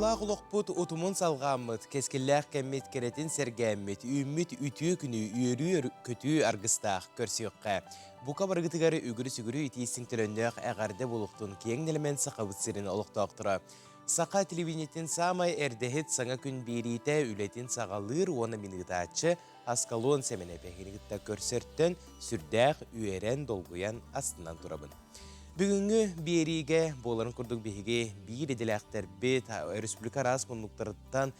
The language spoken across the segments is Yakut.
Соргулаах олохпут утумун салҕааммыт, кэскиллээх кэммит кэрэтин сэргээммит, үүммүт үтүө күнү үөрүү-көтүү аргыстаах көрсүөххэ. Бука барыгытыгар үгүрү-сүгүрү итиистиҥ төлөннөөх эҕэрдэ буолуохтун киэҥ нэлэмэн Сахабыт сирин олохтоохторо. Саха телевидениетин саамай эрдэһит саҥа күн биэриитэ үлэтин саҕалыыр уонна мин ыытааччы Аскалон Сэмэнэп эһигини кытта көрсөртөн сүрдээх үөрэн, долгуйан, астынан турабын. Бүгүҥҥү биэриигэ буоларын курдук биһиги биир идэлээхтэрбит республика араас муннуктарыттан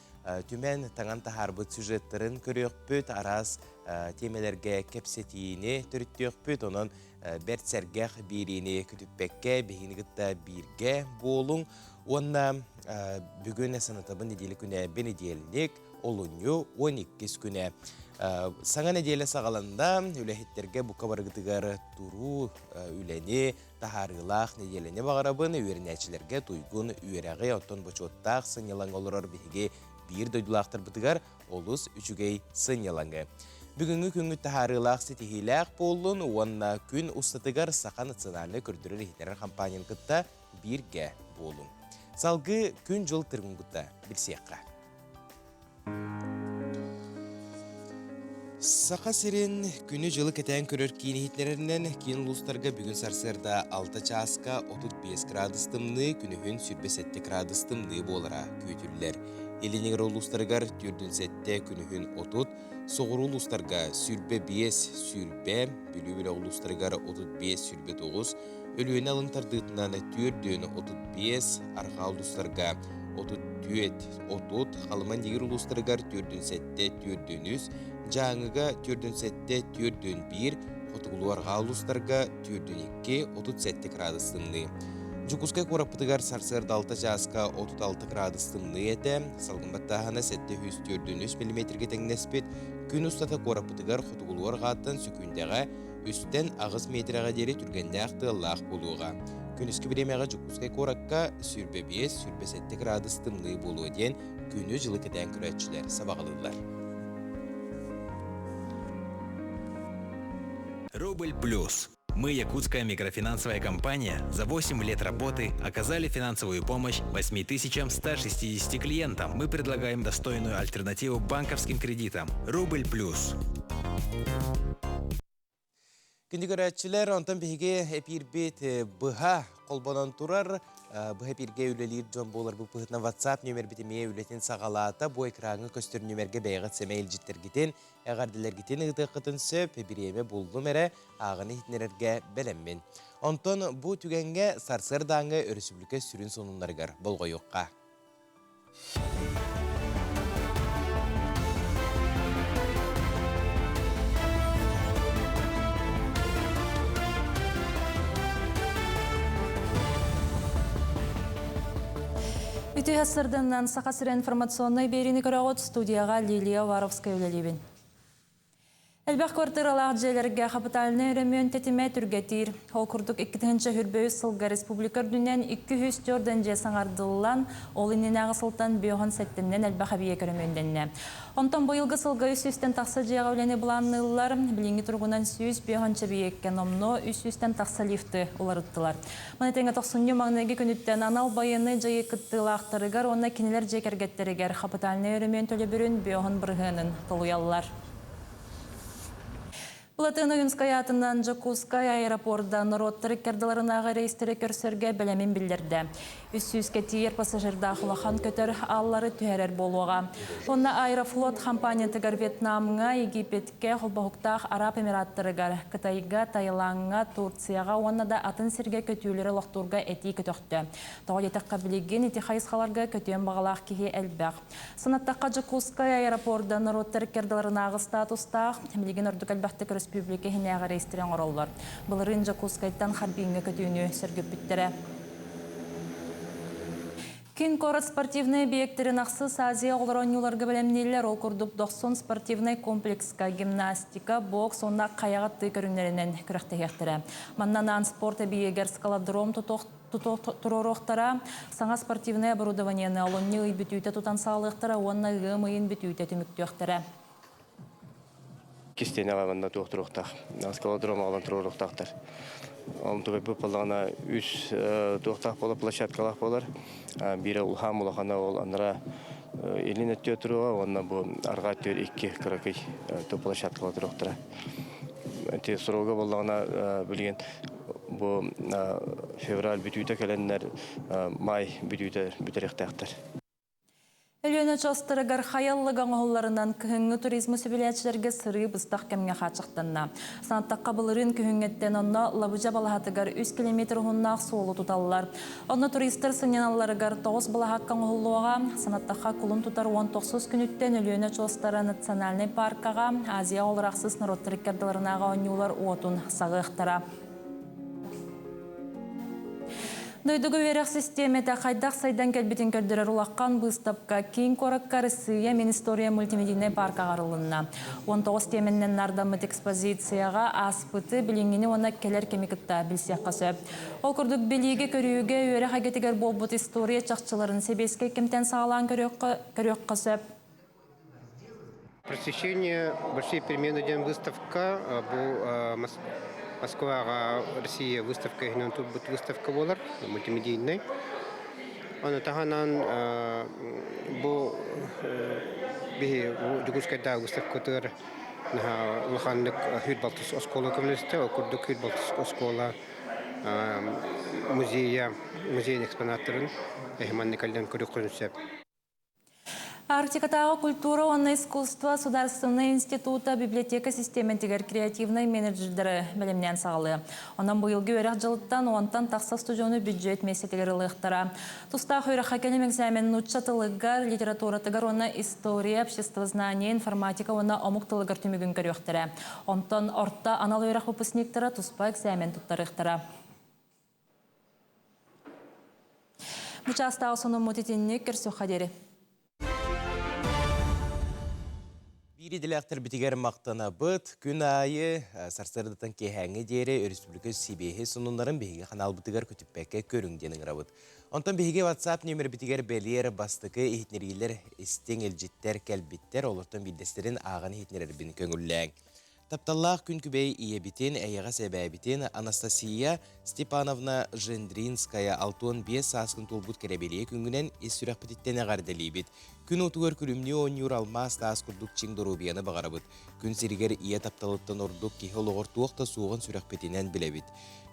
түмэн таҥан таһаарбыт сюжеттарын көрүөхпүт, араас тиэмэлэргэ кэпсэтиини төрүттүөхпүт. Онон бэрт сэргэх биэриини көтүппэккэ биһигини кытта бииргэ буолуҥ. Уонна бүгүн санатабын нэдиэлэ күнэ бэнидиэлник олунньу 12 күнэ. Саҥа нэдиэлэ саҕаланна, үлэһиттэргэ бука барыгытыгар туруу үлэни, таһаарыылаах нэдиэлэни баҕарабын, үөрэнээччилэргэ туйгун үөрэҕи, оттон бочуоттаах сынньалаҥ олорор биһиги биир дойдулаахтарбытыгар олус үчүгэй сынньалаҥы. Бүгүҥҥү күҥҥүт таһаарыылаах ситиһиилээх буоллун уонна күн устатыгар Саха национальнай көрдөрөр-иһитиннэрэр хампаанньаны кытта бииргэ буолуҥ. Салгыы күн-дьыл тыргын кытта билсиэххэ. Саха сирин күнү-дьылы кэтээн көрөр киин иһитиннэрэринэн, киин улуустарга бүгүн сарсыарда 6 чааска 35 градус тымныы, күнүһүн 27 градус тымныы буолара күүтүллэр. Илин эҥэр улуустарыгар 47, күнүһүн 30, соҕуруу улуустарга 25, 20, Бүлүү бөлөх улуустарыгар 35, 29, Өлүөнэ алын тардыытынан 435, арҕаа улуустарга 34, 30, Халыма Нигир улуустарыгар 47, 43, Дьааҥыга 47, 41, Хотугулуу-Арҕаа улуустарга 42, 37 градус тымныы. Дьокуускай куораппытыгар сарсыарда 6 чааска 36 градус тымныы этэ, салгын баттааһына 743 миллиметргэ тэҥнэспит. Күн устата куораппытыгар хотугулуу-арҕааттан сөкүүндэҕэ үстэн аҕыс миэтэрэҕэ диэри түргэннээх тыаллаах буолуоҕа. Күнүскү бириэмэҕэ Дьокуускай куоракка 25-27 градус тымныы буолуо диэн күнү-дьылы кэтээн көрөөччүлэр сабаҕалыыллар. Рубль плюс. Мы, якутская микрофинансовая компания, за 8 лет работы оказали финансовую помощь 8160 клиентам. Мы предлагаем достойную альтернативу банковским кредитам. Рубль плюс. Күндү көрөөччүлэр, онтон биһиги эпиирбит быһа холбонон турар. Быһа эпииргэ үлэлиир дьон буоларбыт быһыытынан WhatsApp нүөмэрбит эмиэ үлэтин саҕалаата. Бу экраҥҥа көстөр нүөмэргэ бэйэҕит сэмэй илдьиттэргитин, эҕэрдэлэргитин ыытыаххытын сөп. Бириэмэ буллум эрэ, ааҕан иһитиннэрэргэ бэлэммин. Онтон бу түгэҥҥэ сарсыардааҥҥы өрөспүүбүлүкэ сүрүн сонуннарыгар болҕойуохха. Үтүө сырдыннан Саха сирэ информационнай биэриини көрөҕүт студияҕа Лилия Уваровская үлэлиибин. Элбэх квартиралаах дьиэлэргэ хапытальнай өрөмүөн тэтимэ түргэтиир. Ол курдук 2023 сылга республика үрдүнэн 204 дьиэ саҥардыллан, ол иннинээҕи сылтан бүөҕүн сэттэннэн элбэх эбийиэк өрөмүөннэннэ. Онтон быйылгы сылга 300-тэн тахса дьиэҕэ үлэни былаанныыллар. Билиҥҥи туругунан 105 эбийиэккэ номнуо 300-тэн тахса лифты уларыттылар. Маны тэҥэ тохсунньу маҥнайгы күнүттэн анал байыаннай дьайыы кыттыылаахтарыгар уонна кинилэр дьиэ кэргэттэригэр хапытальнай өрөмүөн төлөбүрүн бүөҕүн бырыһыанын толуйаллар. Платон Ойунскай аатынан Дьокуускай аэропорда норуоттар иккардыларынааҕы рейстэри көрсөргө бэлэмин биллэрдэ. Үс сүүскэ тиийэр пассажирдаах улахан көтөр ааллары түһэрэр буолуоҕа. Онно Аэрофлот хампаанньатыгар Вьетнамҥа, Египеткэ, Холбоһуктаах Араб Эмираттарыгар, Кытайга, Таилаҥҥа, Турцияҕа уонна да атын сиргэ көтүүлэри олохтуурга этии көтөхтө. Тоҕо диэтэххэ, билигин ити хайысхаларга көтүөн баҕалаах киһи элбэх. Санаттахха, Дьокуускай аэропорда норуоттар иккардыларынааҕы статустаах, билигин ордук элбэхтик өрөспүүбүлүкэ иһинээҕи рейстэри оҥороллор. Былырыын Дьокуускайтан Харбиҥҥа көтүүнү сөргүппүттэрэ. Киин куорат спортивнай объектэрин ахсыс Азия оҕолоро оонньууларга бэлэмнииллэр. Ол курдук Дохсун спортивнай комплекска гимнастика, бокс уонна хайаҕа аттыы көрүҥнэринэн күрэхтэһиэхтэрэ. Манна анаан спорт эбийиэгэр скалодром тутуох туруоруохтара, саҥа спортивнай оборудованиены олунньу ый бүтүүтэ тутан саҕалыахтара уонна ыам ыйын бүтүүтэ түмүктүөхтэрэ. Кистиэнэҕэ манна туох туруохтаах, скалодром аҕалан туруоруохтаахтар. Онтубай бу буоллаҕына үс туохтаах буолар, площадкалаах буолар. Биирэ улахан улахана ол анара илин өттүгэр туруоҕа уонна бу арҕаа өттүгэр икки кыракый площадкалар туруохтара. Ити срога буоллаҕына билигин бу февраль бүтүүтэ кэлэннэр май бүтүүтэ бүтэриэхтээхтэр. Өлүөнэ очуостарыгар хайаллыга оҥоһулларынан кыһыҥҥы туризмы сөбүлээччилэргэ сырыы быстах кэмҥэ хааччахтанна. Санаттахха былырыын күһүҥҥэттэн онно Лабыдьа балаһатыгар 3 километр уһуннаах суолу туталлар. Онно туристар сынньаналларыгар 9 балаһакка оҥоһуллуоҕа. Санаттахха кулун тутар 19 күнүттэн Өлүөнэ очуостара национальнай паркаҕа Азия оҕолор ахсыс норуоттар иккардыларынааҕы оонньуулар уотун саҕыахтара. Дойдуга үөрэх систиэмэтэ хайдах сайдан кэлбитин көрдөрөр улахан быыстапка киин куоракка Россия Мин история мультимедийнай паркаҕа арылынна. 19 тиэмэннэн нардаммыт экспозицияҕа ааспыты, билиҥҥини уонна кэлэр кэми кытта билсиэххэ сөп. Ол курдук билиигэ-көрүүгэ үөрэх эйгэтигэр буолбут история чахчыларын сэбиэскэй кэмтэн саҕалаан көрүөххэ сөп. Просвещение большие перемены диэн выставка бу Москваҕа Россия выставка иһинэн турбут выставка буолар мультимедийнай. Ону таһынан бу биһи Дьокуускайдааҕы выставкатыгар наһаа улаханнык Хүр Балтыс оскуола көмөлөстө. Ол курдук Хүр Балтыс оскуола музейа музейын экспонаттарын эһи манна кэлэн көрүөххүн сөп. Арктикатааҕы культура уонна искусство Судаарыстыбаннай института библиотека систиэмэтигэр креативнай менеджердары бэлэмнээн саҕалыа. Онон быйылгы үөрэх дьылыттан уонтан тахса устудьуону бюджет миэстэтигэр ылыахтара. Тустаах үөрэххэ кэлим экзамен нуучча тылыгар, литературатыгар уонна история, обществознание, информатика уонна омук тылыгар түмүгүн көрүөхтэрэ. Онтон орто анал үөрэх выпускниктара туспа экзамен туттарыахтара. Бу чаастааҕы сонуммут итинник көрсүөххэ диэри. Биир идэлээхтэрбитигэр махтанабыт. Күн аайы сарсыардаттан киэһээҥҥи диэри өрөспүүбүлүкэ сибиэһи сонуннарын биһиги ханаалбытыгар көтүппэккэ көрүҥ диэн ыҥырабыт. Онтон биһиги WhatsApp нүөмэрбитигэр бэлиэр бастакы иһитиннэриилэр истиҥ илдьиттэр кэлбиттэр, олортон биирдэстэрин ааҕан иһитиннэрэрбин көҥүллээҥ. Тапталлаах күн күбэй ийэбитин, эйэҕэс эбээбитин Анастасия Степановна Жендринская 65 сааскын туолбут кэрэбэлиэ күҥҥүнэн ис сүрэхпититтэн эҕэрдэлиибит. Күн уотугар күлүмнүү оонньуур алмаас таас курдук чиҥ доруобуйаны баҕарабыт. Күн сиригэр ийэ тапталыттан ордук киһи олоҕор туох да суоҕун сүрэхпитинэн билэбит.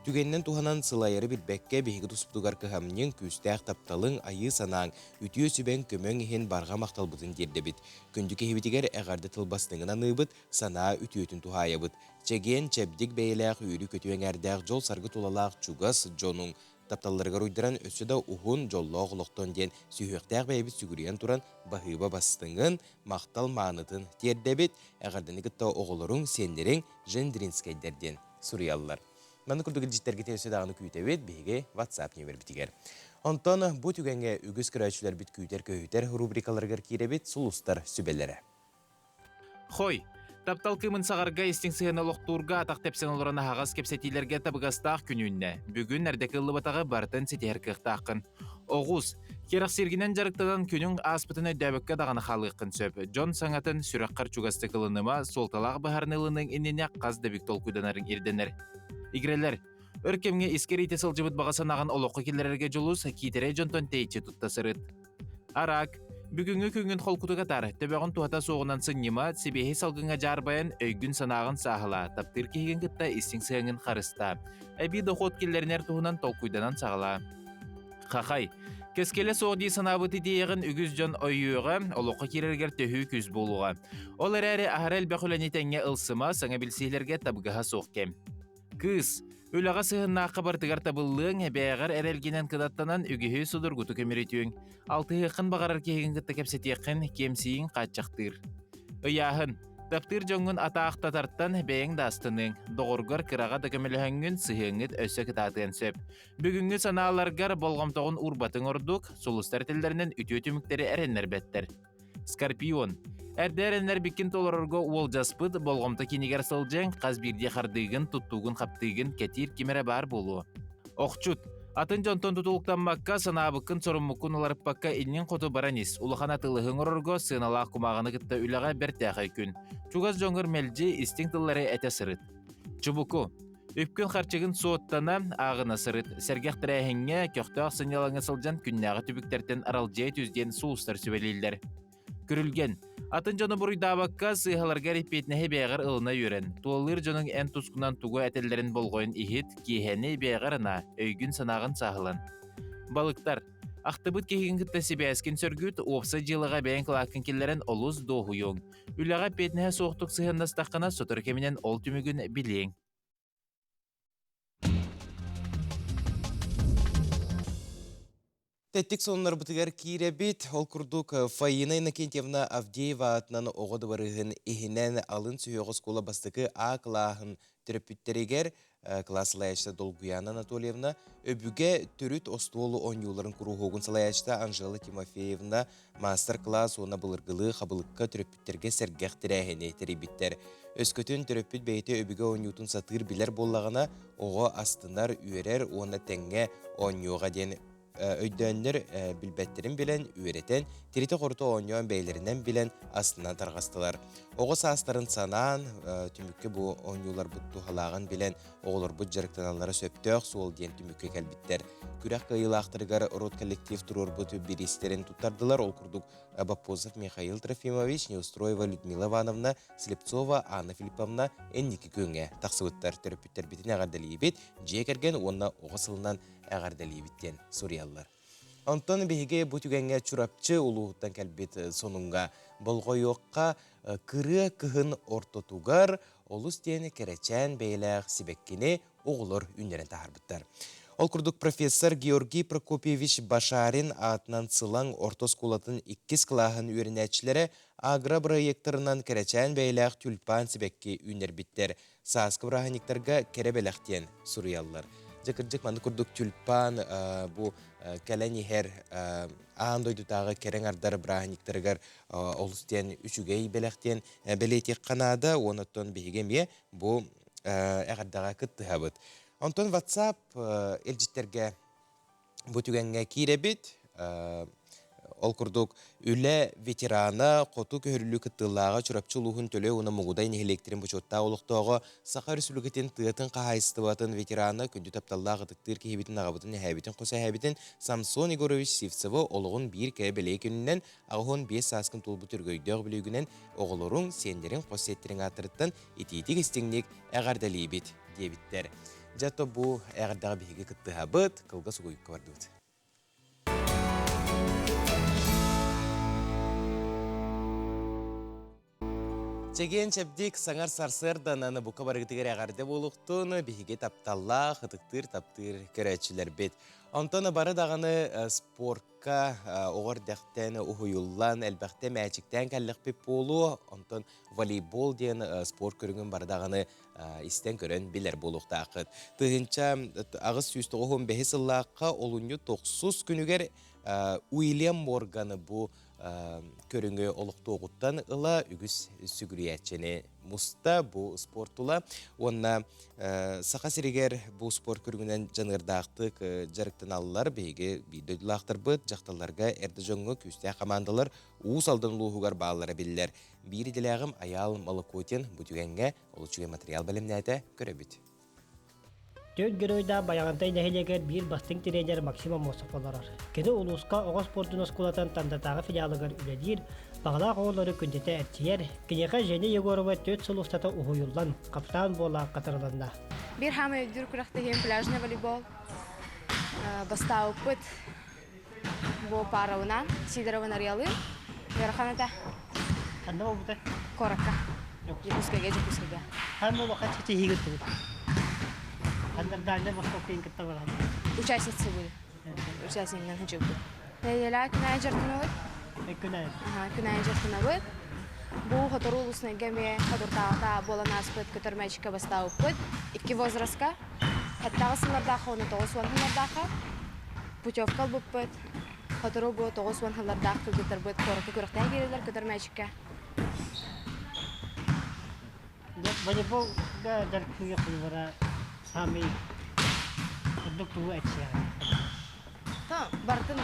Түгэнинэн туһанан сылайары билбэккэ биһиги туспутугар кыһамньыҥ, күүстээх тапталыҥ, айыы санааҥ, үтүө сүбэҥ, көмөҥ иһин барҕа махталбытын тиэрдэбит. Күндү киһибитигэр эҕэрдэ тыл бастыҥын аныыбыт, санаа үтүөтүн туһаайабыт. Чэгиэн, чэбдик бэйэлээх, үөрүү-көтүү эҥээрдээх дьол-саргы тулалаах чугас дьонуҥ тапталларыгар уйдаран өссө да уһун, дьоллоох олохтон диэн сүһүөхтээх бэйэбит сүгүрүйэн туран баһыыба бастыҥын, махтал маанытын тиэрдэбит, эҕэрдэни кытта оҕолоруҥ, сиэннэриҥ Жендринскэйдэр диэн суруйаллар. Маннык курдук илдьиттэргитин өссө даҕаны күүтэбит биһиги WhatsApp нүөмэрбитигэр. Онтон бу түгэҥҥэ үгүс көрөөччүлэрбит күүтэр-көһүтэр рубрикаларыгар киирэбит сулустар сүбэлэрэ. Хой, таптал кыымын саҕарга истиҥ сыһыаны олохтуурга атах тэпсэн олорон аһаҕас кэпсэтиилэргэ табыгастаах күн үүннэ. Бүгүн эрдэ кыллыбатаҕы барытын ситиһэр кыахтааххын. Оҕус, кэрэхсииргинэн дьарыктанан күнүҥ ааспытын өйдөөбөккө даҕаны хаалыаххын сөп. Дьон саҥатын сүрэххэр чугастык ылыныма, суолталаах быһаарыныы ылыныҥ иннинэ хас да бүк толкуйданарыҥ ирдэнэр. Игирэлэр, өр кэмҥэ искэр иитэ сылдьыбыт баҕа санааҕын олоххо киллэрэргэ дьулус, киитэрэй дьонтон тэйиччи тутта сырыт. Араак, бүгүҥҥү күҥҥүн холкутук атаар, төбөҕүн туһата суоҕунан сынньыма, сибиэһэй салгыҥҥа дьаарбайан, өйгүн-санааҕын сааһылаа, таптыыр киһигин кытта истиҥ сыһыаҥҥын харыстаа. Эбии дохуот киллэринэр туһунан толкуйданан саҕалаа. Хахай, кэскилэ суох дии санаабыт идиэйэҕин үгүс дьон өйүөҕэ, олоххо киирэригэр төһүү күүс буолуоҕа. Ол эрээри аһара элбэх үлэни тэҥҥэ ылсыма, саҥа билсиилэргэ табыгаһа суох кэм. Кыыс, үлэҕэ сыһыннаахха барытыгар табыллыаҥ, эбээҕэр эрэлгинэн кынаттанан үгүһү судургутук үмүрүтүөҥ. Алтыһыаххын баҕарар киһигин кытта кэпсэтиэххин, киэмсийиҥ хааччахтыыр. Ыйааһын. Таптыыр дьоҥҥун атаахтатартан бэйэҥ да астыныаҥ, доҕоргор кыраҕа да көмөлөһөҥҥүн сыһыаҥҥыт өссө кытаатыан сөп. Бүгүҥҥү санааларгар болҕомтоҕун уурбатыҥ ордук, сулустар этэллэринэн үтүө түмүктэри эрэннэрбэттэр. Скорпион. Эрдэ эрэннэрбиккин толорорго уолдьаспыт болҕомто кинигэр сылдьыҥ, хас биирдии хардыыгын, туттуугун-хаптыыгын кэтиир ким эрэ баар буолуо. Охчут. Атын дьонтон тутулуктаммакка, санаабыккын соруммуккун уларыппакка иннин хоту баран ис. Улахан атыылаһыы оҥорорго сыаналаах кумааҕыны кытта үлэҕэ бэртээхэй күн. Чугас дьоҥҥор мэлдьи истиҥ тыллары этэ сырыт. Чубуку. Үпкүн-харчыгын суоттана, ааҕына сырыт. Сэргэх тэрээһиҥҥэ, көхтөөх сынньалаҥҥа сылдьан күннээҕи түбүктэртэн аралдьыйа түс диэн сулустар сүбэлииллэр. Күрүлгэн. Атын дьону буруйдаабакка, сыыһаларга эппиэтинэһи бэйэҕэр ылына үөрэн. Тулалыыр дьонуҥ эн тускунан тугу этэллэрин болҕойон иһит, киэһэни бэйэҕэр анаа, өйгүн-санааҕын сааһылан. Балыктар. Ахтыбыт киһигин кытта сибээскин сөргүт, уопсай дьыалаҕа бэйэҥ кылааккын киллэрэн олус дуоһуйуоҥ. Үлэҕэ эппиэтинэһэ суохтук сыһыаннастаххына, сотору кэминэн ол түмүгүн билиэҥ. Тэттик сонуннарбытыгар киирэбит. Ол курдук Фаина Иннокентьевна Авдеева аатынан оҕо дыбарыһын иһинэн алын сүһүөх оскуола бастакы А кылааһын төрөппүттэригэр кылаас салайааччыта Долгуяна Анатольевна, өбүгэ төрүт остуол оонньууларын куруһуогун салайааччыта Анжела Тимофеевна маастар-кылаас уонна былыргылыы хабылыкка төрөппүттэргэ сэргэх тэрээһини тэрийбиттэр. Өскөтүн төрөппүт бэйэтэ өбүгэ оонньуутун сатыыр билэр буоллаҕына, оҕо астынар, үөрэр уонна тэҥҥэ оонньуоҕа диэн өйдөөннөр билбэттэрин билэн, үөрэтэн, тиритэ-хорута оонньоон бэйэлэринэн билэн астынан тарҕастылар. Оҕо саастарын санаан, түмүккэ бу оонньууларбыт туһалааҕын билэн, оҕолорбут дьарыктаналлара сөптөөх суол диэн түмүккэ кэлбиттэр. Күрэх кыайыылаахтарыгар род коллектив туруорбут бириистэрин туттардылар. Ол курдук Боппозов Михаил Трофимович, Неустроева Людмила Ивановна, Слепцова Анна Филипповна инники күөҥҥэ тахсыбыттар. Төрөппүттэрбитин эҕэрдэлиибит, дьиэ кэргэн уонна оҕо сылынан эҕэрдэлиибит диэн суруйаллар. Онтон биһиги бу түгэҥҥэ Чурапчы улууһуттан кэлбит сонуҥҥа болҕойуохха кырыа кыһын ортотугар олус диэн кэрэчээн бэйэлээх сибэккини оҕолор үүннэрэн таһаарбыттар. Ол курдук профессор Георгий Прокопьевич Башарин аатынан Сылаҥ орто оскуолатын иккис кылааһын үөрэнээччилэрэ агро-бырайыактарынан кэрэчээн бэйэлээх тюльпан сибэкки үүннэрбиттэр. Сааскы бырааһынньыктарга кэрэ бэлэх диэн суруйаллар. Дьэ кырдьык маннык курдук тюльпан бу кэлэн иһэр аан дойдутааҕы кэрэ аҥардар бырааһынньыктарыгар олус диэн үчүгэй бэлэх диэн бэлиэтиэххэ наада. Уонна оттон биһиги эмиэ бу эҕэрдэҕэ кыттыһабыт. Онтон WhatsApp илдьиттэргэ Бу түгэҥҥэ киирэбит. Ол курдук, үлэ ветерана, хоту көһөрүллүү кыттыылааҕа Чурапчы улууһун Төлөй уонна Мугудай нэһилиэктэрин бочуоттаах олохтооҕо, Саха Өрөспүүбүлүкэтин тыатын хаһаайыстыбатын ветерана, күндү тапталлаах ытыктыыр киһибитин аҕабытын, эһээбитин, хос эһээбитин Самсон Егорович Сивцевы олоҕун биир кэрэ бэлиэ күнүнэн 85 сааскын туолбут өргөйдөөх бүлүүгүнэн оҕолоруҥ, сиэннэриҥ, хос сиэттэриҥ ааттарыттан итиитик-истиҥник эҕэрдэлиибит диэбиттэр. Дьэ, то бу эҕэрдэҕэ биһиги кыттыһабыт, кылгас угуйукка бардыбыт. Чэгиэн чэбдик саҥар сарсыарданан бука барыгытыгар эҕэрдэ буолуохтун биһиги тапталлаах, ытыктыыр, таптыыр көрөөччүлэрбит. Онтон бары даҕаны спортка оҕо эрдэхтэн уһуйуллан, элбэхтэ мээчиктээн кэллэхпит буолуо. Онтон волейбол диэн спорт көрүҥүн бары даҕаны истэн көрөн билэр буолуохтааххыт. 1895 сыллаахха олунньу тохсус күнүгэр Уильям Морганы бу көрүҥү олохтуоҕуттан ыла үгүс сүгүрүйээччини муста бу спорт тула уонна Саха сиригэр бу спорт көрүҥүнэн дьаныардаахтык дьарыктаналлар биһиги биир дойдулаахтарбыт дьахталларга эрдэ дьоҥҥо күүстээх хамаандалар Уус Алдан улууһугар бааллара биллэр. Биир идэлээҕим Айаал Молокотин бу түгэҥҥэ ол үчүгэй материал бэлэмнээтэ, көрөбүт. Түөрт геройдаах Байаҕантай нэһилиэгэр биир бастыҥ тренер Максим Аммосов олорор. Кини улууска оҕо спордун оскуолатын Тандатааҕы филиалыгар үлэлиир, баҕалаах оҕолору күннэтэ эрчийэр. Киниэхэ Женя Егорова 4 сыл устата уһуйуллан, хапытаан буола хатырылынна. Биир хаамай өйдүүр күрэхтэһиим пляжный волейбол. Бастаабыппыт Бу парабынан Сидорова Нарыялыын ыарахан этэ. Ханна буолбута? Куоракка. Дьокуускайга, Дьокуускайга. Ханна улахан ситиһиигэ ыттыбыт? Ханна Дальнай Восток кытта баран? Участницы были. Участникынан сылдьыбыт. Нэдиэлэҕэ күн аайы дьарыктанабыт. Күн аайы? Күн аайы дьарыктанабыт. Бу сотору улуснайга эмиэ соторутааҕыта буолан ааспыт көтөр мээчиккэ бастаабыппыт. Икки возрастка. Сэттэ сыллардаахха уонна 90 сыллардаахха. Путевка ылбыппыт. Сотору бу 90 сыллардаах кыргыттарбыт куоракка күрэхтэһэ киирэллэр көтөр мээчиккэ. Волейболга дьарыктыыга холобура саамай ордук тугу эчсиэҕэ? Бардым.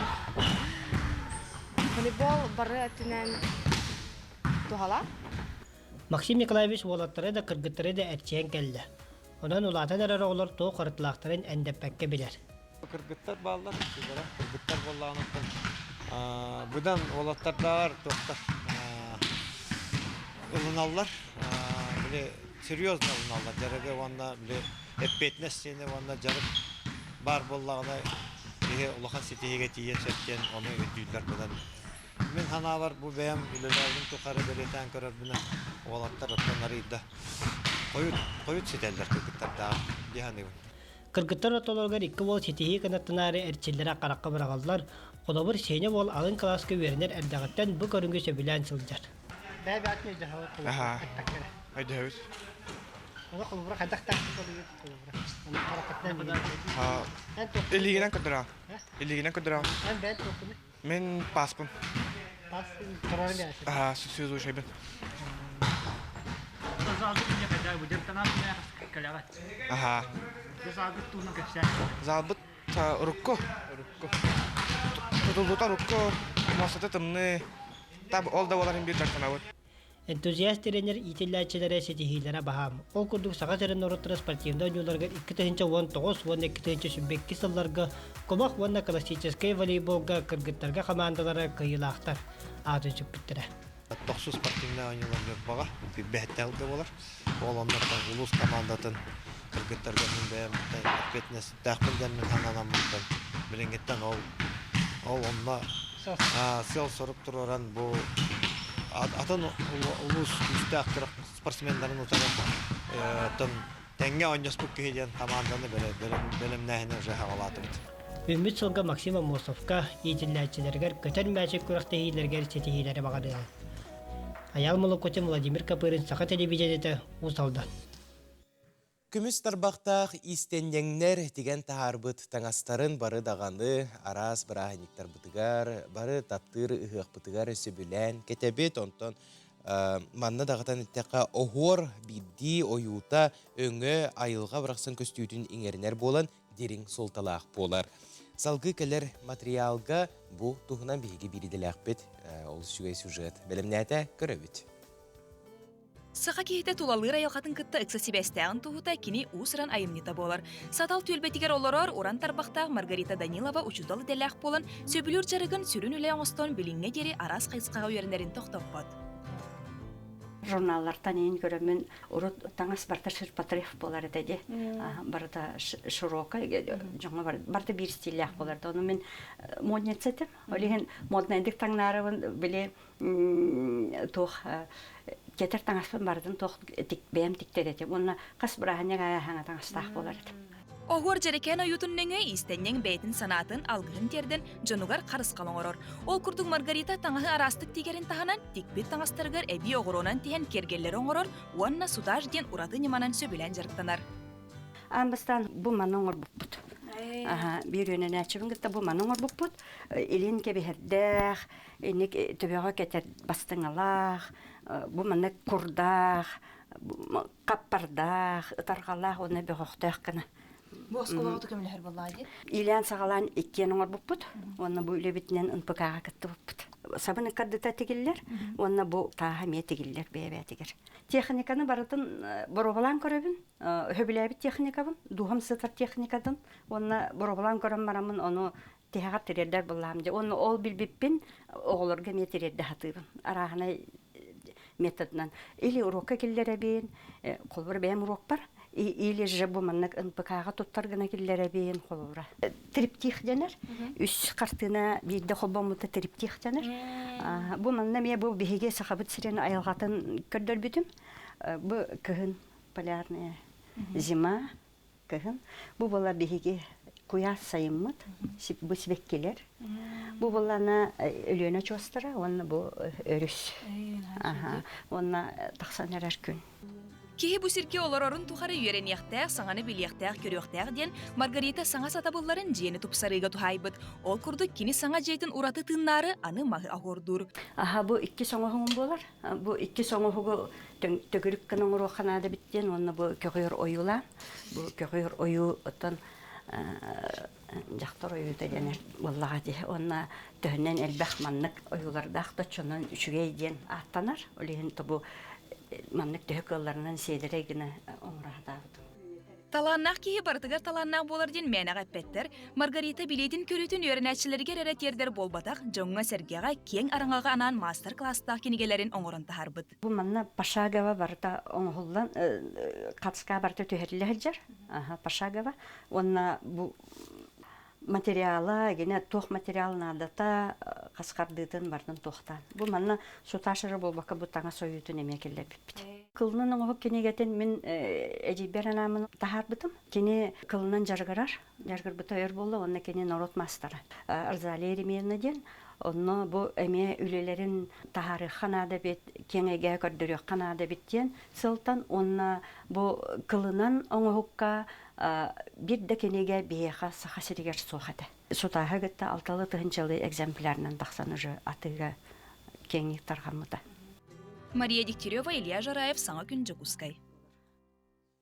Волейбол бары өттүнэн туһала. Максим Николаевич уолаттары да кыргыттары да эрчийэн кэллэ. Онон улаатан эрэр оҕолор туох харытылаахтарын эндэппэккэ билэр. Кыргыттар бааллар, кыргыттар буоллаҕына быдан уолаттардааҕар туохтар ылыналлар, били серьезно ылыналлар дьарыгы уонна били эппиэтинэс диэни уонна дьарык баар буоллаҕына киһи улахан ситиһиигэ тиийэн сөп диэн ону өйдүүллэр быдан. Мин санаабар бу бэйэм үлэлээбитим тухары бэлиэтээн көрөрбүнэн уолаттар оттон арыйда хойут хойут ситэллэр кыргыттардаах дии саныыбын. Кыргыттар ортолоругар икки уол ситиһии кынаттанаары эрчиллэрэ харахха быраҕыллар. Холобур, Сеня уол алын кылааска үөрэнэр эрдэҕиттэн бу көрүҥү сөбүлээн сылдьар. Аха, өйдөһөбүт. Илиигинэн көрдөрөҕүн. Илиигинэн көрдөрөҕүн. Мин паспын. Аха, связующайбын. Аха. Залбыт урукку. Урукку. Тутуллута урукку. Муостата тымныы. Таб ол да буоларын биир дьарыктанабыт. Энтузиаст тренер иитиллээччилэрэ ситиһиилэрэ баһаам. Ол курдук Саха сирин норуоттара спортивнай оонньууларыгар 2019 уонна 2022 сылларга кумах уонна классическай волейболга кыргыттарга хамаандалара кыайыылаахтар аатын сүкпүттэрэ. Тохсус спортивнай оонньуулар Ньурбаҕа бэһэттээх буолар. Ол оннуттан улуус командатын кыргыттарга мин бэйэм ответственностьтаахпын диэн мин сананаммыттан билиҥҥиттэн ол ол онно сыал-сорук туруоран бу атын улуус күүстээх спортсменнарын утары тэҥҥэ оонньоспут киһи диэн хамаанданы бэлэмнээһини уже хаҕалаатыбыт. Үүммүт сылга Максим Аммосовка иитиллээччилэригэр көтөр мээчик күрэхтэһиилэригэр ситиһиилэри баҕарыаҕыҥ. Айаал Молокотин, Владимир Копырин, Саха телевидениетэ, Уус Алдан. Көмүс тарбахтаах иистэнньэҥнэр тигэн таһаарбыт таҥастарын бары даҕаны араас бырааһынньыктарбытыгар, бары таптыыр ыһыахпытыгар сөбүлээн кэтэбит. Онтон манна даҕатан эттэххэ, оһуор биирдии ойуута, өҥө айылҕа барахсан көстүүтүн иҥэринэр буолан дириҥ суолталаах буолар. Салгыы кэлэр материалга бу туһунан биһиги биир идэлээхпит олус үчүгэй сюжет бэлэмнээтэ көрөбүт. Саха киһитэ тулалыыр айылҕатын кытта ыкса сибээстээҕин туһута кини уус-уран айымньыта буолар. Сатал түөлбэтигэр олорор уран тарбахтаах Маргарита Данилова учуутал идэлээх буолан, сөбүлүүр дьарыгын сүрүн үлэ оҥостон билиҥҥэ диэри араас хайысхаҕа үөрэнэрин тохтоппот. Журналлартан иин көрөммүн урут таҥас барыта ширпотреб буолар этэ дии. Барыта широко, дьоҥҥо барыта биир стиллээх буолар. Ону мин модница этим. Ол иһин моднайдык таҥнаарыбын били туох кетер таҥаспын барытын туох бэйэм тиктэр этим. Уонна хас бырааһынньык аайы хаҥа таҥастаах буолар этим. Оһуор дьэрэкээн ойуутун нөҥүө иистэнньэҥ бэйэтин санаатын, алгыһын тиэрдэн дьонугар харысхал оҥорор. Ол курдук Маргарита таҥаһы араастык тигэрин таһынан, тикпит таҥастарыгар эбии оҕуруонан тиһэн киэргэллэри оҥорор уонна сутаж диэн ураты ньыманан сөбүлээн дьарыктанар. Аан бастаан бу маны оҥорбуппут. Аха, биир үөнэнээччибин кытта бу маны оҥорбуппут. Илин кэбиһэрдээх, инник төбөҕө кэтэр бастыҥалаах, бу маннык курдаах, хаппардаах, ытарҕалаах уонна бөҕөхтөөх гына. Бу оскуолаҕа көмөлөһөр буоллаҕа дии? Иилээн-саҕалаан иккиэн оҥорбуппут уонна бу үлэбитинэн НПК-ҕа кыттыбыппыт. Сабын ыккардыта тигиллэр уонна бу тааһа эмиэ тигиллэр бэйэ-бэйэтигэр. Техниканы барытын боруобалаан көрөбүн. Сөбүлээбит техникабын, дууһам сытар техникатын уонна боруобалаан көрөн бараммын ону тиһэҕэр тириэрдэр буоллаҕым дии. Уонна ол билбиппин оҕолорго эмиэ тириэрдэ сатыыбын. Арааһынай методынан. Или уруокка киллэрэбин, холобура бэйэм уруокпар, или же бу маннык НПК-ҕа туттар гына киллэрэбин, холобура. Триптих дэнэр. Үс хартыына биирдэ холбоммута триптих дэнэр. Бу манна эмиэ бу биһиги Сахабыт сирин айылҕатын көрдөрбүтүм. Бу кыһын полярная зима кыһын. Бу була биһиги куйаас сайыммыт, бу сибэккилэр. Бу булана Өлүөнэ очуостара уонна бу өрүс. Уонна тахсан эрэр күн. Киһи бу сиргэ олорорун тухары үөрэниэхтээх, саҥаны билиэхтээх-көрүөхтээх диэн Маргарита саҥа сатабылларын дьиэни тупсарыыга туһаайбыт. Ол курдук кини саҥа дьиэтин ураты тыыннаары аны маһы оһуордуур. Аха бу иккис оҥоһугум буолар. Бу иккис оҥоһугу төгүрүк гына оҥоруохха наада эбит диэн уонна бу көҕүөр ойуулаан бу көҕүөр ойуу оттон. Дьахтар ойуута дэнэр буоллаҕа дии. Уонна төһөнөн элбэх маннык ойуулардаах точчонон үчүгэй диэн ааттанар. Ол иһин тобу маннык төһө кыалларынан сиэдэрэй гына оҥоро сатаабытым. Талааннаах киһи барытыгар талааннаах буолар диэн мээнэҕэ эппэттэр. Маргарита билиитин-көрүүтүн үөрэнээччилэригэр эрэ тиэрдэр буолбатах, дьоҥҥо-сэргэҕэ киэҥ араҥаҕа анаан маастар-кылаастаах кинигэлэрин оҥорон таһаарбыт. Бу манна Пашагова барыта оҥоһуллан, хацка барыта түһэриллэ сылдьар. Пашагова. Уонна бу материала, гине туох материал наадата, хас хардыытын барытын туохтаан. Бу манна суташ эрэ буолбакка бу таҥас ойуутун эмиэ киллэрбиппит. Кылынан оҥоһук кинигэтин мин эдьиийбэр анааммын таһаарбытым. Кини кылынан дьарыгырар, дьарыгырбыта өр буолла уонна кини норуот маастара. Розалия Еремеевна диэн. Онно бу эмиэ үлэлэрин таһаарыахха наада эбит, киэҥ эйгэҕэ көрдөрүөххэ наада эбит диэн сылтан уонна бу кылынан оҥоһукка биир да кинигэ биһиэхэ Саха сиригэр суох этэ. Сутааһы кытта алталы тыһынчалыы экземплярынан тахсан уже атыыга киэҥник тарҕаммыта. Мария Дегтярева, Илья Жараев, Саҥа күн Дьокуускай.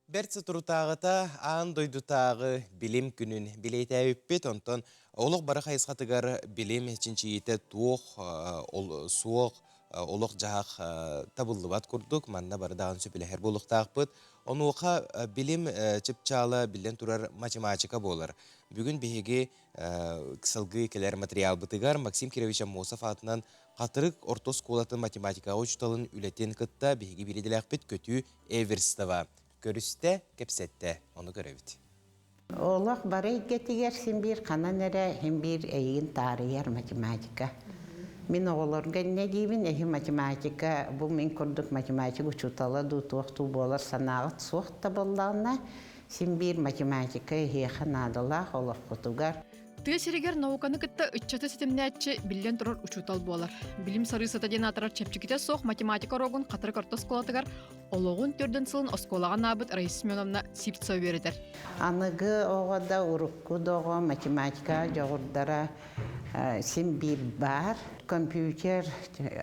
Бэрт соторутааҕыта аан дойдутааҕы билим күнүн билиэтээбиппит. Онтон олох бары хайысхатыгар билим чинчийиитэ туох суох олох-дьаһах табыллыбат курдук манна бары даҕаны сөбүлэһэр буолуохтаахпыт. Онуоха билим чыпчаала биллэн турар математика буолар. Бүгүн биһиги салгыы кэлэр материалбытыгар Максим Кирович Аммосов аатынан Хатырык орто оскуолатын математикаҕа учууталын үлэтин кытта биһиги биирдэлээхпит Көтүү Эверстова көрүстэ, кэпсэттэ. Ону көрөбүт. Олох бары эйгэтигэр син биир ханан эрэ син биир эйигин таарыйар математика. Мин оҕолорго инньэ диибин, эһи математика, бу мин курдук математик учуутала дуу, туох дуу буолар санааҕыт суох да буоллаҕына, син биир математика эһиэхэ наадалаах олоххутугар. Тыа сиригэр науканы кытта ыччаты ситимнээччи биллэн турар учуутал буолар. Билим сарыысата диэн аатырар чэпчэкитэ суох математика уруогун Хатырык орто оскуолатыгар олоҕун төрдүн сылын оскуолаҕа анаабыт Раиса Семеновна Сивцева үөрэтэр. Аныгы оҕо да, урукку да оҕо математика дьоҕурдара син биир баар. Компьютер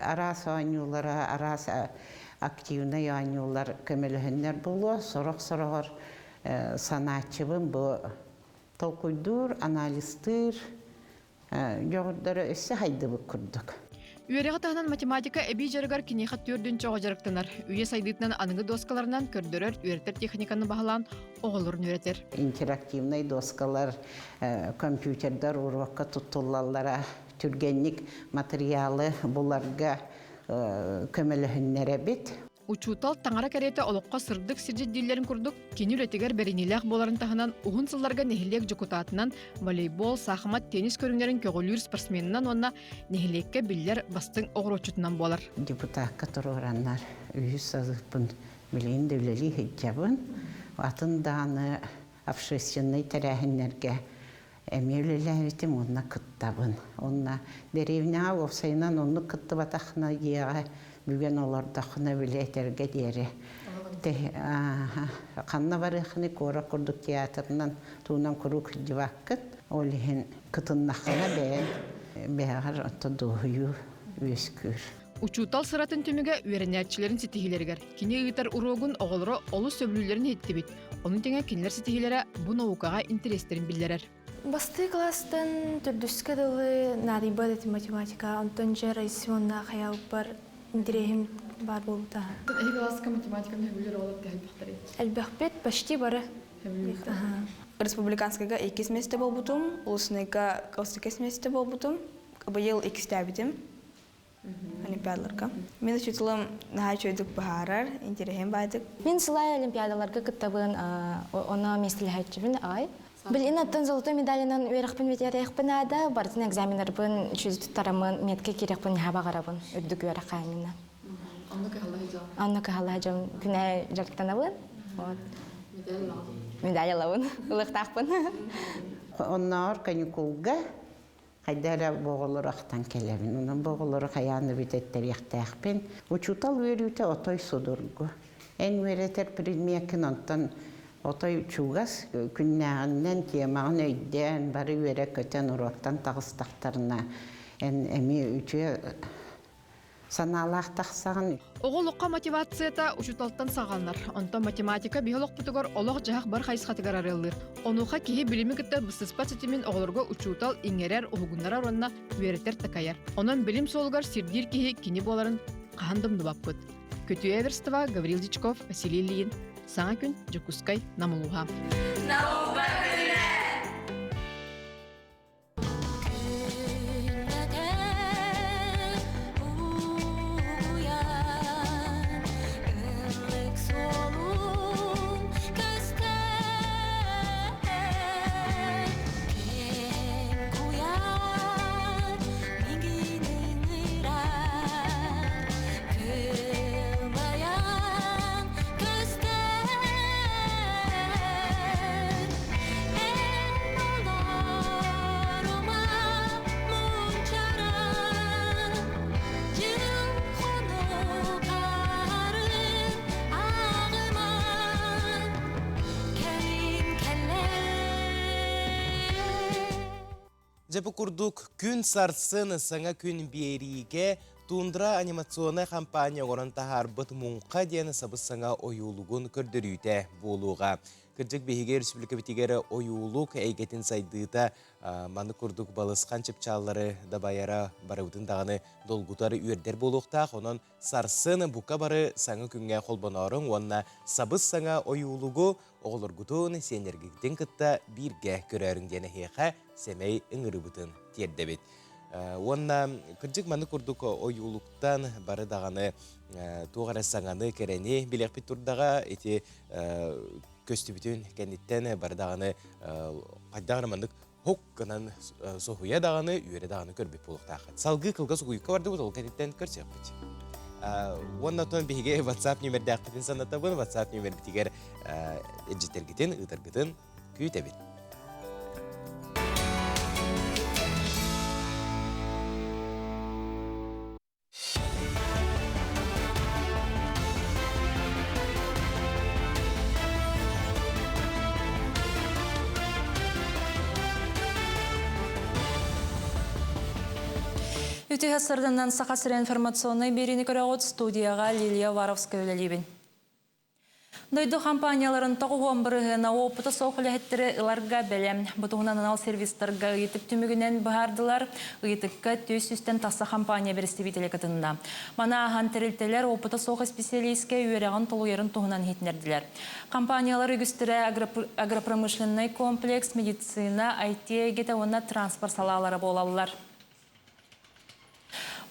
араас оонньуулара, араас активнай оонньуулар көмөлөһөннөр буолуо. Сорох-сороҕор санааччыбын бу толкуйдуур, анализтыыр дьоҕурдара өссө хайдыбыт курдук. Үөрэҕи таһынан математика эбии дьарыгар киниэхэ түөрдүнчэ оҕо дьарыктанар. Үйэ сайдыытынан аныгы доскаларынан көрдөрөр, үөрэтэр техниканы баһылаан оҕолорун үөрэтэр. Интерактивнай доскалар, компьютердар уруокка туттуллаллара түргэнник матырыйаалы буларга көмөлөһүннэрэбит. Учуутал таҥара кэриэтэ олоххо сырдык сирдьит дииллэрин курдук, кини үлэтигэр бэриниилээх буоларын таһынан уһун сылларга нэһилиэк дьокутаатынан волейбол, саахымат, теннис көрүҥнэрин көҕүлүүр спортсменынан уонна нэһилиэккэ биллэр бастыҥ оҕуруотчутунан буолар. Депутакка туруораннар үһүс сылыппын билигин да үлэлии сылдьабын. Атын даҕаны общественнай тэрээһиннэргэ эмиэ үлэлээбитим уонна кыттабын. Уонна дэриэбинэҕэ уопсайынан оннук кыттыбатаххына дьиэҕэ бүгэн олордоххуна били этэргэ диэри ханна барыаххыный куорат курдук театрынан туунан куруук сылдьыбаккын. Ол иһин кытыннаххына бэйэҥ бэйэҕэр онто дуоһуйуу үөскүүр. Учуутал сыратын түмүгэ үөрэнээччилэрин ситиһиилэригэр кини ыытар уруогун оҕолоро олус сөбүлүүллэрин иһиттибит. Ону тэҥэ кинилэр ситиһиилэрэ бу наукаҕа интэриэстэрин биллэрэр. Бастыы кылаастан төрдүскэ дылы наадыйбат этим математика, онтон дьэ Раисионна хайаабыппар интэриэһим баар буолбута. Эһи кылааска математиканы сөбүлүүр оҕолор төһө элбэхтэрий? Элбэхпит, почти бары. Республиканскайга иккис миэстэ буолбутум, улуснайга иккис миэстэ буолбутум, быйыл иккистээбитим. Олимпиадаларга. Мин учууталым наһаа үчүгэйдик быһаарар, интэриэһим баайдык. Мин сылай олимпиадаларга кыттабын, ону миэстэлэһээччибин аҕай. Билин оттон золотой медалынан үөрэхпин бүтэрээхпин наада, барытын экзаменнарбын үчүгэй туттараммын, метка киириэхпин наһаа баҕарабын, үрдүк үөрэх хааммына. Онно кыһалла сылдьаҕын? Онно кыһалла сылдьабын, күнэ дьарыктанабын. Вот. Медаль ылабын, ылыахтаахпын. Оннооҕор каникулга Хайда эрэ бу оҕолору ахтан кэлэбин. Онон бу оҕолору хайаан да бүтэттэриэхтээхпин. Учуутал үөрүүтэ отой судургу. Эн үөрэтэр предмеккин онтон отой чугас күннээҕинэн темаҕын өйдөөн, бары үөрэ-көтөн уруоктан таҕыстахтарына, эн эмиэ үтүө. санаалаах тахсаҕын. Оҕо олоххо мотивацията учууталтан саҕаланар. Онтон математика биһи олохпутугар олох-дьаһах бар хайысхатыгар арыаллыыр. Онуоха киһи билими кытта быстыспат ситимин оҕолорго учуутал иҥэрэр, уһугуннарар уонна үөрэтэр-такайар. Онон билим суолугар сирдиир киһи кини буоларын хаһан да умнубаппыт. Көтүө Эверстова, Гаврил Дичков, Василий Ильин. Саҥа күн, Дьокуускай, Нам улууһа. Наука күнэ! Дьэ бу курдук күн сарсын саҥа күн биэриигэ Тундра анимационнай компания оҥорон таһаарбыт Муҥха диэн сабыс-саҥа ойуулугун көрдөрүүтэ буолуоҕа. Кырдьык биһиги республикабытыгар ойуулук эйгэтин сайдыыта маннык курдук балысхан чыпчааллары дабайара барыбытын даҕаны долгутар үөрдэр буолуохтаах. Онон сарсын бука бары саҥа күҥҥэ холбонооруҥ уонна сабыс-саҥа ойуулугу оҕолоргутун, сиэннэргитин кытта бииргэ көрөөрүҥ диэн эһиэхэ сэмэй ыҥырыыбытын тиэрдэбит. Уонна кырдьык маннык курдук ойуулуктан бары даҕаны туох эрэ саҥаны, кэрэни билиэхпит турдаҕа ити көстүбүтүн кэнниттэн бары даҕаны хайдах эрэ маннык хук гынан соһуйа даҕаны, үөрэ даҕаны көрбүт буолуохтааххыт. Салгыы кылгас угуйукка бардыбыт, ол кэнниттэн көрсүөхпүт. Уонна оттон биһиги WhatsApp нүмердээхпитин санатабын, WhatsApp нүмербитигэр илдьиттэргитин, ыытаргытын күүтэбит. Үтүө сарданан Саха сирэ информационнай биэриини көрөҕүт студияҕа Лилия Уваровская үлэлиибин. Дойду компанияларын 90 бырыһыана уопута суох үлэһиттэри ыларга бэлэм. Бу туһунан анал сервистарга ыйытык түмүгүнэн быһаардылар. Ыйытыкка 400-тэн тахса компания бэрэстэбиитэлэ кытынна. Маны ааһан тэрилтэлэр уопута суох исписэлиискэ үөрэҕин толуйарын туһунан иһитиннэрдилэр. Компаниялар үгүстэрэ агропромышленнай комплекс, медицина, IT эйгэтэ уонна транспорт салаалара буолаллар.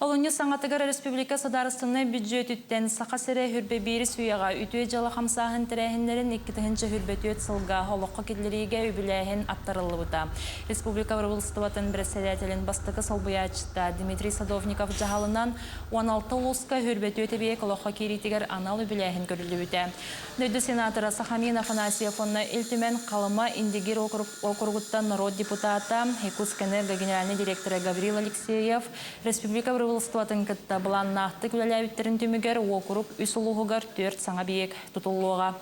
Олунньу саҥатыгар республика судаарыстыбаннай бүддьүөтүттэн Саха сирэ хүрбэ биирис үйэҕэ үтүө дьыала хамсааһын тэрээһиннэрин 2024 сылга олоххо киллэриигэ үбүлээһин аттарыллыбыта. Республика бырабыыталыстыбатын бэрэссэдээтэлин бастакы солбуйааччыта Дмитрий Садовников дьаһалынан 16 улууска хүрбэ түөрт эбийиэк олоххо киириитигэр анал үбүлээһин көрүллүбүтэ. Дойду сенатора Сахамин Афанасьев уонна Ил Түмэн Халыма Индигир округуттан норуот депутата, Якутскэнерго генеральнай директора Гаврил Алексеев республика бырабыыталыстыбатын кытта былааннаахтык үлэлээбиттэрин түмүгэр уокурук үс улууһугар түөрт саҥа объект тутуллуоҕа.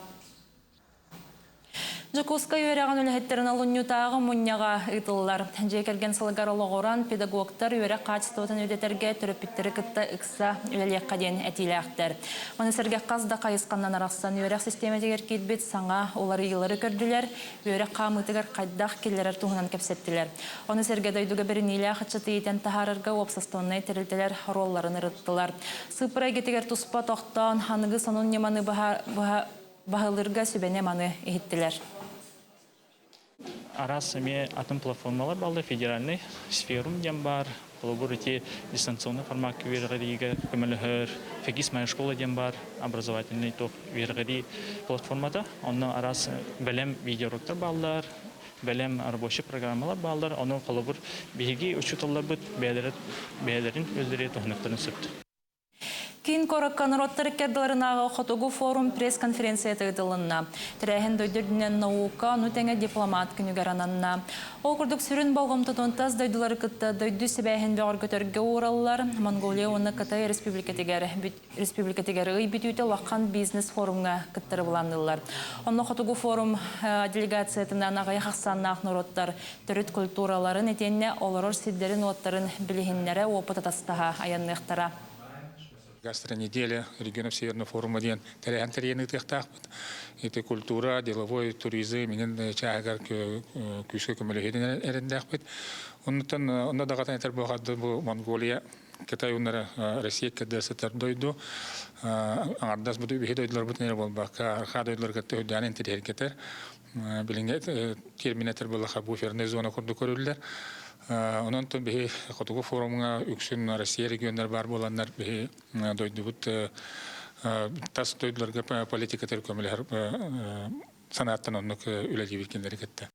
Дьокуускай үөрэҕин үлэһиттэрин олунньутааҕы мунньаҕа ыытыллар. Дьиэ кэргэн сылыгар олоҕуран, педагогтар үөрэх хаачыстыбатын үрдэтэргэ төрөппүттэри кытта ыкса үлэлиэххэ диэн этиилээхтэр. Маны сэргэ хас да хайысханан арахсан үөрэх систиэмэтигэр киирбит саҥа уларыйыылары көрдүлэр, үөрэх хаамыытыгар хайдах киллэрэр туһунан кэпсэттилэр. Ону сэргэ дойдуга бэриниилээх ыччаты иитэн таһаарарга уопсастыбаннай тэрилтэлэр оруолларын ырыттылар. Сыыппара эйгэтигэр туспа тохтоон, аныгы сонун ньыманы баһылыырга сүбэни-аманы иһиттилэр. Араас эмиэ атын платформалар бааллар, федеральный сферум диэн баар, холобур ити дистанционный формакка үөрэҕириигэ көмөлөһөр, ФГИС моя школа диэн баар, образовательный топ үөрэҕирии платформата. Онно араас бэлэм видеоуроктар бааллар, бэлэм рабочий программалар бааллар. Ону холобур биһиги учууталларбыт бэйэлэрин бэйэлэрин үлэлэри туһаныахтарын сөп. Киин куоракка норуоттар иккардыларынааҕы Хотугу форум пресс-конференцията ыытылынна. Тэрээһин дойду үрдүнэн наука, ону тэҥэ дипломат күнүгэр ананна. Ол курдук сүрүн болҕомтотун тас дойдулары кытта дойду сибээһин бөҕөргөтөргө уураллар. Монголия уонна Кытай республикатыгар, республикатыгар ый бүтүүтэ улахан бизнес-форумҥа кыттары былаанныыллар. Онно Хотугу форум делегациятынан аҕыйах ахсааннаах норуоттар төрүт культураларын итиэннэ олорор сирдэрин-уоттарын билиһиннэрэ, уопут атастаһа айанныахтара. Гастронеделя регионов Северного форума диэн тэрээһин тэрийэн ыытыахтаахпыт. Ити культура, деловой туризм иҥин чааһыгар күүскэ көмөлөһүөн эрэннээхпит. Оннуттан онно даҕатан этэр буолхарды бу Монголия, Кытай уонна Россия кэрдэ сытар дойду аҥардас бу биһи дойдуларбытын эрэ буолбакка, архаа дойдуларга төһүрдээн интэриэһиргэтэр. Билиҥҥи терминэтэр буоллаха буферная зона курдук көрүллэр. Онон биһи Хотугу форумҥа үксүн Россия регионнар баар буоланнар биһи дойдубут тас дойдуларга политикатыгар көмөлөһөр санааттан оннук үлэлиибит кинилэри кытта.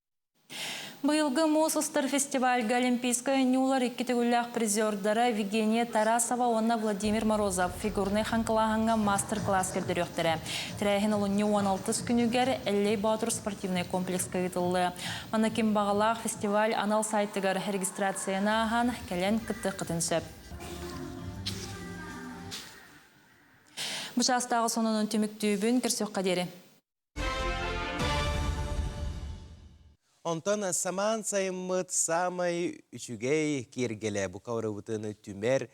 Быйылгы Муус устар фестивальга Олимпийскай оонньуулар икки төгүллээх призердара Евгения Тарасова уонна Владимир Морозов фигурнай хаҥкылааһыҥҥа мастер-класс көрдөрүөхтэрэ. Тэрээһин олунньу 16 күнүгэр Эллэй Боотур спортивнай комплекска ыытыллыа. Манна ким баҕалаах фестиваль анал сайтыгар регистрацияны ааһан, кэлэн кыттыаххытын сөп. Бу чаастааҕы сонунун түмүктүүбүн, көрсүөххэ диэри. Онтон самаан сайыммыт саамай үчүгэй киэргэлэ бука барыбытын түмэр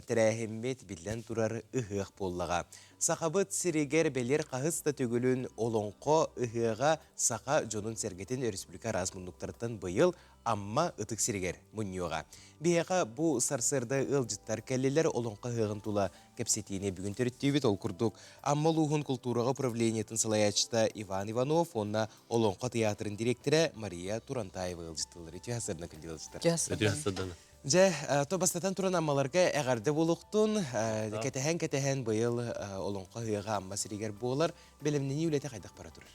тэрээһиммит биллэн турар ыһыах буоллаҕа. Сахабыт сиригэр бэлиэр хаһыс да төгүлүн Олоҥхо ыһыаҕа саха дьонун-сэргэтин өрөспүүбүлүкэ араас муннуктарыттан быйыл Амма ытык сиригэр мунньуоҕа. Биһиэхэ бу сарсыарда ыалдьыттар кэллилэр Олоҥхо ыһыаҕын тула кэпсэтиини бүгүн төрүттүүбүт. Ол курдук, Амма улууһун култуураҕа управлениетын салайааччыта Иван Иванов уонна Олоҥхо тыйаатырын дириэктэрэ Мария Турантаева ыалдьыттылар. Үтүө сарсыардан күндү ыалдьыттар. Үтүө сарсыардан. Дьэ, то бастатан туран Аммаларга эҕэрдэ буолуохтун. Кэтэһэн-кэтэһэн быйыл Олоҥхо ыһыаҕа Амма сиригэр буолар. Бэлэмнэнии үлэтэ хайдах бара турар?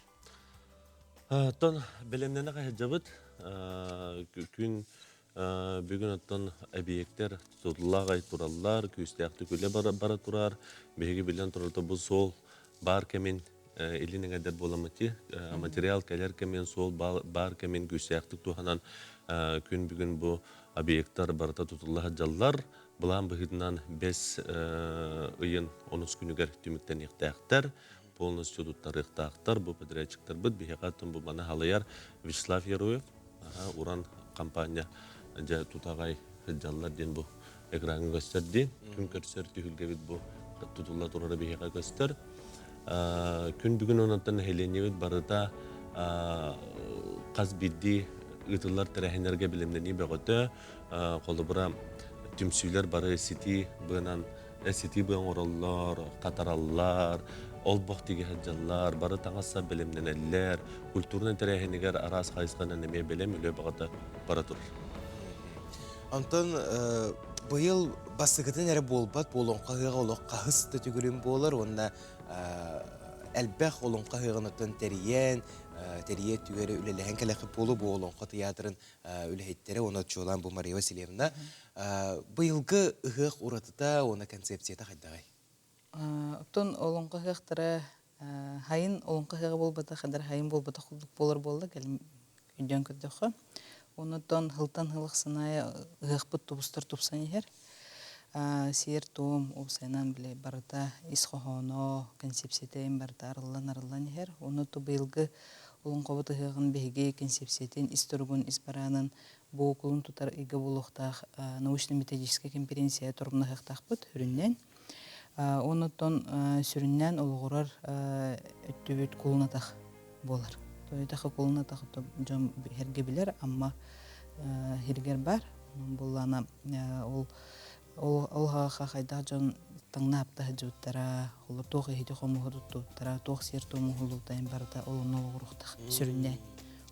Оттон бэлэмнэнэ хаһыдьабыт. Күн Бүгүн оттон эбийиэктэр тутулла аҕай тураллар, күүстээхтик үлэ бара турар. Биһиги билэн турарда бу суол баар кэмин илин эҥэрдэр буоламмыт материал кэлэр кэмин, суол баар кэмин күүстээхтик туһанан күн бүгүн бу объектар барыта тутулла сылдьаллар. Былаан быһыытынан бэс ыйын онус күнүгэр түмүктэниэхтээхтэр, полностью туттарыахтаахтар. Бу подрядчиктарбыт биһиэхэ оттон бу маны халыйар Вячеслав Яруев Уран компания дьэ тутаҕай сылдьаллар диэн бу экраҥҥа көстөр дии. Күн көрсөр түһүлгэбит бу тутулла турара биһиэхэ көстөр. Күн бүгүн онон нэһилиэнньэбит барыта хас биирдии ыытыллар тэрээһиннэргэ бэлэмнэнии бөҕөтө. Холобура, түмсүүлэр бары ситии быанан ситии быа оҥороллор, хатараллар, олбох тигэ сылдьаллар, бары таҥас-сап бэлэмнэнэллэр, культурнай тэрээһинигэр араас хайысханан эмиэ бэлэм үлэ баҕата бара турар. Онтон быйыл бастакытын эрэ буолбат бу олоҥхо ыһыаҕа олох хаһыс да төгүлүн буолар уонна элбэх олоҥхо ыһыаҕын оттон тэрийэн, тэрийэ түгэри үлэлэһэн кэлэххит буолуо бу олоҥхо тыйаатырын үлэһиттэрэ уонна чуолаан бу Мария Васильевна Быйылгы ыһыах уратыта уонна концепцията хайдаҕый? Оттон олоҥхо ыһыахтара хайын олоҥхо ыһыаҕа буолбатах, эдэр хайын буолбатах курдук буолар буолла кэлин өйдөөн көрдөххө. Оннуттан сылтан сыл ахсын аайы ыһыахпыт тубустар тупсан иһэр. Сиэр-туом уопсайынан били барыта ис хоһооно, концепцията барыта арыллан-арыллан иһэр. Онно быйылгы олоҥхобут ыһыаҕын биһиги концепциятын ис туругун, ис бараанын Бу кулун тутар ыйга буолуохтаах научно-методическай конференция торумнаһыахтаахпыт сүрүннээн. Оннуттан сүрүннээн олоҕурар өттүбүт кулун атах буолар. Тойотаха кулун атах дьон эргэ билэр, Амма сиригэр баар. Онон буоллаана ол ол хаха хайдах дьон таҥнаапта сылдьыбыттара, холор туох иһити хомуһу туттубуттара, туох сиэр туому уһуллубуттарын барыта ол онно олоҕуруохтаах сүрүннээн.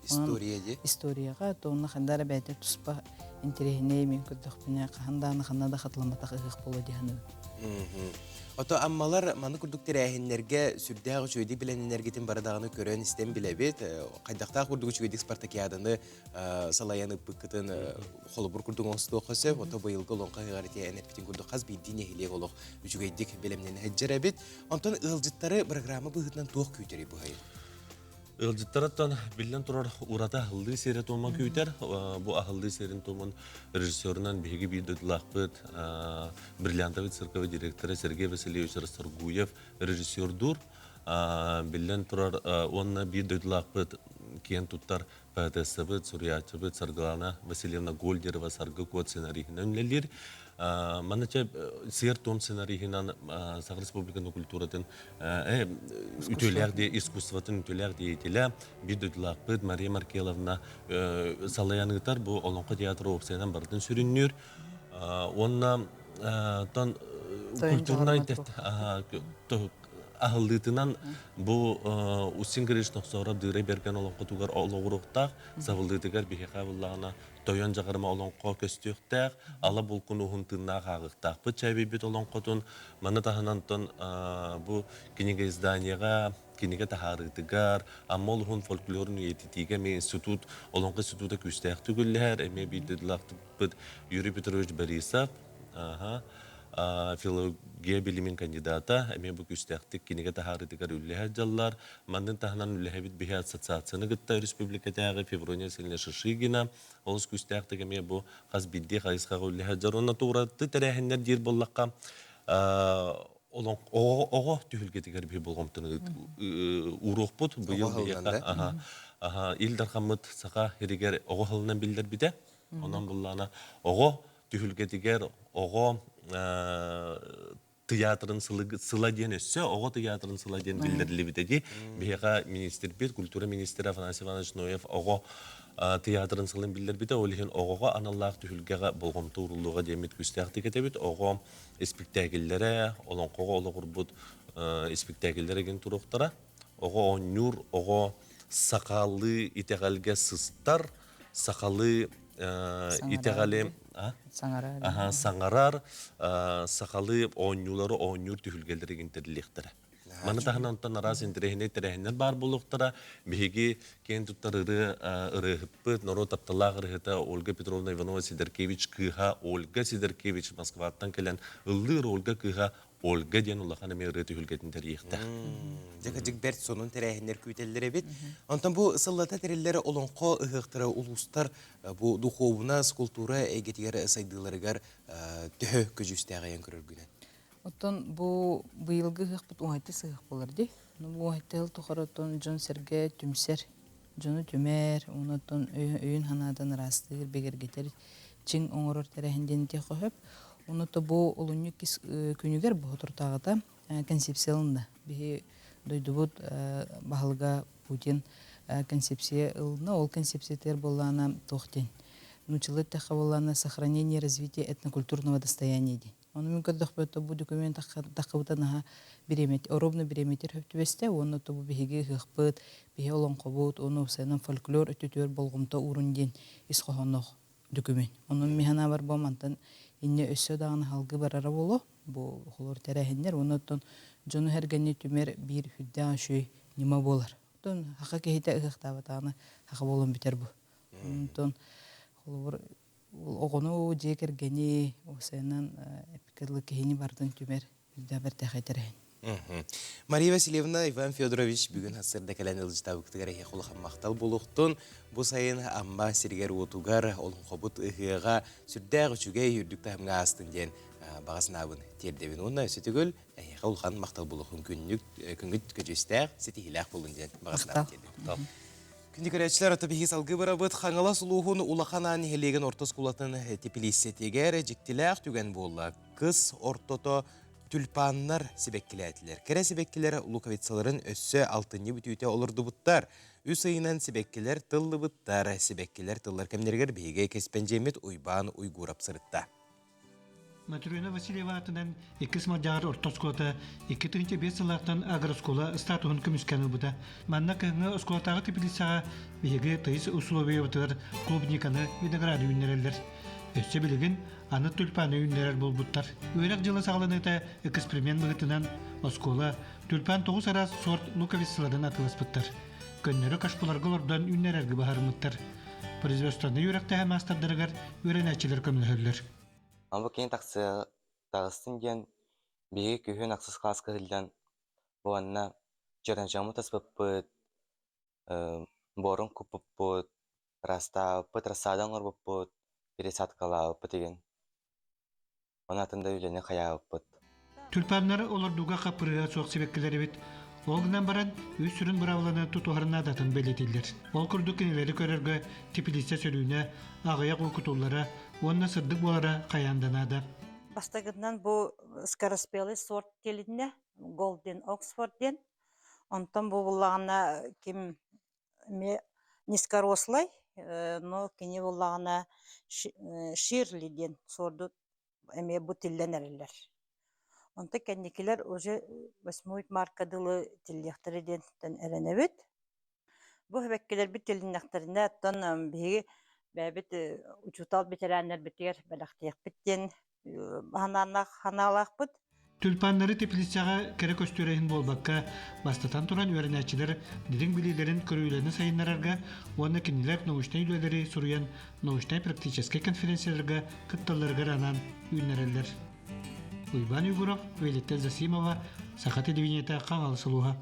История дии. Историяҕа то онно ханна эрэ бэйэтэ туспа интэриэһинэй мин көрдөхпүнэ хаһан даҕаны ханна да хатыламматах ыһыах буолуо дии саныыбын. Ото аммалар маны курдук тэрээһиннэргэ сүрдээх үчүгэйдик билэннэргитин бары даҕаны көрөн-истэн билэбит. Хайдахтаах курдук үчүгэйдик спартакиаданы салайан ыппыккытын холобур курдук оҥостуохха сөп. Ото быйылгы олоҥхо ыһыаҕар ити эн эппитин курдук хас биирдии нэһилиэк олох үчүгэйдик бэлэмнэнэ сылдьар эбит. Онтон ыалдьыттары программа быһыытынан туох күүтэрий быһайын? Ыалдьыттарыттан биллэн турар ураты аһыллыы сиэрэ-туома күүтэр. Бу аһыллыы сиэрин-туомун режиссерунан биһиги биир дойдулаахпыт бриллиантовый цирковый директора Сергей Васильевич Расторгуев режиссердуур. Биллэн турар уонна биир дойдулаахпыт киэн туттар поэтессабыт, суруйааччыбыт Саргылана Васильевна Гольдерова Саргы Куот сценариһынан үлэлиир. Манна чэ сиэр-туом сценарийынан Саха Республикатын культуратын үтүөлээх искусствотын үтүөлээх деятеля биир дойдулаахпыт Мария Маркеловна салайан ыытар бу Олоҥхо театра уопсайынан барытын сүрүннүүр. Уонна тон культурнай аһыллыытынан бу Устин Гриш Нохсооров Дыырай Бэргэн олоҥхотугар олоҕуруохтаах, сабыллыытыгар биһиэхэ буллаҕына Тойон Дьаҕарыма олоҥхо көстүөхтээх, ала булкун уһун тыыннаах ааҕыахтаахпыт чээбийбит олоҥхотун. Маны таһынан тон бу кинигэ изданиеҕа, кинигэ таһаарыытыгар, Амма олуһун фольклорун үйэтитиигэ эмиэ институт, олоҥхо института күүстээхтик үлэлэһэр, эмиэ биир дойдулаахпыт Юрий Петрович Борисов, филология билимин кандидата, эмиэ бу күүстээхтик кинигэ таһаарыытыгар үлэлэһэр дьаллар. Маннын таһынан үлэһэбит биһи ассоциацияны кытта республикатааҕы Феврония Васильевна Шишигина олус күүстээхтик эмиэ бу хас биирдии хайысхаҕа үлэлэһэр дьон. Уонна туураты тэрээһиннэр диир буоллахха, оҕо түһүлгэтигэр биһи болҕомтону ууруохпут. Быйыл биһиэхэ Ил Дархаммыт Саха сиригэр оҕо сылынан биллэрбитэ. Онон буллаана оҕо түһүлгэтигэр оҕо тыйаатырын сыла диэн өссө оҕо тыйаатырын сыла диэн биллэриллибитэ дии. Биһиэхэ министрбит, культура министрэ Афанасий Иванович Ноев оҕо тыйаатырын сылын биллэрбитэ. Ол иһин оҕоҕо аналлаах түһүлгэҕэ болҕомто ууруллуоҕа диэммит күүстээхтик этэбит. Оҕо испиктээкиллэрэ, олоҥхоҕо олоҕурбут испиктээкиллэр игин туруохтара. Оҕо оонньуур, оҕо сахалыы итэҕэлгэ сыстар, сахалыы итэҕэли саҥарар, сахалыы оонньуулары оонньуур түһүлгэлэри тэриллиэхтэрэ. Маны таһынан онтон араас интэриэһинэй тэрээһиннэр баар буолуохтара. Биһиги киэн туттар ырыа ырыаһыппыт, норуот тапталлаах ырыаһыта Ольга Петровна Иванова-Сидоркевич кыыһа Ольга Сидоркевич Москваттан кэлэн ыллыыр Ольга кыыһа Ольга диэн улахан эмиэ ырыа түһүлгэтин тэрийиэхтээх. Дьэ, кырдьык бэрт сонун тэрээһиннэр күүтэллэр эбит. Онтон бу сыллата тэриллэр олоҥхо ыһыахтара улуустар бу духуобунас, култуура эйгэтигэр сайдыыларыгар төһө көдьүүстээҕийэн көрөргүнэн? Оттон бу быйылгы ыһыахпыт уһайты сыһыах буолар дии. Бу уһайты сыл тухары оттон дьон-сэргэ түмсэр, дьону түмэр, уонна оттон өйүн-санаатын ыраастыыр, бигэргэтэр, чиҥ оҥорор тэрээһин диэн этиэххэ сөп. Ону то бу олунньу иккис күнүгэр бу соторутааҕыта концепция ылынна. Биһи дойдубут баһылыга Путин концепция ылына. Ол концепциятыгар буоллаана туох диэн? Нууччалыы эттэххэ буоллаана сохранение и развитие этнокультурного достояния диэн. Ону мин көрдөхпө бу документ таххыбыта наһаа бириэмэт, оробно бириэмэтир хөп түбэстэ уонна то бу биһиги ыһыахпыт, биһи олоҥхобут, уонна уопсайынан фольклор өттүтүгэр болҕомто уурун диэн ис хоһоонноох документ. Онон мин санаабар бу мантан инньэ өссө даҕаны салгыы барара буолуо бу холор тэрээһиннэр уонна оттон дьону сэргэни түмэр биир сүрдээх үчүгэй ньыма буолар. Оттон саха киһитэ ыһыахтаабатаҕына саха буолан бүтэр бу. Онтон холобур оҕону, дьиэ кэргэни, уопсайынан эпикэлы киһини барытын түмэр үрдээх бэртээхэй тэрээһин. Мария Васильевна, Иван Федорович бүгүн сарсыарда кэлэн ыалдьытаабыкытыгар эһиэхэ улахан махтал буолуохтун. Бу сайын Амма сиригэр-уотугар олоҥхобут ыһыаҕа сүрдээх үчүгэй үрдүк таһымҥа аастын диэн баҕа санаабын тиэрдэбин. Уонна өссө төгүл эһиэхэ улахан махтал буолуохун күннүк күҥҥүт көдьүүстээх, ситиһиилээх буолун диэн баҕа санаабын тиэрдэбин. Күндү көрөөччүлэр, ото биһиги салгыы барабыт. Хаҥалас улууһун Улахан Аан нэһилиэгин орто оскуолатын типилииссэтигэр дьиктилээх түгэн буолла. Кыс ортото тюльпаннар сибэккилээтилэр. Кэрэ сибэккилэр луковицаларын өссө алтынньы бүтүүтэ олордубуттар. Үс ыйынан сибэккилэр тыллыбыттар. Сибэккилэр тыллар кэмнэригэр биһиги кэспэндьиэммит Уйбаан Уйгуурап сырытта. Матрена Васильева аатынан иккис Малдьаҕар орто оскуолата 2005 сыллаахтан агрооскуола статуһун көмүскээн ылбыта. Манна кыһыҥҥы оскуолатааҕы теплицаҕа биһиги тыйыс усулуобуйабытыгар клубниканы, винограды үүннэрэллэр. Өссө билигин аны тюльпаны үүннэрэр буолбуттар. Үөрэх дьыла саҕаланыыта эксперимент быһыытынан оскуола тюльпан тоҕус араас сорт луковицаларын атыыласпыттар. Көннөрү кашпуларга олордон үүннэрэргэ быһаарыммыттар. Производственнай үөрэхтээһин маастардарыгар үөрэнээччилэр көмөлөһөллөр. Бу кини тахсыа таҕыстын диэн биһиги күһүн ахсыс кылааска сылдьан уонна чөрөнчөҕүммүт таспыппыт, буорун куппуппут, ыраастаабыппыт, рассада оҥорбуппут, пересадкалаабыппыт игин. Ону атын да үлэни хайаабыппыт. Тюльпаннары олордууга хаппырыыһа суох сибэккилэр эбит. Ол гынан баран, үс сүрүн быраабыланы тутуһар наадатын бэлиэтииллэр. Ол курдук кинилэри көрөргө теплица сөрүүнэ, аҕыйах уу кутуллара уонна сырдык буолара хайаан да наада. Бастакытынан бу скороспелый сорт тилиннэ, Golden Oxford диэн. Онтон бу буллаҕына ким эмиэ низкорослай, но кини буллаҕына Ширли диэн сорду эмиэ бу тиллэн эрэллэр. Онтон кэнникилэр уже восьмой марка дылы тиллиэхтэрэ диэн эрэнэбит. Бу сибэккилэрбит тилиннэхтэринэ, оттон биһиги бэйэбит учуутал бэтэрээннэрбитигэр бэлэхтиэхпит диэн санаалаахпыт. Тюльпаннары теплицаҕа кэрэ көстүүрэ иһин буолбакка, бастатан туран үөрэнээччилэр дириҥ билиилэрин көрүүлэрин сайыннарарга уонна кинилэр научнай үлэлэри суруйан научнай-практическай конференцияларга кытталларыгар анаан үүннэрэллэр. Уйбаан Егоров, Виолетта Засимова, Саха телевидениета Хаҥалас улууһа.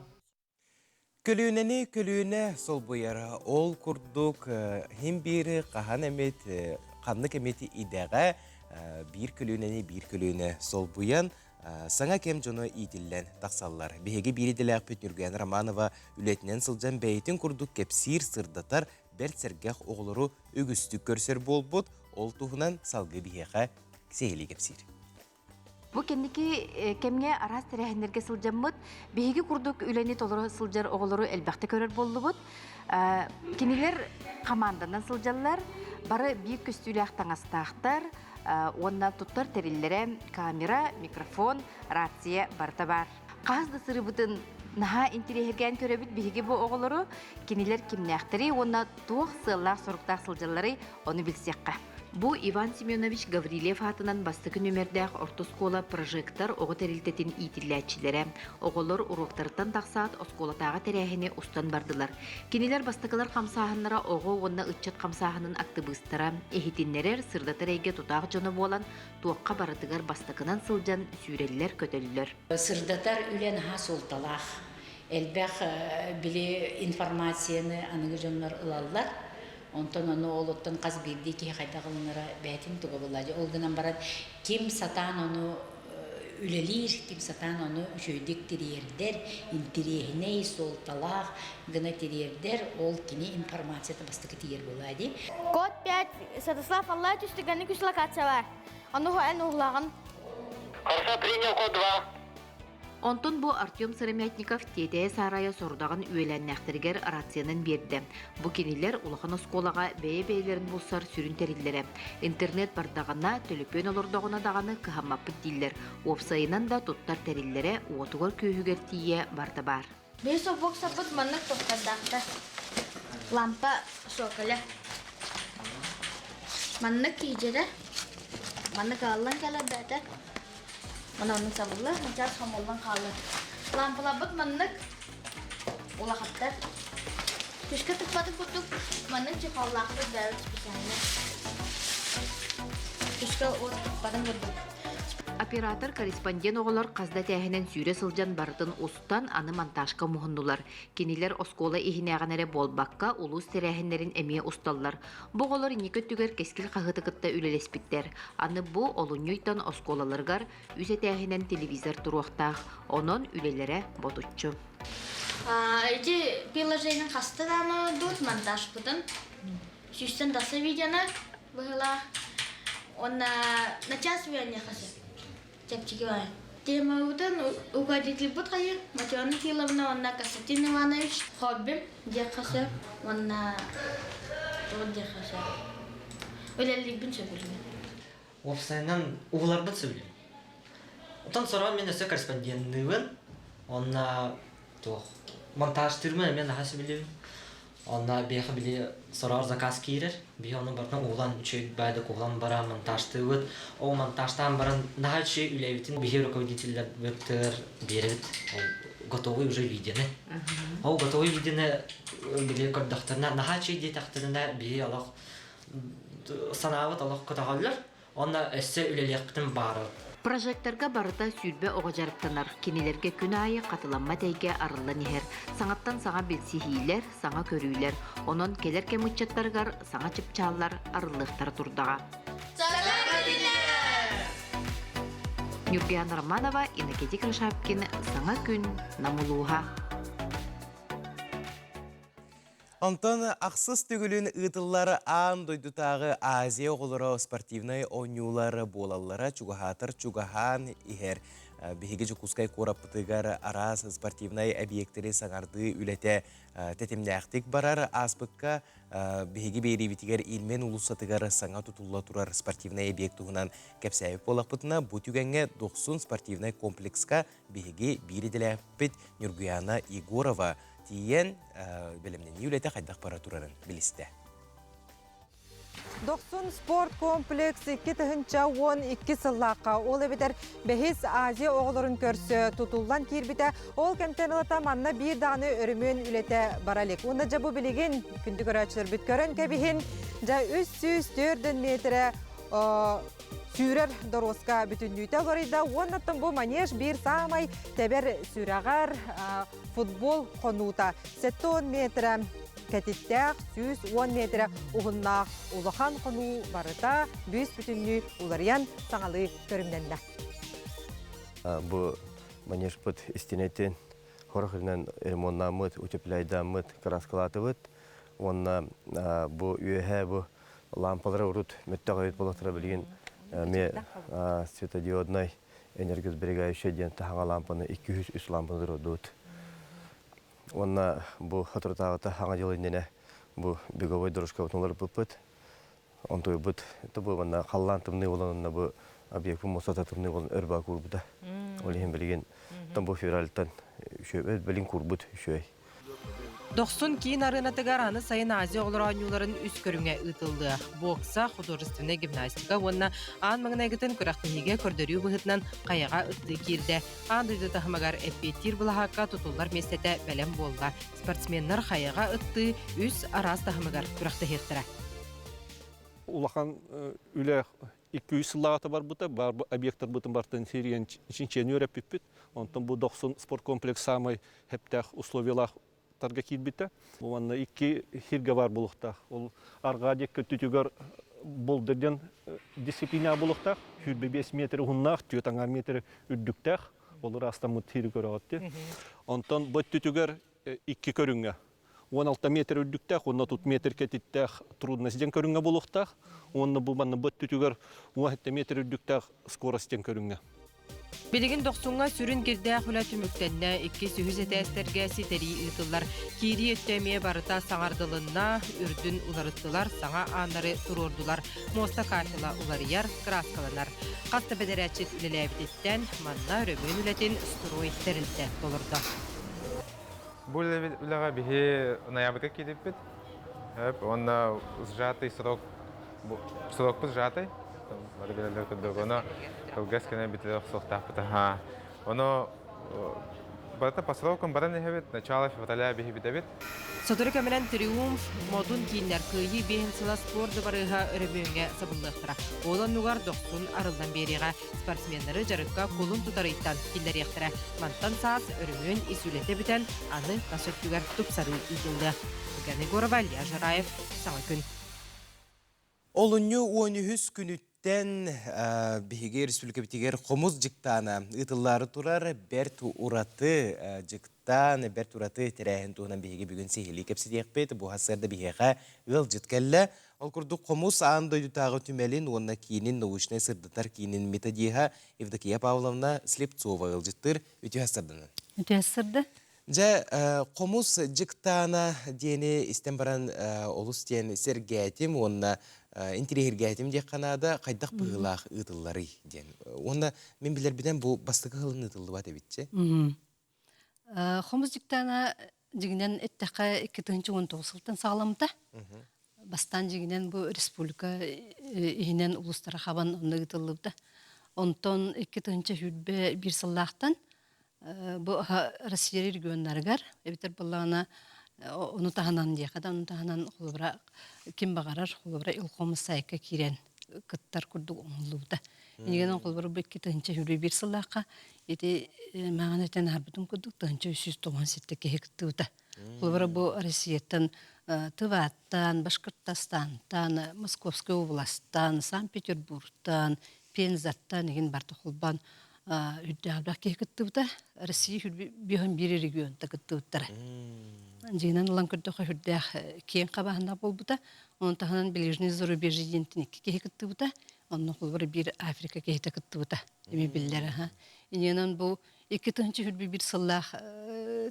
Көлүөнэни көлүөнэ солбуйар. Ол курдук иһин биири хаһан эмит, ханнык эмит идэҕэ биир көлүөнэни биир көлүөнэ солбуйан саҥа кэм дьоно иитиллэн тахсаллар. Биһиги биир идэлээхпит Ньургуяна Романова үлэтинэн сылдьан бэйэтин курдук кэпсиир, сырдатар бэрт сэргэх оҕолору үгүстүк көрсөр буолбут. Ол туһунан салгыы биһиэхэ сиһилии кэпсиир. Бу кэнники кэмҥэ араас тэрээһиннэргэ сылдьаммыт, биһиги курдук үлэни толоро сылдьар оҕолору элбэхтэ көрөр буоллубут. Кинилэр хамаанданан сылдьаллар, бары биир көстүүлээх таҥастаахтар уонна туттар тэриллэрэ камера, микрофон, рация барыта баар. Хаһыс да сырыыбытын наһаа интириэһиргээн көрөбүт биһиги бу оҕолору, кинилэр кимнээхтэрий уонна туох сыаллаах-соруктаах сылдьалларый, ону билсиэххэ. Бу Иван Семенович Гаврильев аатынан бастакы нүмердээх орто оскуола «Прожектор» оҕо тэрилтэтин иитиллээччилэрэ. Оҕолор уруоктарыттан тахсаат оскуолатааҕы тэрээһини устан бардылар. Кинилэр бастакылар хамсааһыннара оҕо уонна ыччат хамсааһынын актыбыыстара, иһитиннэрэр, сырдатар эйгэ тутаах дьоно буолан, туохха барытыгар бастакынан сылдьан сүүрэллэр-көтөллөр. Сырдатар үлэ наһаа суолталаах. Элбэх били информацияны аныгы дьоннор ылаллар. Онтон ону ол оттон хас биирдии киһи хайдах ылынара бэйэтин туга буолла. Ол гынан баран ким сатаан ону үлэлиир, ким сатаан ону үчүгэйдик тириэрдэр, интириэһинэй, суолталаах гына тириэрдэр, ол кини информацията бастакы тиийэр буолаа дии. Код 5 Святослав Аллай түстүгэнник үс локация бар. Ону эн уһулаҕын. Хорошо, принял код 2. Онтон бу Артем Сыромятников тиэтэйэ саарайа сорудаҕын үөлээннээхтэригэр рациянан биэрдэ. Бу кинилэр улахан оскуолаҕа бэйэ-бэйэлэрин булсар сүрүн тэриллэрэ. Интернет бардаҕына, төлөпүөн олордоҕуна даҕаны кыһаммаппыт дииллэр. Уопсайынан да туттар тэриллэрэ уотугар-күөһүгэр тиийэ барыта баар. Биһи боксаппыт маннык тохтардаахтар. Лампа соколя. Маннык киидьэрэ. Маннык ааллан кэлэр бээтэ. Мана оннук сабыллар, начаас хомуллан хаалар. Лампаларбыт маннык улахаттар. Түшкэ тыкпатын курдук маннык чехоллаахпыт бэйэбит специально. Түшкэ уот тыкпатын курдук. Оператор корреспондент оҕолор хас да этээһинэн сүүрэ сылдьан барытын устан аны монтажка муһуннулар. Кинилэр оскуола иһинээҕин эрэ буолбакка, улуус тэрээһиннэрин эмиэ усталлар. Бу оҕолор инники өттүгэр Кэскил хаһыаты кытта үлэлэспиттэр. Аны бу олунньу ыйтан оскуолаларыгар үс этээһинэн телевизор туруохтаах. Онон үлэлэрэ ботуччу. Эти приложение хаста даҕаны оҥордубут монтажпытын. Сүүстэн тахса видеоны быһыылаах. Уонна начаас үөрэниэххэ сөп. Чэпчэки баҕайы. Темабытын руководительбыт хайы Матрена Кирилловна уонна Константин Иванович хоббим диэххэ сөп уонна туох диэххэ сөп. Үлэлиирбин сөбүлүүбүн. Уопсайынан уһуларбын сөбүлүүбүн. Оттон сороҕор мин өссө корреспонденныыбын. Уонна туох монтажтыырбын эмиэ наһаа сөбүлүүбүн. Онно биһиэхэ били сороҕор заказ киирэр. Биһи ону барытын уһулан үчүгэй баайдык уһулан баран монтажтыыбыт. Ол монтажтаан баран наһаа үчүгэй үлэбитин биһи руководителлэрбитигэр биэрэбит. Ол готовый уже видеоны. Ол готовый видеоны били көрдөхтөрүнэ наһаа үчүгэй диэтэхтэринэ биһи олох санаабыт олох көтөҕөллөр. Уонна өссө үлэлиэхпитин баҕарабыт. Прожекторга барыта 20 оҕо дьарыктанар. Кинилэргэ күн аайы хатыламмат эйгэ арыллан иһэр. Саҥаттан саҥа билсиһиилэр, саҥа көрүүлэр. Онон кэлэр кэм ыччаттарыгар саҥа чыпчааллар арыллыахтара турдаҕа. Ньургуяна Романова, Иннокентий Крошапкин, Саҥа күн, Нам улууһа. Онтон ахсыс төгүлүн ыытыллар аан дойдутааҕы Азия оҕолоро спортивнай оонньуулар буолаллара чугаһаатар чугаһаан иһэр. Биһиги Дьокуускай куораппытыгар араас спортивнай объектэри саҥардыы үлэтэ тэтимнээхтик барар. Ааспыкка биһиги биэриибитигэр Ильмень уулуссатыгар саҥа тутулла турар спортивнай объект туһунан кэпсээбит буоллахпытына, бу түгэҥҥэ Дохсун спортивнай комплекска биһиги биир идэлээхпит Ньургуяна Егорова тиийэн бэлэмнэнии үлэтэ хайдах бара турарын билистэ. Дохсун спорт комплекс 2012 сыллаахха, ол эбэтэр бэһис Азия оҕолорун көрсө тутуллан киирбитэ. Ол кэмтэн ылата манна биир даҕаны өрөмүөн үлэтэ бара илик. Уонна дьэ бу билигин күндү көрөөччүлэрбит көрөн кэбиһин, дьэ 304 метрэ сүүрэр доруоска бүтүннүүтэ уларыйда. Уоннаттан бу манеж биир саамай тэбэр сүрэҕэр футбол хонуута 70 метрэ кэтиттээх 110 метрэ уһуннаах улахан хонуу барыта бүүс бүтүннүү уларыйан саҥалыы көрүҥнэннэ. Бу манежпыт истинэтин хорох иринэн ремоннаммыт, утепляйдаммыт, краскалаатыбыт. Уонна бу үөһэ бу лампалары урут мөттөх эбит буоллахтара билигин эмиэ светодиоднай энергосберегающая диэн таһаҥа лампаны 203 лампаны туруордубут. Уонна бу соторутааҕыта хаҥа дьыл иннинэ бу беговой дорожкабытын уларыппыппыт. Онтуйбут бу манна халлаан тымныы буолан онно бу объекпын муостата тымныы буолан өр баа куурбута. Ол иһин билигин бу февральтан үчүгэй билин куурбут үчүгэй. Дохсун киин арыанатыгар аны сайын Азия оҕолоро оонньууларын үс көрүҥэ ыытыллыа. Бокса, художественнай гимнастика уонна аан маҥнайгытын күрэхтэһиигэ көрдөрүү быһыытынан хайаҕа ыттыы киирдэ. Аан дойду таһымыгар эппиэттиир былаһаакка тутуллар миэстэтэ бэлэм буолла. Спортсменнар хайаҕа ыттыы үс араас таһымыгар күрэхтэһиэхтэрэ. Улахан үлэ 200 сыллааҕыта барбыта. Бар объектарбытын бартын сирийэн чинчийэн үөрэппиппит. Онтон бу Дохсун спорткомплекс саамай хэптэх условиялаах тарга киирбитэ. Бу манна икки сиргэ баар буолуохтаах. Ол арҕаа диэки өттүтүгэр болдер диэн дисциплина буолуохтаах. 25 метр уһуннаах, 4 аҥаар метр үрдүктээх. Ол ыраастаммыт сири көрөҕүт. Онтон бу өттүтүгэр икки көрүҥҥэ 16 метр үрдүктээх уонна 30 метр кэтиттээх трудность диэн көрүҥҥэ буолуохтаах. Уонна бу манна бу өттүтүгэр 17 метр үрдүктээх скорость диэн көрүҥҥэ. Билигин Дохсуҥҥа сүрүн кирдээх үлэ түмүктэннэ, иккис, үһүс этээстэргэ ситэрии ыытыллар. Киирии өттө эмиэ барыта саҥардылынна, үрдүн уларыттылар, саҥа ааннары туруордулар. Муоста кафела уларыйар, кырааскаланар. Хас да бэдэрээччит үлэлээбититтэн, манна өрөмүөн үлэтин строй тэрилтэ толордо. Бу үлэҕэ биһи ноябрьга киирбиппит. Уонна сжатый срок срокпут сжатый. Бары билэллэр курдук. Ону кылгас кэнэ бүтэрэ охсуохтаахпыт. Ону барыта по срокам баран иһэбит. Начало февраля биһи бүтэбит. Сотору кэминэн Триумф, Модун кииннэр Кыайыы биэһин сыла спорт дыбарыаһа өрөмүөҥҥэ сабыллыахтара. Ол оннугар дохсун арыллан биэриэҕэ. Спортсменнары дьарыкка кулун тутар ыйтан киллэриэхтэрэ. Мантан саас өрөмүөн ис үлэтэ бүтэн, аны тас өттүгэр тупсарыы ыытыллыа. Ульяна Егорова, Илья Жараев, Саҥа күн. Олунньу 13 күнүттэн биһиги республикабытыгар хомус дьыктаана ыытыллаары турар бэрт ураты дьыктаан, бэрт ураты тэрээһин туһунан биһиги бүгүн сиһилии кэпсэтиэхпит. Бу сарсыарда биһиэхэ ыалдьыт кэллэ. Ол курдук хомус аан дойдутааҕы түмэлин уонна киинин научнай-сырдатар киинин методиһа Евдокия Павловна Слепцова ыалдьыттыыр үтүө сарданан. Үтүө сырды. Дьэ, хомус дьыктаана диэни истэн баран олус диэн сэргээтим уонна интириэһиргээтим диэххэ наада, хайдах быһыылаах ыытылларый диэн. Уонна мин билэрбинэн бу бастакы сылын ыытыллыбат эбитчи. Хомус дьыктаана дьиҥинэн эттэххэ 2019 сылтан саҕаламмыта. Бастаан дьиҥинэн бу республика иһинэн улуустара хабан онно ыытыллыбыта. Онтон 2021 сыллаахтан бу Россия регионнарыгар эбэтэр буоллаҕына ону таһынан диэхэ да ону таһынан холобура ким баҕарар холобура Илхомус сайтка киирэн кыттар курдук оҥоһуллубута. Инигинэн холобура бу 2021 сыллаахха ити мааҕын этэн аһарбытым курдук 1397 киһи кыттыбыта. Холобура бу Россияттан Тываттан, Башкортостантан, Московскай областан, Санкт-Петербургтан, Пензаттан игин барда холбоон үрдээх киһи кыттыбыта. Россия биһон биир регионта кыттыбыттара. Дьиҥинэн ылан көрдөххө сүрдээх киэҥ хабааһыннаах буолбута. Онон таһынан ближний зарубежье диэнтэн икки киһи кыттыбыта. Онно холобура биир Африка киһитэ кыттыбыта. Эми биллэр аха. Иннинэн бу 2021 сыллаах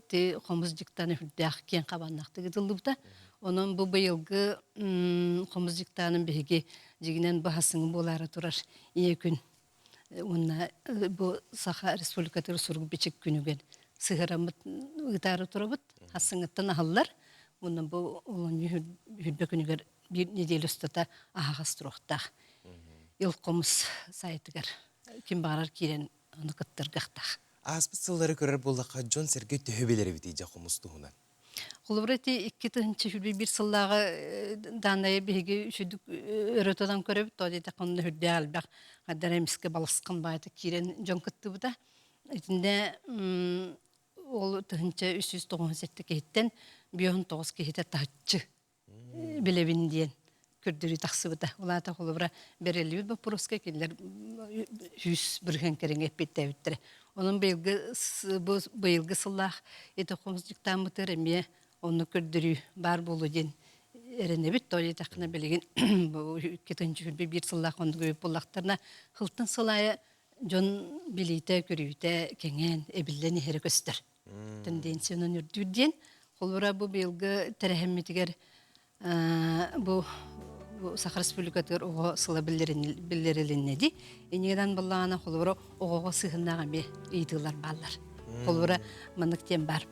ти хомус дьыктааны сүрдээх киэҥ хабааннаахтык ыытыллыбыта. Онон бу быйылгы хомус дьыктаанын биһиги дьигинэн баһасыҥы буолаары турар ийэ күн уонна бу Саха Республикатыгар сурук-бичик күнүгэр сыһыараммыт ыытаары турабыт. Хассыҥыттан аһыллар. Уонна бу олунньу хүрбэ күнүгэр биир неделя устата аһаҕас туруохтаах. Ил хомус сайтыгар ким баҕарар киирэн ону кыттаргахтаах. Ааспыт сыллары көрөр буоллахха, дьон-сэргэ төһө билэр эбитий дьэ хомус туһунан? Холобура ити 2021 сыллааҕы дааннайы биһиги үчүгдүк өрө тутан көрөбүт. Тоҕо диэтэххэ онно үрдээх элбэх хардара эмискэ балысхан баайта киирэн дьон кыттыбыта. Итиннэ ол 1397 киһиттэн 59 киһитэ таһыччы билэбин диэн көрдөрүү тахсыбыта. Ол аата холобура бэриллибит боппуруоска кинилэр 100% кэриҥэ эппиэттээбиттэрэ. Онон быйылгы бу быйылгы сыллаах ити хомус дьыктааммытыгар эмиэ оннук көрдөрүү баар буолуо диэн эрэнэбит. Тоҕо диэтэххинэ билигин бу 2021 сыллаах оннук эбит буоллахтарына сылтан сыл аайы дьон билиитэ-көрүүтэ кэҥээн, эбиллэн иһэрэ көстөр. Тенденциянан үрдүүр диэн. Холобура бу быйылгы тэрээһиммитигэр бу Саха Республикатыгар оҕо сыла биллэрилиннэ дии. Иннигинэн буоллаҕына холобура оҕоҕо сыһыннаах эмиэ ыйытыылар бааллар. Холобура маннык диэн баар.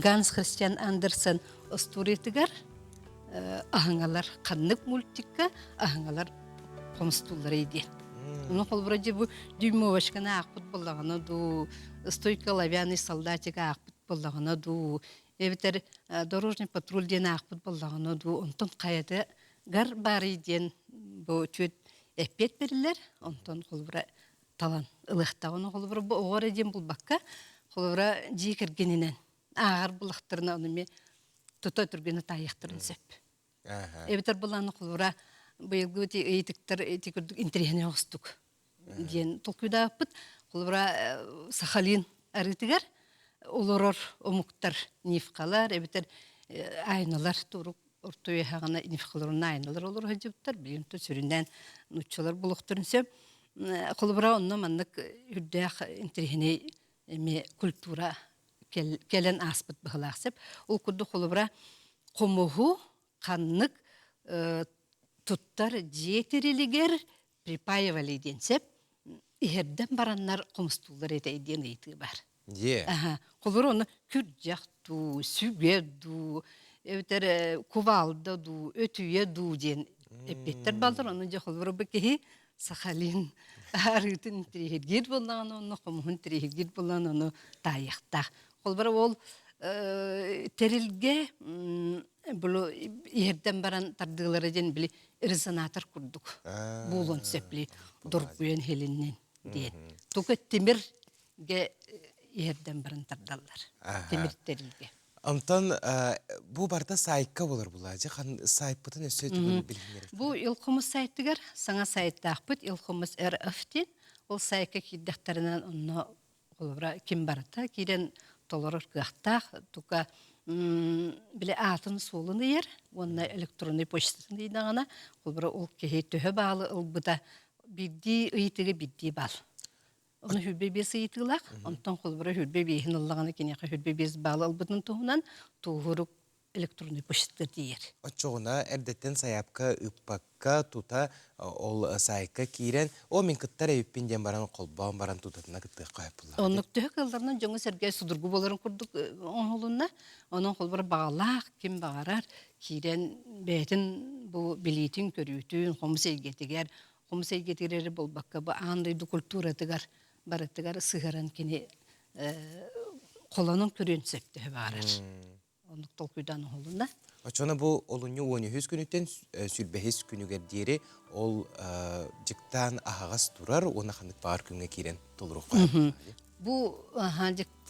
Ганс Христиан Андерсен остуоруйатыгар аһыҥалар ханнык мультикка аһыҥалар хомустуулларый диэн. Ону холобура дьэ бу дюймовочканы аахпыт буоллаҕына дуу, стойка оловянный солдатик аахпыт буоллаҕына дуу, эбэтэр дорожный патруль диэн аахпыт буоллаҕына дуу, онтон хайата гар баарый диэн бу үчүгэй эппиэт бэриллэр, онтон холобура талан ылыахтаҕын холобура бу оҕо эрэ диэн булбакка, холобура дьиэ кэргэнинэн ааҕар буллахтарына ону эмиэ тута түргэнэ таайыахтарын сөп. Эбэтэр былааны холобура быйылгы ити ыйытыктар ити курдук интэриэһинэй оҕустук диэн толкуйдаабыппыт. Холобура Сахалин арыытыгар олорор омуктар нивкалар эбэтэр айналар турук орто үйэһэҕинэ нивкаларына айналар олоро сылдьыбыттар. Билигин сүрүннээн нууччалар булуохтарын сөп. Холобура онно маннык үрдээх интэриэһинэй эмиэ культура кэлэн ааспыт быһылаах сөп. Ол курдук холобура хомуһу ханнык туттар дьиэ тэрилигэр припаивали диэн сөп. Иһэрдэн бараннар хомустууллар этэй диэн ыйытыы бар. Дьиэ. Холобура ону күрдьэх дуу, сүгэ дуу, эбэтэр кувалда дуу, өтүйэ дуу диэн эппиэттэр бааллар. Ону дьэ холобура бу киһи Сахалин арыытын тириһиргиир буоллаҕына онно хомуһун тириһиргиир буоллаҕына ону таайыахтаах. Холобура ол тэрилгэ бу иһэрдэн баран тардыылара диэн били резонатор курдук буолуон сөп били доргуйан иһилиннин диэн. Тука тимиргэ иһэрдэн баран тардаллар. Тимир тэрилгэ. Онтон бу барыта сайтка болар була. Дьэ хан сайтпытын өссө түгэн билиһиннэрэр. Бу Илхомус сайтыгар саҥа сайттаахпыт Илхомус РФ диэн. Ол сайтка киирдэхтэринэн онно холобура ким барыта киирэн толорор кыахтаах. Тука били аатын суолун ыйар уонна электронный почтатын ыйдаҕына холобура ол киһи төһө баалы ылбыта биирдии ыйытыгы биирдии баал. Ону 25 ыйытыылаах, онтон холобура 25-ин ыллаҕына киниэхэ 25 баалы ылбытын туһунан тууһурук электронный почта тиийэр. Оччоҕуна эрдэттэн сайаапка ыыппакка тута ол саайка киирэн, о мин кыттар эбиппин диэн баран холбоон баран тутатына кыттыахха сөп буоллаҕа. Оннук төһө кыалларынан дьоҥҥо-сэргэ судургу буоларын курдук оҥоһулунна. Онон холобура баҕалаах ким баҕарар киирэн бэйэтин бу билиитин-көрүүтүн хомус эйгэтигэр хомус эйгэтигэр эрэ буолбакка, бу аан дойду культуратыгар барытыгар сыһыаран кини холонон көрүөн сөп төһө баарар. Оннук толкуйдаан оһолунна. Оччоно бу олунньу 13 күнүттэн сүрбэһис күнүгэр диэри ол дьыктаан аһаҕас турар уонна ханнык баар күҥҥэ киирэн толоруохха Бу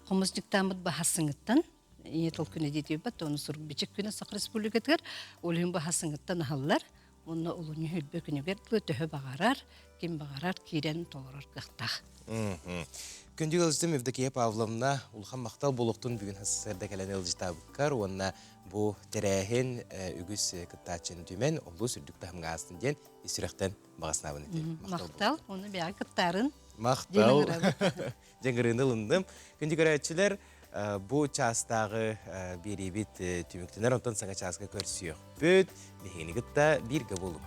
хомус дьыктааммыт баһасыҥыттан ийэ тыл күнэ диэтибэт, оны сурук бичик күнэ Саха Республикатыгар ол иһин баһасыҥыттан аһаллар. Уонна олунньу сүүрбэ күнүгэр дылы төһө баҕарар, ким баҕарар киирэн толорор кыахтаах. Күндү ыалдьытым Евдокия Павловна, улахан махтал буолуохтун бүгүн сарсыарда кэлэн ыалдьытаабыккар уонна бу тэрээһин үгүс кыттааччыны түмэн олус үрдүк таһымҥа аастын диэн ис сүрэхтэн баҕа санаабын этим. Махтал, уонна бэйэҕэ кыттаарын. Махтал. Дьаҥырыыны ылынным. Күндү көрөөччүлэр, бу чаастааҕы биэриибит түмүктэнэр, онтон саҥа чааска көрсүөхпүт. Биһигини кытта бииргэ буолуҥ.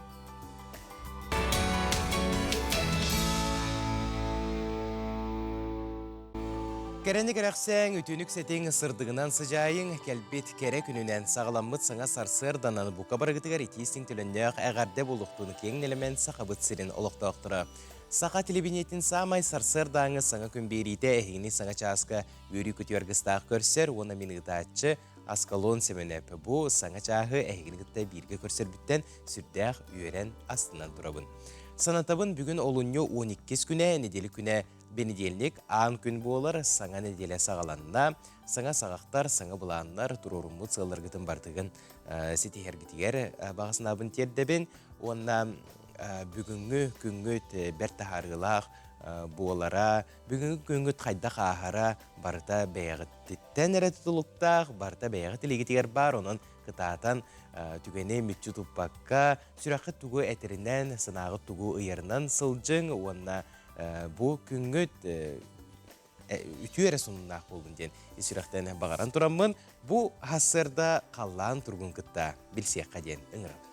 Кэрэни кэрэхсээҥ, үтүнүк сэтиҥ, сырдыгынан сыдьаайыҥ, кэлбит кэрэ күнүнэн саҕаламмыт саҥа сарсыарданан бука барыгытыгар итии-истиҥ төлөннөөх эҕэрдэ буолуохтун киэҥ нэлэмэн Сахабыт сирин олохтоохторо. Саха телевидениетин саамай сарсыардааҥы саҥа күн биэриитэ эһигини саҥа чааска үөрүү-көтүү аргыстаах көрсөр уонна мин ыытааччы Аскалон Семенеп бу саҥа чааһы эһигини кытта бииргэ көрсөрбүттэн сүрдээх үөрэн астынан турабын. Санатабын бүгүн олунньу 12 күнэ, нэдиэлэ күнэ бэнидиэлник аан күн буолар, саҥа нэдиэлэ саҕаланна. Саҥа саҕахтар, саҥа былааннар туруоруммут сыалларгытын барытыгын ситиһэргитигэр баҕа санаабын тиэрдэбин уонна бүгүҥҥү күҥҥүт бэрт таһаарыылаах буолара, бүгүҥҥү күҥҥүт хайдах ааһара барыта бэйэҕититтэн эрэ тутулуктаах, барыта бэйэҕит илиигитигэр баар, онон кытаатан түгэни мүччү туппакка, сүрэххит тугу этэринэн, санааҕыт тугу ыйарынан сылдьыҥ уонна бу күҥҥүт үтүө эрэ сонуннаах буоллун диэн ис сүрэхтэн баҕаран тураммын, бу сарсыарда халлаан туругун кытта билсиэххэ диэн ыҥырабын.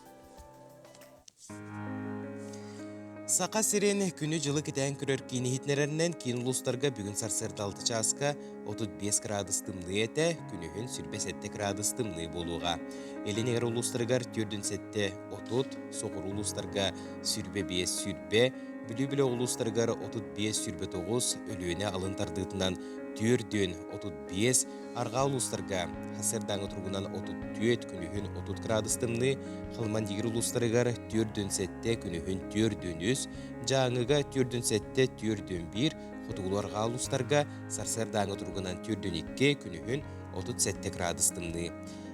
Саха сирин күнү-дьылы кэтээн көрөр киин иһитиннэрэринэн киин улуустарга бүгүн сарсыарда 6 чааска 35 градус тымныы этэ, күнүһүн 27 градус тымныы буолуоҕа. Илин эҥэр улуустарыгар 47 30, соҕуруу улуустарга 25 20, Бүлүү бөлөх улуустарыгар 35-29, Өлүөнэ алын тардыытынан 4-35, арҕаа улуустарга сарсыардааҥы туругунан 34, күнүһүн 30 градус тымныы, Халыман-Дигир улуустарыгар 4-7, күнүһүн 4-3, Дьааҥыга 4-7, 4-1, хотугулуу-арҕаа улуустарга сарсыардааҥы туругунан 4-2, күнүһүн 37 градус тымныы.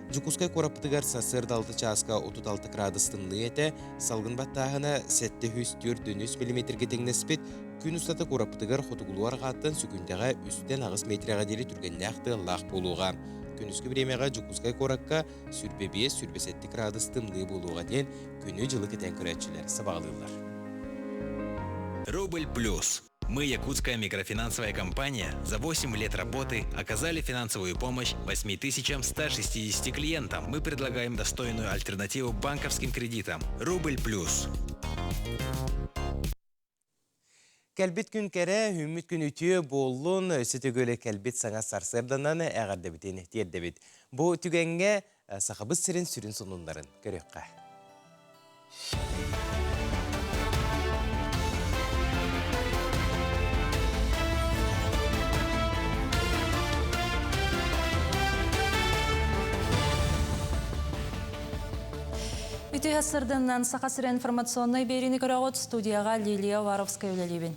Дьокуускай куораппытыгар сарсыарда 6 чааска 36 градус тымныы этэ, салгын баттааһына 743 миллиметргэ тэҥнэспит, күн устата куораппытыгар хотугулуу арҕааттан сүкүндэҕэ үстэн аҕыс метрэҕэ диэри түргэннээх тыаллаах буолуоҕа. Күнүскү бириэмэҕэ Дьокуускай куоракка 25-27 градус тымныы буолуоҕа диэн күнү-дьылы кэтээн көрөөччүлэр сабаҕалыыллар. Рубль плюс. Мы, якутская микрофинансовая компания, за 8 лет работы оказали финансовую помощь 8160 клиентам. Мы предлагаем достойную альтернативу банковским кредитам. Рубль плюс. Кэлбит күн кэрэ, үүммүт күн үтүө буоллун, өссө төгүл кэлбит саҥа сарсыарданан эҕэрдэбитин тиэрдэбит. Бу түгэҥҥэ Сахабыт сирин сүрүн сонуннарын көрүөххэ. Үтүө сырдыннан Саха сирэ информационнай биэриини көрөҕүт студияҕа Лилия Уваровская үлэлиибин.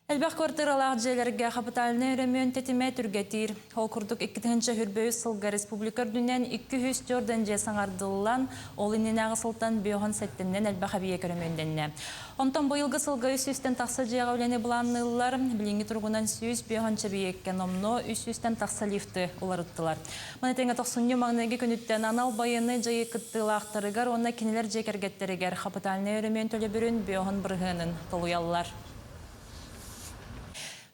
Элбэх квартиралаах дьиэлэргэ хапытальнай өрөмүөн тэтимэ түргэтиир. Ол курдук 2023 сылга республика үрдүнэн 204 дьиэ саҥардыллан, ол иннинээҕи сылтан бүөҕүн сэттэннэн элбэх эбийиэк өрөмүөннэннэ. Онтон быйылгы сылга 300-тэн тахса дьиэҕэ үлэни былаанныыллар. Билиҥҥи туругунан 105 эбийиэккэ номнуо 300-тэн тахса лифты уларыттылар. Маны тэҥэ тохсунньу маҥнайгы күнүттэн анал байыаннай дьайыы кыттыылаахтарыгар уонна кинилэр дьиэ кэргэттэригэр хапытальнай өрөмүөн төлөбүрүн бүөҕүн бырыһыанын толуйаллар.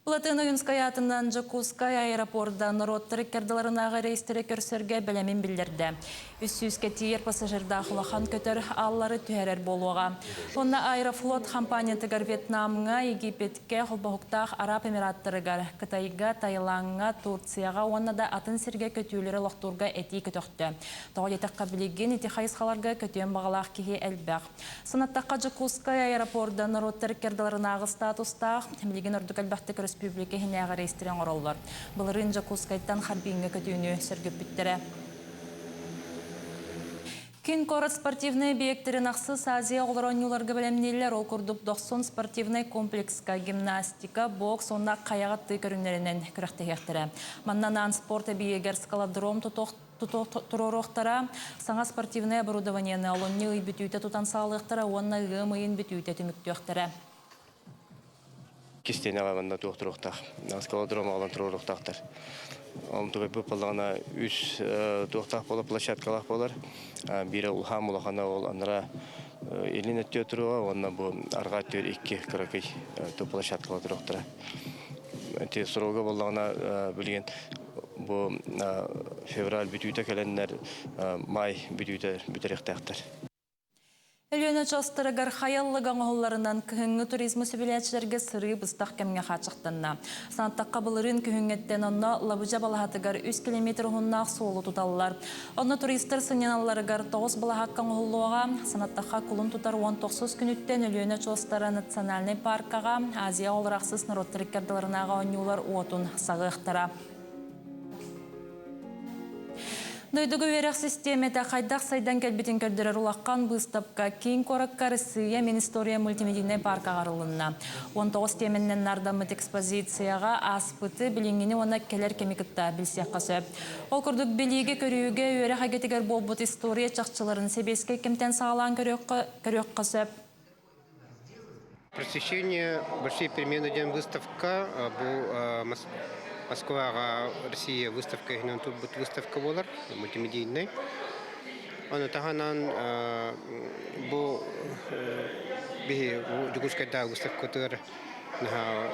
Платон Ойунскай аатынан Дьокуускай аэропорда норуоттар ыккардыларынааҕы рейстэри көрсөргө бэлэмин биллэрдэ. Үс сүүскэ тиийэр пассажирдаах улахан көтөр ааллары түһэрэр буолуоҕа. Онно Аэрофлот хампаанньатыгар Вьетнамҥа, Египеткэ, Холбоһуктаах Араб Эмираттарыгар, Кытайга, Таилаҥҥа, Турцияҕа уонна да атын сиргэ көтүүлэри олохтуурга этии көтөхтө. Тоҕо диэтэххэ, билигин ити хайысхаларга көтүөн баҕалаах киһи элбэх. Санаттахха, Дьокуускай аэропорда норуоттар ыккардыларынааҕы статустаах, билигин ордук элбэхтик өрөспүүбүлүкэ иһинээҕи рейстэри оҥороллор. Былырыын Дьокуускайтан Харбиҥҥа көтүүнү сөргүппүттэрэ. Кин куорат спортивнай объектэрин ахсыс Азия оҕолоро оонньууларга бэлэмнииллэр. Ол курдук Дохсун спортивнай комплекска гимнастика, бокс уонна хайаҕа тыы көрүҥнэринэн күрэхтэһиэхтэрэ. Манна анаан спорт эбийиэгэр скалодром туруоруохтара, саҥа спортивнай оборудованиены олунньу ый бүтүүтэ тутан саҕалыахтара уонна ыам ыйын бүтүүтэ түмүктүөхтэрэ. Кистиэнэҕэ манна туох туруохтаах, скалодром аҕалан туруоруохтаахтар. Онтугай быппаллаҕына үс туохтаах буолар, площадкалаах буолар. Биирэ улахан улахана ол анара илин өттүө туруоҕа уонна бу арҕаа өттүгэр икки кыракый площадкалар туруохтара. Ити срога буоллаҕына билигин бу февраль бүтүүтэ кэлэннэр май бүтүүтэ бүтэриэхтээхтэр. Өлүөнэ очуостарыгар хайаллыга оҥоһулларынан кыһыҥҥы туризмы сөбүлээччилэргэ сырыы быстах кэмҥэ хааччахтанна. Санаттахха былырыын күһүҥҥэттэн онно Лабыдьа балаһатыгар 3 километр уһуннаах суолу туталлар. Онно туристар сынньаналларыгар 9 балаһаакка оҥоһуллуоҕа. Санаттахха кулун тутар 19 күнүттэн Өлүөнэ очуостара национальнай паркаҕа Азия оҕолор ахсыс норуоттар икки ардыларынааҕы оонньуулар уотун саҕыахтара. Дойдуга үөрэх систиэмэтэ хайдах сайдан кэлбитин көрдөрөр улахан быыстапка киин куоракка Россия Мин история мультимедийнай паркаҕа арылынна. 19 тиэмэннэн нардаммыт экспозицияҕа ааспыты, билиҥҥини уонна кэлэр кэми кытта билсиэххэ сөп. Ол курдук билиигэ-көрүүгэ үөрэх эйгэтигэр буолбут история чахчыларын сэбиэскэй кэмтэн саҕалаан көрүөххэ сөп. Просвещение большие перемены диэн выставка бу Москваҕа Россия выставка иһинэн турбут выставка буолар мультимедийнай. Ону таһынан бу биһи Дьокуускайдааҕы выставкатыгар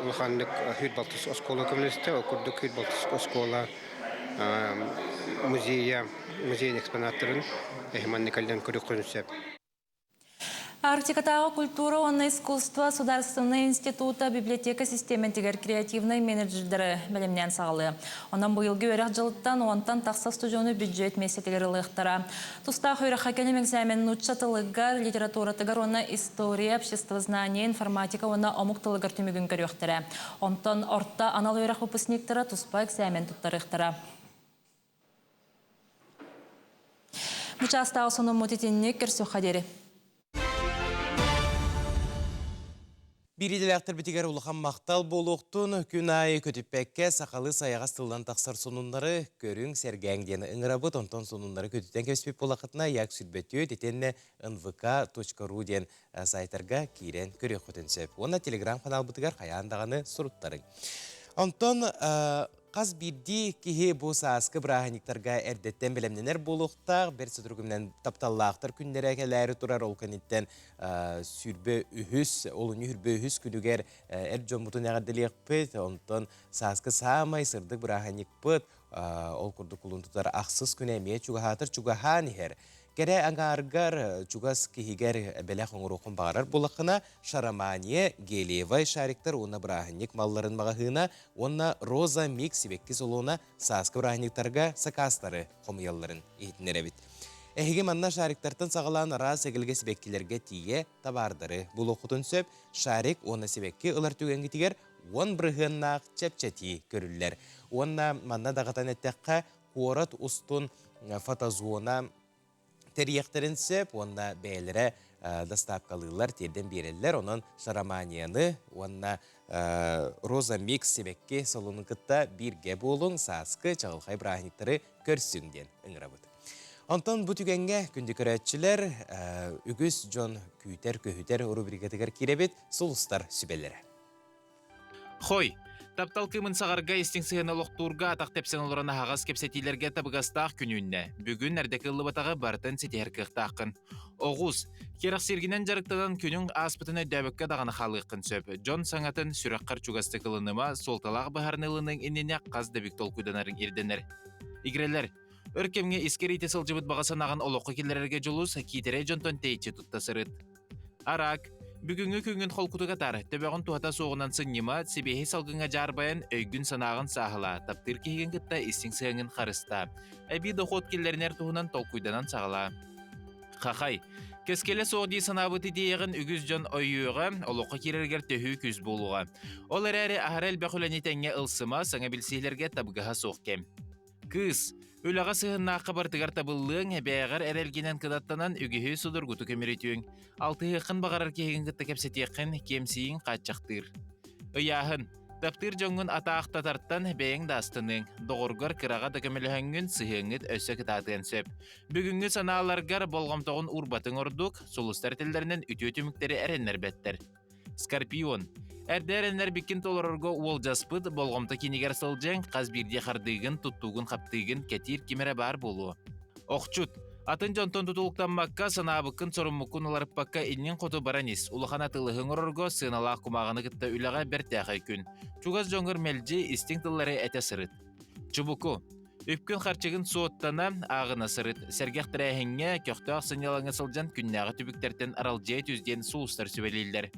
улаханнык Хүт Балтыс оскуола көмөлөстө. Ол курдук Хүт Балтыс оскуола музейа музейын экспонаттарын эһи маннык көрүөххүн сөп. Арктикатааҕы культура уонна искусство Судаарыстыбаннай института библиотека систиэмэтигэр креативнай менеджердары бэлэмнээн саҕалыа. Онон быйылгы үөрэх дьылыттан уонтан тахса студиону бюджет миэстэтигэр ылыахтара. Тустаах үөрэххэ кэлим экзамен нуучча тылыгар, литературатыгар уонна история, обществознание, информатика уонна омук тылыгар түмүгүн көрүөхтэрэ. Онтон орто анал үөрэх выпускниктара туспа экзамен туттарыахтара. Бу чаастааҕы сонуммут итинник көрсүөххэ диэри. Биир идэлээхтэрбитигэр улахан махтал буолуохтун, күн аайы көтүппэккэ сахалыы сайаҕас тылынан тахсар сонуннары көрүҥ, сэргээҥ диэн ыҥырабыт. Онтон сонуннары көтүтэн кэбиспит буоллаххытына, як сүрбэтүөт итиэннэ nvk.ru диэн сайтарга киирэн көрүөххүтүн сөп. Уонна телеграм-ханаалбытыгар хайаан даҕаны суруттарыҥ. Онтон Хас биирдии киһи бу сааскы бырааһынньыктарга эрдэттэн бэлэмнэнэр буолуохтаах, бэрт сотору тапталлаахтар күннэрэ кэлээри турар, ол кэнниттэн 23, олунньу 23 күнүгэр эр дьоммутун эҕэрдэлиэхпит, онтон сааскы саамай сырдык бырааһынньыкпыт, ол курдук кулун тутар ахсыс күнэ эмиэ чугаһаатар чугаһаан иһэр. Кэрэ аҥааргар, чугас киһигэр бэлэх оҥоруоххун баҕарар буоллаххына, Шаромания, гелиевай шариктар уонна бырааһынньык малларын маҕаһыына уонна Роза Микс сибэкки салона сааскы бырааһынньыктарга сакаастары хомуйалларын иһитиннэрэбит. Эһиги манна шариктартан саҕалаан араас эгэлгэ сибэккилэргэ тиийэ табаардары булуоххутун сөп. Шарик уонна сибэкки ылар түгэҥҥитигэр 10 бырыһыаннаах чэпчэтии көрүллэр. Уонна манна даҕатан эттэххэ, куорат устун фотозона тэрийиэхтэрин сөп уонна бэйэлэрэ доставкалыыллар, тиэрдэн биэрэллэр. Онон Шароманияны уонна Роза Микс сибэкки салонун кытта бииргэ буолуҥ, сааскы чаҕылхай бырааһынньыктары көрсүҥ диэн ыҥырабыт. Онтон бу түгэҥҥэ күндү көрөөччүлэр, үгүс дьон күүтэр-көһүтэр рубрикатыгар киирэбит Сулустар сүбэлэрэ. Хой, таптал кыымын саҕарга истиҥ сыһыаны олохтуурга атах тэпсэн олорон аһаҕас кэпсэтиилэргэ табыгастаах күн үүннэ. Бүгүн эрдэ кыллыбатаҕы барытын ситиһэр кыахтааххын. Оҕус, кэрэхсииргинэн дьарыктанан күнүҥ ааспытын өйдөөбөккө даҕаны хаалыаххын сөп. Дьон саҥатын сүрэххэр чугастык ылыныма, суолталаах быһаарыныы ылыныҥ иннинэ хас да бүк толкуйданарыҥ ирдэнэр. Игирэлэр, өр кэмҥэ искэр иитэ сылдьыбыт баҕа санааҕын олоххо киллэрэргэ дьулус, киитэрэй дьонтон тэйиччи тутта сырыт. Араак, бүгүҥҥү күҥҥүн холкутук атаар, төбөҕүн туһата суоҕунан сынньыма, сибиэһэй салгыҥҥа дьаарбайан, өйгүн-санааҕын сааһылаа, таптыыр киһигин кытта истиҥ сыһыаҥҥын харыстаа. Эбии дохуот киллэринэр туһунан толкуйданан саҕалаа. Хахай, кэскилэ суох дии санаабыт идиэйэҕин үгүс дьон өйүөҕэ, олоххо киирэригэр төһүү күүс буолуоҕа. Ол эрээри аһара элбэх үлэни тэҥҥэ ылсыма, саҥа билсиилэргэ табыгаһа суох кэм. Кыыс. Үлэҕэ сыһыннаахха барытыгар табыллыаҥ, бэйэҕэр эрэлгинэн кынаттанан үгүһү судургутук үмүрүтүөҥ. Алтыһыаххын баҕарар киһигин кытта кэпсэтиэххин, киэмсийиҥ хааччахтыыр. Ыйааһын. Таптыыр дьоҥҥун атаахтатартан бэйэҥ да астыныаҥ, доҕоргор кыраҕа да көмөлөһөҥҥүн сыһыаҥҥыт өссө кытаатыан сөп. Бүгүҥҥү санааларгар болҕомтоҕун уурбатыҥ ордук, сулустар этэллэринэн үтүө түмүктэри эрэннэрбэттэр. Скорпион. Эрдэ эрэннэрбиккин толорорго уолдьаспыт болҕомто кинигэр сылдьыаҥ, хас биирдии хардыыгын, туттуугун-хаптыыгын кэтиир ким эрэ баар буолуо. Охчут. Атын дьонтон тутулуктаммакка, санаабыккын, соруммуккун уларыппакка иннин хоту баран ис. Улахан атыылаһыҥ оҥорорго сыаналаах кумааҕыны кытта үлэҕэ бэртээхэй күн. Чугас дьоҥҥор мэлдьи истиҥ тыллары этэ сырыт. Чубуку. Үпкүн-харчыгын суоттана, ааҕына сырыт. Сэргэх тэрээһиҥҥэ, көхтөөх сынньалаҥҥа сылдьан күннээҕи түбүктэртэн аралдьыйа түс диэн сулустар сүбэлииллэр.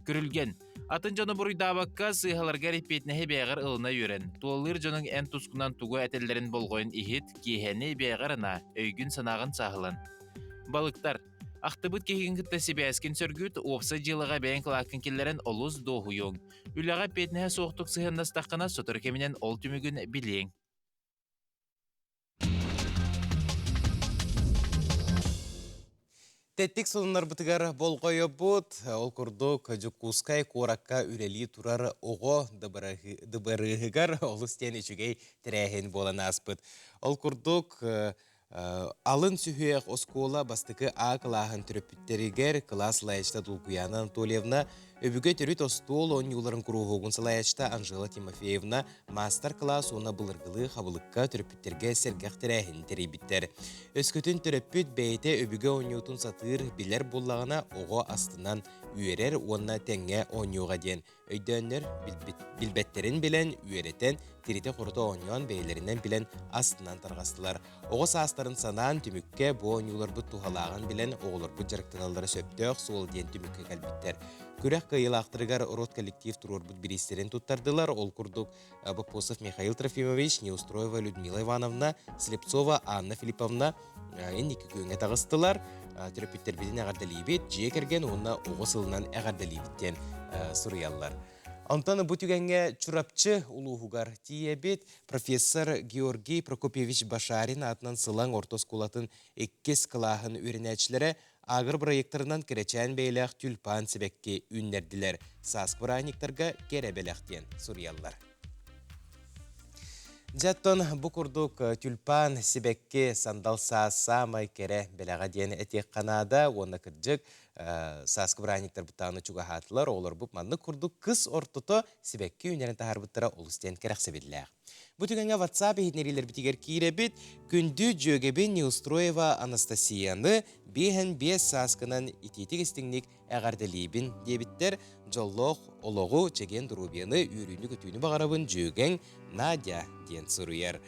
Күрүлгэн. Атын дьону буруйдаабакка, сыыһаларга эппиэтинэһи бэйэҕэр ылына үөрэн. Тулалыыр дьонуҥ эн тускунан тугу этэллэрин болҕойон иһит, киэһэни бэйэҕэр анаа, өйгүн-санааҕын сааһылан. Балыктар. Ахтыбыт киһигин кытта сибээскин сөргүт, уопсай дьыалаҕа бэйэҥ кылааккын киллэрэн олус дуоһуйуоҥ. Үлэҕэ эппиэтинэһэ суохтук сыһыаннастаххына, сотору кэминэн ол түмүгүн билиэҥ. Тэттик сонуннарбытыгар болҕойобут. Ол курдук Дьокуускай куоракка үлэлии турар оҕо дыбарыаһыгар олус диэн үчүгэй тэрээһин буолан ааспыт. Ол курдук Алын сүһүөх оскуола бастакы А кылааһын төрөппүттэригэр кылаас салайааччыта Дулгуяна Анатольевна, өбүгэ төрүт остуол оонньууларын куруһуогун салайааччыта Анжела Тимофеевна маастар-кылаас уонна былыргылыы хабылыкка төрөппүттэргэ сэргэх тэрээһин тэрийбиттэр. Өскөтүн төрөппүт бэйэтэ өбүгэ оонньуутун сатыыр, билэр буоллаҕына оҕо астынан үөрэр уонна тэҥҥэ оонньуоҕа диэн Өйдөөннөр билбэттэрин билэн, үөрэтэн, тиритэ-хорута оонньоон бэйэлэринэн билэн астынан тарҕастылар. Оҕо саастарын санаан түмүккэ бу оонньууларбыт туһалааҕын билэн оҕолорбут дьарыктаналлара сөптөөх суол диэн түмүккэ кэлбиттэр. Күрэх кыайыылаахтарыгар рот коллектив туруорбут бириистэрин туттардылар. Ол курдук Боппосов Михаил Трофимович, Неустроева Людмила Ивановна, Слепцова Анна Филипповна инники күөҥҥэ таҕыстылар. Төрөппүттэрбитин эҕэрдэлиибит, дьиэ кэргэн уонна оҕо сылынан эҕэрдэлиибит диэн суруйаллар. Онтон бу түгэҥҥэ Чурапчы улууһугар тиийэбит. Профессор Георгий Прокопьевич Башарин аатынан Сылаҥ орто оскуолатын иккис кылааһын үөрэнээччилэрэ Агро бырайыактарынан кэрэчээн бэйэлээх тюльпан сибэкки үүннэрдилэр. Сааскы бырааһынньыктарга кэрэ бэлэх диэн суруйаллар. Дьэ, оттон бу курдук тюльпан сибэкки сандал саас саамай кэрэ бэлэҕэ диэн этиэххэ наада уонна кырдьык сааскы бырааһынньыктарбыттааны чугаһаатылар. Оҕолорбут маннык курдук кыс ортото сибэкки үүнэрин таһаарбыттара олус диэн кэрэхсэбиллээх. Бу түгэҥҥэ WhatsApp иһитиннэриилэрбитигэр киирэбит. Күндү дьүөгэбин Неустроева Анастасияны биэһэн биэс сааскынан итиитик-истиҥник эҕэрдэлиибин диэбиттэр. Дьоллоох олоҕу, чэгиэн доруобуйаны, үөрүүнү-көтүүнү баҕарабын дьүөгэҥ Надя диэн суруйар.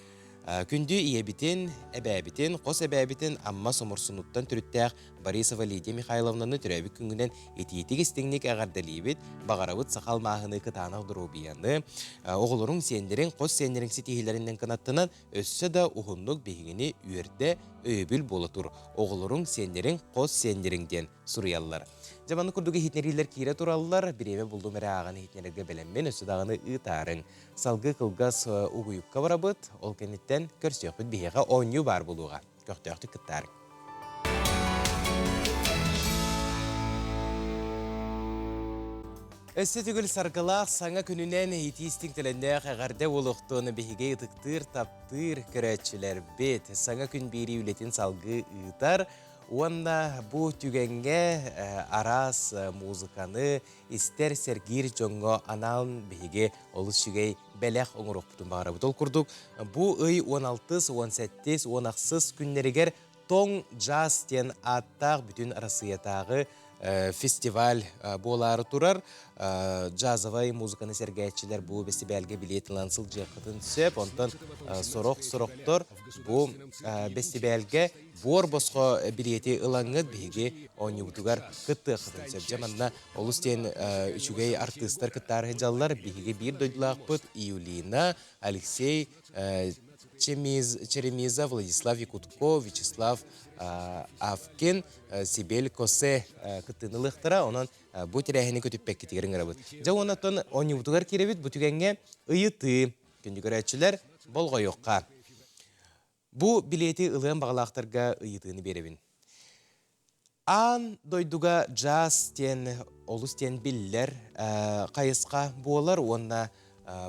Күндү ийэбитин, эбээбитин, хос эбээбитин Амма Соморсунуттан төрүттээх Борисова Лидия Михайловнаны төрөөбүт күҥҥүнэн итиитик-истиҥник эҕэрдэлиибит, баҕарабыт саха алмааһыныы кытаанах доруобуйаны, оҕолоруҥ, сиэннэриҥ, хос сиэннэриҥ ситиһиилэринэн кынаттанан, өссө да уһуннук биһигини үөрдэ, өйөбүл буола тур, оҕолоруҥ, сиэннэриҥ, хос сиэннэриҥ диэн суруйаллар. Дьэ, маннык курдук иһитиннэриилэр киирэ тураллар, бириэмэ буллум эрэ ааҕан иһитиннэрэргэ бэлэммин, өссө даҕаны ыытаарыҥ. Салгыы кылгас угуйукка барабыт, ол кэнниттэн көрсүөхпүт биһиэхэ оонньуу баар буолуоҕа. Көхтөөхтүк кыттаарыҥ. Өссө төгүл саргылаах саҥа күнүнэн итии-истиҥ төлөннөөх эҕэрдэ буолуохтун биһиги ытыктыыр, таптыыр көрөөччүлэрбит. Саҥа күн биэрии үлэтин салгыы ыытар уонна бу түгэҥҥэ араас музыканы истэр, сэргиир дьоҥҥо анаан биһиги олус үчүгэй бэлэх оҥоруохпутун баҕарабыт. Ол курдук, бу ый 16, 17, 18 күннэригэр Тоҥ джаз диэн ааттаах бүтүн Арассыыйатааҕы фестиваль буолаары турар. Джазовай музыканы сэргээччилэр бу бэстибээлгэ билиэт ылан сылдьыаххытын сөп. Онтон сорох-сорохтор бу бэстибээлгэ буор босхо билиэти ылаҥҥыт биһиги оонньуубутугар кыттыаххытын сөп. Дьэ манна олус диэн үчүгэй артыыстар кыттаары сылдьаллар. Биһиги биир дойдулаахпыт Июлина, Алексей Черемиза, Владислав Якутко, Вячеслав Авкин, Сибель Косе кыттыыны ылыахтара. Онон бу тэрээһини көтүппэккитигэр ыҥырабыт. Дьэ уонна оонньуубутугар киирэбит. Бу түгэҥҥэ ыйытыы. Күндү көрөөччүлэр, болҕойуохха. Бу билиэти ылыан баҕалаахтарга ыйытыыны биэрэбин. Аан дойдуга джаз диэн олус диэн биллэр хайысха буолар уонна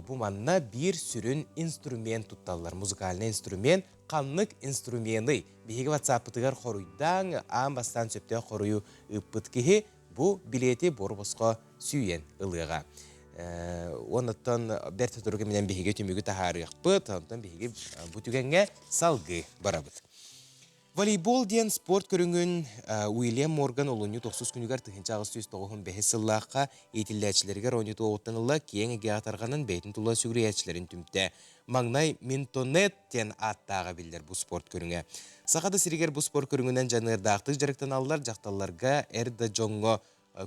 бу манна биир сүрүн инструмент тутталлар. Музыкальный инструмент ханнык инструменый? Биһиги ватсаппытыгар хоруйдааҥ, аан бастаан сөптөөх хоруйу ыыппыт киһи бу билиэти буор-босхо сүүйэн ылыаҕа. Оннуттан бэрт сотору кэминэн биһиги түмүгү таһаарыахпыт, онтон биһиги бу түгэҥҥэ салгыы барабыт. Волейбол диэн спорт көрүҥүн Уильям Морган олунньу тохсус күнүгэр 1895 сыллаахха иитиллээччилэригэр оонньотуоҕуттан ыла киэҥ эйгэҕэ тарҕанан бэйэтин тула сүгүрүйээччилэрин түмтэ. Маҥнай Минтонет диэн ааттааҕа биллэр бу спорт көрүҥэ. Саха да сиригэр бу спорт көрүҥүнэн дьаныардаахтык дьарыктаналлар дьахталларга, эр да дьоҥҥо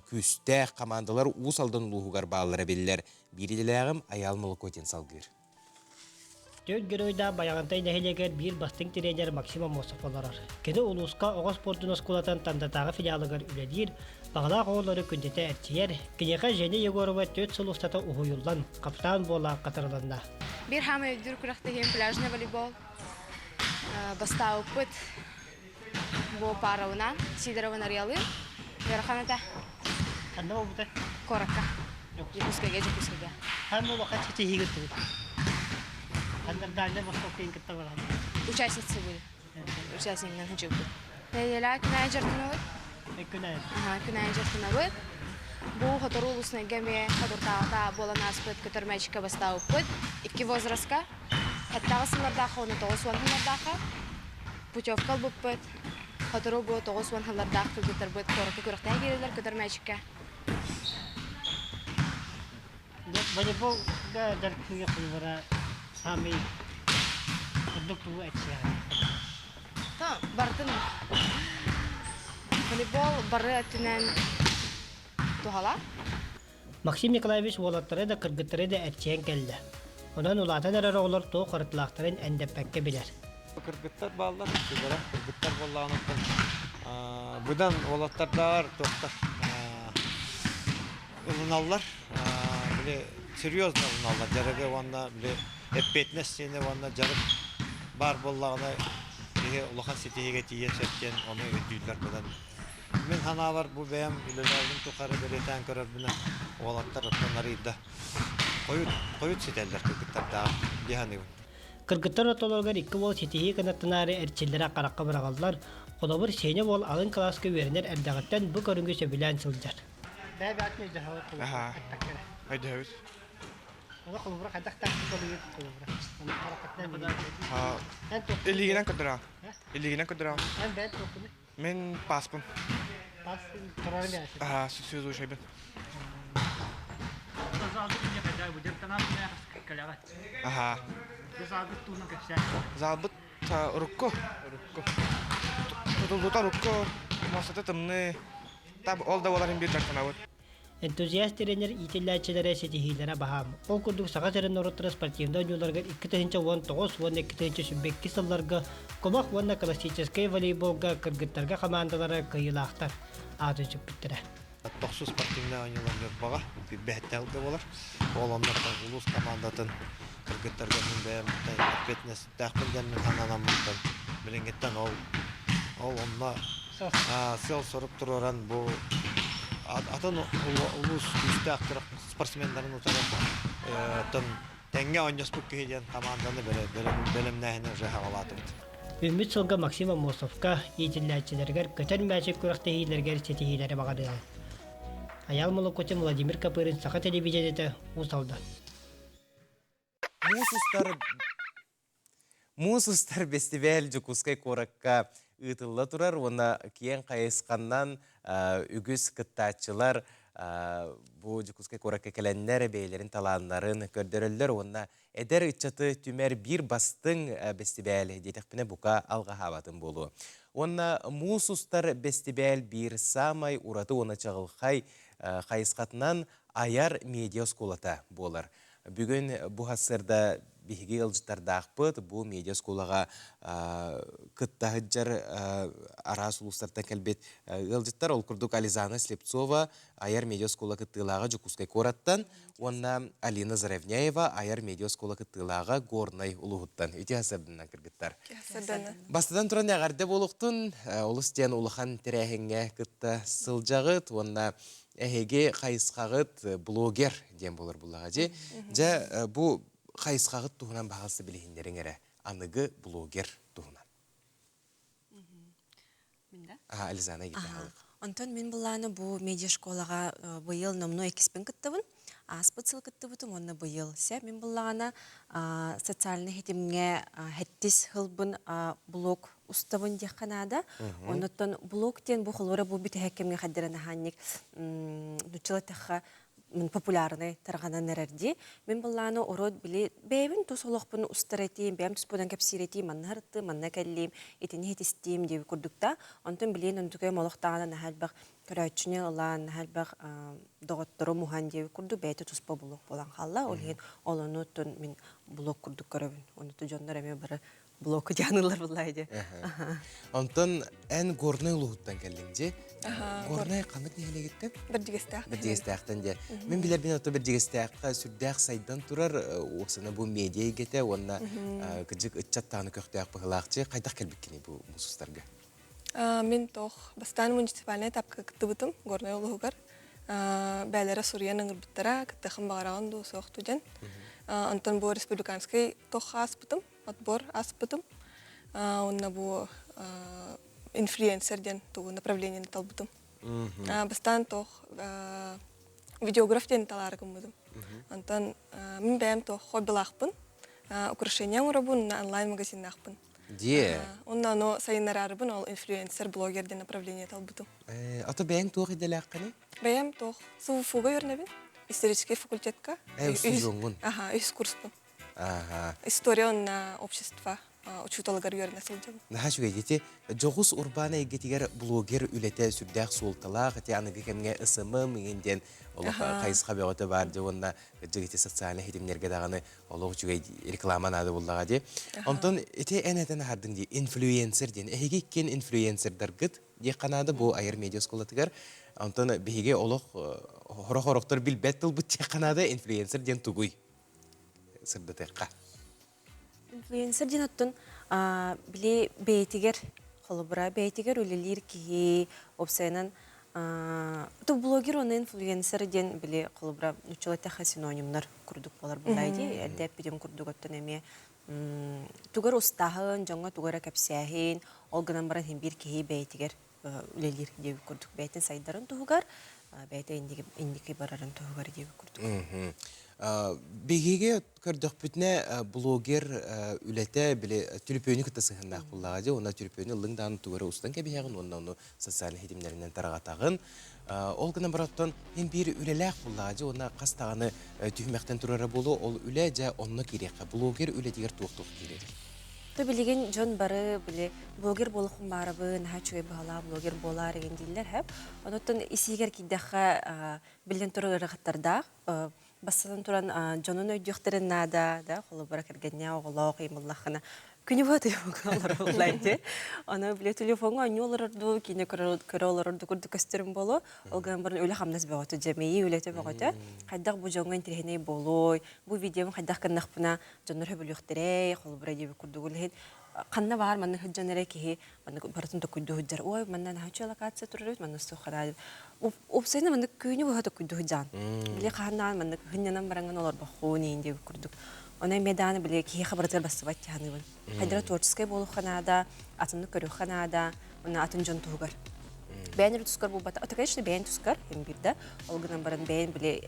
күүстээх хамаандалар Уус Алдан улууһугар бааллара биллэр. Биир идэлээҕим Айаал Молокотин салгыыр. Түөрт геройдаах Байаҕантай нэһилиэгэр биир бастыҥ тренер Максим Аммосов олорор. Кини улууска оҕо спордун оскуолатын Тандатааҕы филиалыгар үлэлиир, баҕалаах оҕолору күндэтэ эрчийэр. Киниэхэ Женя Егорова түөрт сыл устата уһуйуллан, хапытаан буола хатарылынна. Биир хаамай өйдүүр күрэхтэһиим пляжный волейбол. Бастаабыппыт бу парабынан Сидоровын арыялыыр. Ыарахан этэ. Ханна буолбута? Куоракка. Дьокуускайга, Дьокуускайга. Ханна улахан ситиһиигэ турбут? Ханна Дальний Восток кытта баран? Участницы были. Участникынан сылдьыбыт. Нэдиэлэҕэ күн аайы дьарыктанабыт. Күн аайы? Аха, күн аайы дьарыктанабыт. Бу сотору улуснайга эмиэ соторутааҕыта буолан ааспыт көтөр мээчиккэ бастаабыппыт. Икки возрастка. Сэттэ сыллардаахха уонна 90 сыллардаахха путевка ылбыппыт. Сотору бу 90 сыллардаах кыргыттарбыт куоракка күрэхтэһэ киирэллэр көтөр мээчиккэ. Волейболга дьарыктыыга холобура саамай ордук тугу этсиэҕин? Барытын волейбол бары өттүнэн туһалаах. Максим Николаевич уолаттары да кыргыттары да эрчийэн кэллэ. Онон улаатан эрэр оҕолор туох ырытылаахтарын эндэппэккэ билэр. Кыргыттар бааллар, үксүлэрэ кыргыттар буоллаҕына быдан уолаттардааҕар туохтар ылыналлар, били серьезно ылыналлар дьарыгы уонна били эппиэтинэс диэни уонна дьарык баар буоллаҕына киһи улахан ситиһиигэ тиийиэн сөп диэн ону өйдүүллэр быдан Мин санаабар бу бэйэм үлэлээбитим тухары бэлиэтээн көрөрбүнэн уолаттар оттон арыйда хойут хойут ситэллэр кыргыттардаах дии саныыбын. Кыргыттар ортолоругар икки уол ситиһии кынаттанаары эрчиллэрэ харахха быраҕыллар. Холобур, Сеня уол алын кылааска үөрэнэр эрдэҕиттэн бу көрүҥү сөбүлээн сылдьар. Аха, өйдөһөбүт. Илиигинэн көрдөрөҕүн. Илиигинэн көрдөрөҕүн. Мин паспын. Пас турарын бэйэсин. Аа, связующайбын. Аха. Залбыт урукку. Урукку. Тутуллута урукку. Муостата тымныы. Таб ол да буоларын биир дьарыктанабыт. Энтузиаст тренер иитиллээччилэрэ ситиһиилэрэ баһаам. Ол курдук Саха сирин норуоттара спортивнай оонньууларыгар 2019 уонна 2022 сылларга кумах уонна классическай волейболга кыргыттарга хамаандалара кыайыылаахтар аатын сүкпүттэрэ. Тохсус спортивнай оонньуулар Ньурбаҕа бэһэттэһилгэ буолар. Ол оннуттан улуус командатын кыргыттарга мин бэйэм ответственностьтаахпын диэн мин сананаммыттан билиҥҥиттэн ол ол онно сыал-сорук туруоран бу атын улуус күүстээх спортсменнарын утары оттон тэҥҥэ оонньоспут киһи диэн команданы бэлэмнээһини уже хаҕалаатыбыт. Үүммүт сылга Максим Аммосовка иитиллээччилэригэр көтөр мээчик күрэхтэһиилэригэр ситиһиилэри баҕарыаҕыҥ. Айаал Молокутин, Владимир Копырин, Саха телевидениетэ, Уус Алдан. Муус устар Муус устар бэстибээл Дьокуускай куоракка ыытылла турар уонна киэҥ хайысханнан үгүс кыттааччылар бу Дьокуускай куоракка кэлэннэр бэйэлэрин талааннарын көрдөрөллөр уонна эдэр ыччаты түмэр биир бастыҥ бэстибээл диэтэхпинэ бука алҕаһаабатым буолуо. Уонна муус устар бэстибээл биир саамай ураты уонна чаҕылхай хайысхатынан айар медиа оскуолата буолар. Бүгүн бу сарсыарда Биһиги ыалдьыттардаахпыт бу медиа оскуолаҕа кытта сылдьар араас улуустартан кэлбит ыалдьыттар. Ол курдук Ализана Слепцова айар медиа оскуола кыттыылааҕа Дьокуускай куораттан уонна Алина Заровняева айар медиа оскуола кыттыылааҕа Горнай улууһуттан. Үтүө сарсыарданан кыргыттар. Бастатан туран эҕэрдэ буолуохтун. Олус диэн улахан тэрээһиҥҥэ кытта сылдьаҕыт уонна эһиги хайысхаҕыт блогер диэн буолар буллаҕа дии. Дьэ бу хайысхаҕыт туһунан баһаалыста билиһиннэриҥ эрэ. Аныгы блогер туһунан. А, Ализана Египеталык. Онтон мин былааны бу медиашколаҕа быйыл номнуо иккиспин кыттабын. Ааспыт сыл кыттыбытым уонна быйыл сэ мин быллаҕана социальнай ситимҥэ хэттис сылбын блог устабын диэххэ наада. Оннуттан блог диэн бу холура бу бүтэһик кэмҥэ хаддыран аһаанньык нуччала тэхха популярный тарҕанан эрэр дии. Мин былааны урут били бэйэбин тус олохпун устар этиим, бэйэм туспунан кэпсиир этиим, манна һырыттым, манна кэллиим, итини иһитистиим диэби курдукта. Онтон билиэн онтукайым олох даҕаны наһаа элбэх көрөөччүнү ылан, наһаа элбэх доҕотторум уһан диэби курдук бэйэтэ туспа блог буолан хаалла. Ол иһин ол онуттан мин блог курдук көрөбүн. Онуту дьоннор эмиэ бары блоку дьаанылар буллаа дии. Онтон эн Горнай улууһуттан кэллиҥ дии. Горнай ханнык нэһилиэгиттэн? Бэрдьигэстээх. Бэрдьигэстээхтэн дии. Мин билэрбин ото Бэрдьигэстээххэ сүрдээх сайдан турар уопсана бу медиа эйгэтэ уонна кыдьык ыччат даҕаны көхтөөх быһылаахчы хайдах кэлбиккиний бу мусустарга? Мин тох бастаан муниципальнай этапка кыттыбытым Горнай улууһугар. Бээлэрэ суруйан ыҥырбыттара, кыттыахым баҕараҕын дуу, суох дуу диэн. Онтон бу республиканскай тох ааспытым. отбор ааспытым. Уонна бу инфлюенсер диэн тугу направлениены талбытым. Бастаан туох видеограф диэн талаары гыммытым. Онтон мин бэйэм туох хоббилаахпын, украшения оҥоробун, онлайн-магазиннаахпын. Дие. Онно ону сайыннараарыбын ол инфлюенсер, блогер диэн направление талбытым. Ато бэйэҥ туох идэлээххиний? Бэйэм туох СУФУга үөрэнэбин, исторический факультетка. Э, устудьуоҥҥун? Аха, үс курспун. История уонна общество учууталыгар үөрэнэ сылдьабын. Наһаа үчүгэй ити дьоҕус урбаан эйгэтигэр блогер үлэтэ сүрдээх суолталаах ити аныгы кэмҥэ СММ иҥин диэн олох хайысха бөҕөтө баар дии уонна дьэ ити социальнай ситимнэргэ даҕаны олох үчүгэй реклама наада буоллаҕа дии. Онтон ити эн этэн аһардыҥ дии инфлюенсер диэн. Эһиги иккиэн инфлюенсердаргыт диэххэ наада бу айар медиа оскуолатыгар. Онтон биһиги олох хорох-хорохтор билбэт тылбыт диэххэ наада инфлюенсер диэн тугуй? сырдатыахха. Инфлюенсер диэн оттон били бэйэтигэр холобура бэйэтигэр үлэлиир киһи уопсайынан то блогер уонна инфлюенсер диэн били холобура нууччалыы эттэххэ синонимнар курдук буолар буоллаа дии эрдэ эппитим курдук оттон эмиэ тугар устааһын дьоҥҥо тугу эрэ кэпсээһин ол гынан баран иһин биир киһи бэйэтигэр үлэлиир диэбит курдук бэйэтин сайдарын туһугар бэйэтэ инники барарын туһугар диэбит курдук. Биһиги көрдөхпүтүнэ блогер үлэтэ били түлүпүөнү кытта сыһыаннаах буоллаҕа дии уонна түлүпүөнү ыллыҥ даҕаны тугу эрэ устан кэбиһэҕин уонна ону социальнай ситимнэринэн тарҕатаҕын. Ол гынан баран оттон һин биир үлэлээх буоллаҕа дии уонна хас даҕаны түһүмэхтэн турара буолуо ол үлэ дьэ онно киириэххэ блогер үлэтигэр туох-туох киирэрий? То билигин дьон бары били блогер буолуохпун баарабын, наһаа үчүгэй быһалаах блогер буолаар игин дииллэр һэп. Онуттан исиигэр киирдэххэ биллэн турар ыарахаттардаах. Бастатан туран дьонун өйдүөхтэрин наада, да, холобура кэргэннээх оҕолоох ыймыллаххына күнү быһа телефоҥҥа олорор дии. Аны били телефоҥҥа оонньуу олорор дуу, киинэ көрө олорор дуу курдук көстөрүм буолуо. Ол гынан баран үлэ-хамнас бөҕөтө, дьэмэйии үлэтэ бөҕөтө. Хайдах бу дьоҥҥо интэриэһинэй буолуой, бу видеом хайдах гыннахпына дьоннор сөбүлүөхтэрэй, холобура диэбит курдук үлэһит ханна баар манна сылдьан эрэ киһи манна барытын токуйдуу сылдьар ой манна наһаа үчүгэй локация турар эбит манна суох ханаа уопсайынан маннык күнү быһа токуйдуу сылдьаан били хаһаннаан маннык хынньанан бараҥҥын олорбоххун иин диэбит курдук онон эмиэ даҕаны били киһиэхэ барытыгар бассыбат дии хайдара творческай буолуохха наада атыннык көрүөххэ наада уонна атын дьон туһугар бэйэн эрэ тускар буолбата это конечно бэйэн тускар им биир да ол гынан баран бэйэн били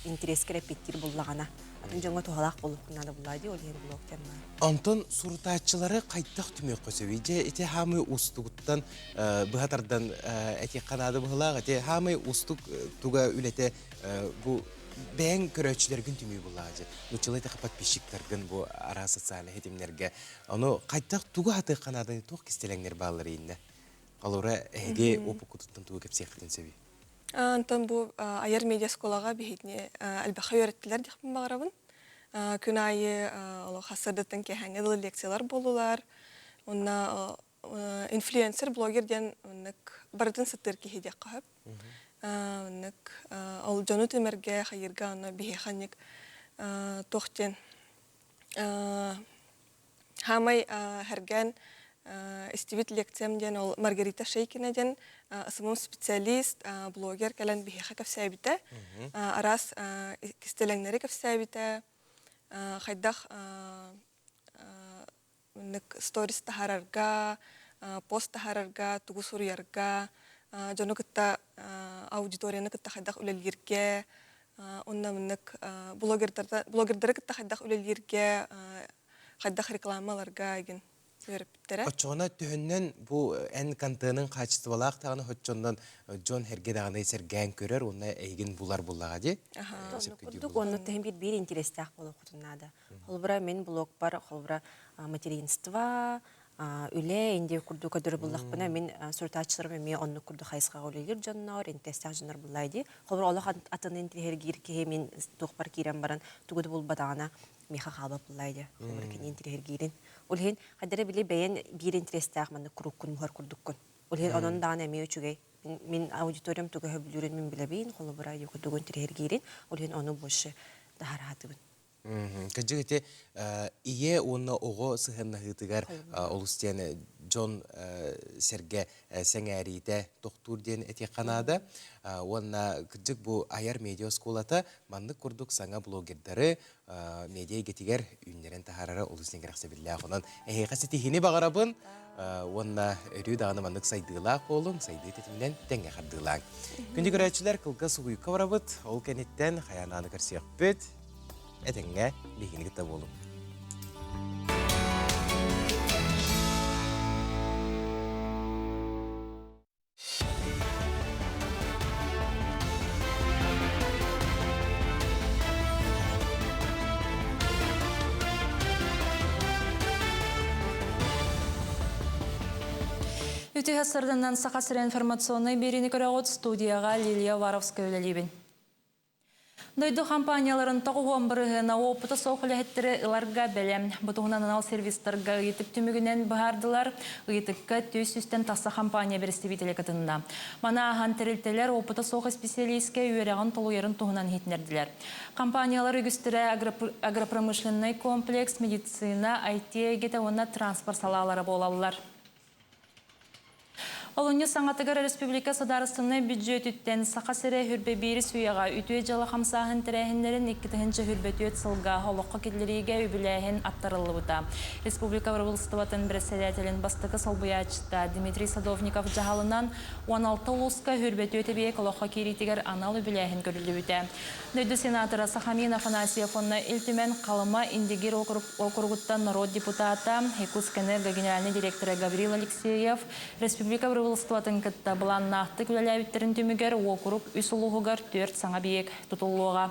интерескэр эппиэттиир буллаҕына атын дьоҥҥо туһалаах буолуоххун наада буллаа дии ол иһин блог диэн баар. Онтон сурутааччылары хайдах түмүөххэ сөбүй? Дьэ ити хаамыы уустугуттан быһа тардан этиэххэ наада быһылаах. Ити хаамыы уустук туга үлэтэ бу бэйэҥ көрөөччүлэргин түмүү буллаҕа дьэ. Нуччалыы этэх подписчиктаргын бу араас социальнай ситимнэргэ. Ону хайдах тугу хатыахха нааданы туох кистэлэҥнэр бааллар иннэ? Алора эһиги опуккутуттан тугу кэпсиэххитин сөбүй? Онтон бу айар медиа оскуолаҕа биһигини элбэххэ үөрэттилэр диэхпин баҕарабын. Күн аайы олох сарсыардаттан киэһээҥҥэ дылы лекциялар буоллулар. Онно инфлюенсер, блогер диэн оннук барытын сыттыыр киһи диэххэ сөп. Оннук ол дьону түмэргэ, хайыырга онно биһиэхэ анньык туох диэн Хаамай хэргээн истибит лекциям диэн ол Маргарита Шейкина диэн СММ специалист, блогер кэлэн биһиэхэ кэпсээбитэ. Араас кистэлэҥнэри кэпсээбитэ. Хайдах сторис таһаарарга, пост таһаарарга, тугу суруйарга, дьону кытта аудиторияны кытта хайдах үлэлииргэ, онно маннык блогердары кытта хайдах үлэлииргэ, хайдах реклама ыларга игин үөрэппиттэрэ. Оччоҕуна төһөннөн бу эн контеның хаачыстыбалаах даҕаны оччоннон дьон эргэ даҕаны сэргээн көрөр уонна эйигин булар буллаҕа дии. Курдук онно тэһин биир биир интерестээх буолуоххутун наада. Холобура мин блогпар холобура материнство, үлэ инди курдук көдөрө буллахпына мин сурутааччыларым эмиэ оннук курдук хайысхаҕа үлэлиир дьоннор, интэстээх дьоннор буллай дии. Холобура олох атын интириэһиргиир киһи мин туохпар киирэн баран тугу да булбатаҕына миэхэ хаалбат буллай дии. Холобура кини интириэһиргиирин. Ол иһин хайдара били бэйэн биир интэриэстээх маннык куруккун муһар курдуккун. Ол иһин онон даҕаны эмиэ үчүгэй. Мин аудиториям тугу сөбүлүүрүн мин билэбин, холобура тугу интириэһиргиирин, ол иһин ону больше таһараатыбын. Кырдьык ити ийэ уонна оҕо сыһыаннаһыытыгар олус диэн дьон сэргэ сэҥээриитэ тохтуур диэн этиэххэ наада. Уонна кырдьык бу айар медиа оскуолата маннык курдук саҥа блогердары медиа эйгэтигэр үүннэрэн таһаарара олус диэн кэрэхсэбиллээх. Онон эһиэхэ ситиһиини баҕарабын уонна өрүү даҕаны маннык сайдыылаах буолуҥ, сайдыы тэтиминэн тэҥҥэ хардыылааҥ. Күндү көрөөччүлэр, кылгас угуйка барабыт. Ол кэнниттэн хайаан даҕаны көрсүөхпүт. Этэҥҥэ биһигини кытта буолуҥ. Үтүө сарданан Саха сирэ информационнай биэриини көрөҕүт студияҕа Лилия Уваровская үлэлиибин. Дойду компанияларын 90 бырыһыана уопута суох үлэһиттэри ыларга бэлэм. Бу туһунан анал сервистарга ыйытык түмүгүнэн быһаардылар. Ыйытыкка 400-тэн тахса компания бэрэстэбиитэлэ кытынна. Маны ааһан тэрилтэлэр уопута суох исписэлиискэ үөрэҕин толуйарын туһунан иһитиннэрдилэр. Компаниялар үгүстэрэ агропромышленнай комплекс, медицина, IT эйгэтэ уонна транспорт салаалара буолаллар. Олунньу саҥатыгар республика судаарыстыбаннай бүддьүөтүттэн Саха сирэ хүрбэ биирис үйэҕэ үтүө дьыала хамсааһын тэрээһиннэрин 2024 сылга олоххо киллэриигэ үбүлээһин аттарыллыбыта. Республика бырабыыталыстыбатын бэрэссэдээтэлин бастакы солбуйааччыта Дмитрий Садовников дьаһалынан 16 улууска хүрбэ түөрт эбийиэк олоххо киириитигэр анал үбүлээһин көрүллүбүтэ. Дойду сенатора Сахамин Афанасьев уонна Ил Түмэн Халыма Индигир округуттан норуот депутата, Якутскэнерго генеральнай директора Гаврил Алексеев республика бырабыыталыстыбатын кытта былааннаахтык үлэлээбиттэрин түмүгэр уокурук үс улууһугар түөрт саҥа объект тутуллуоҕа.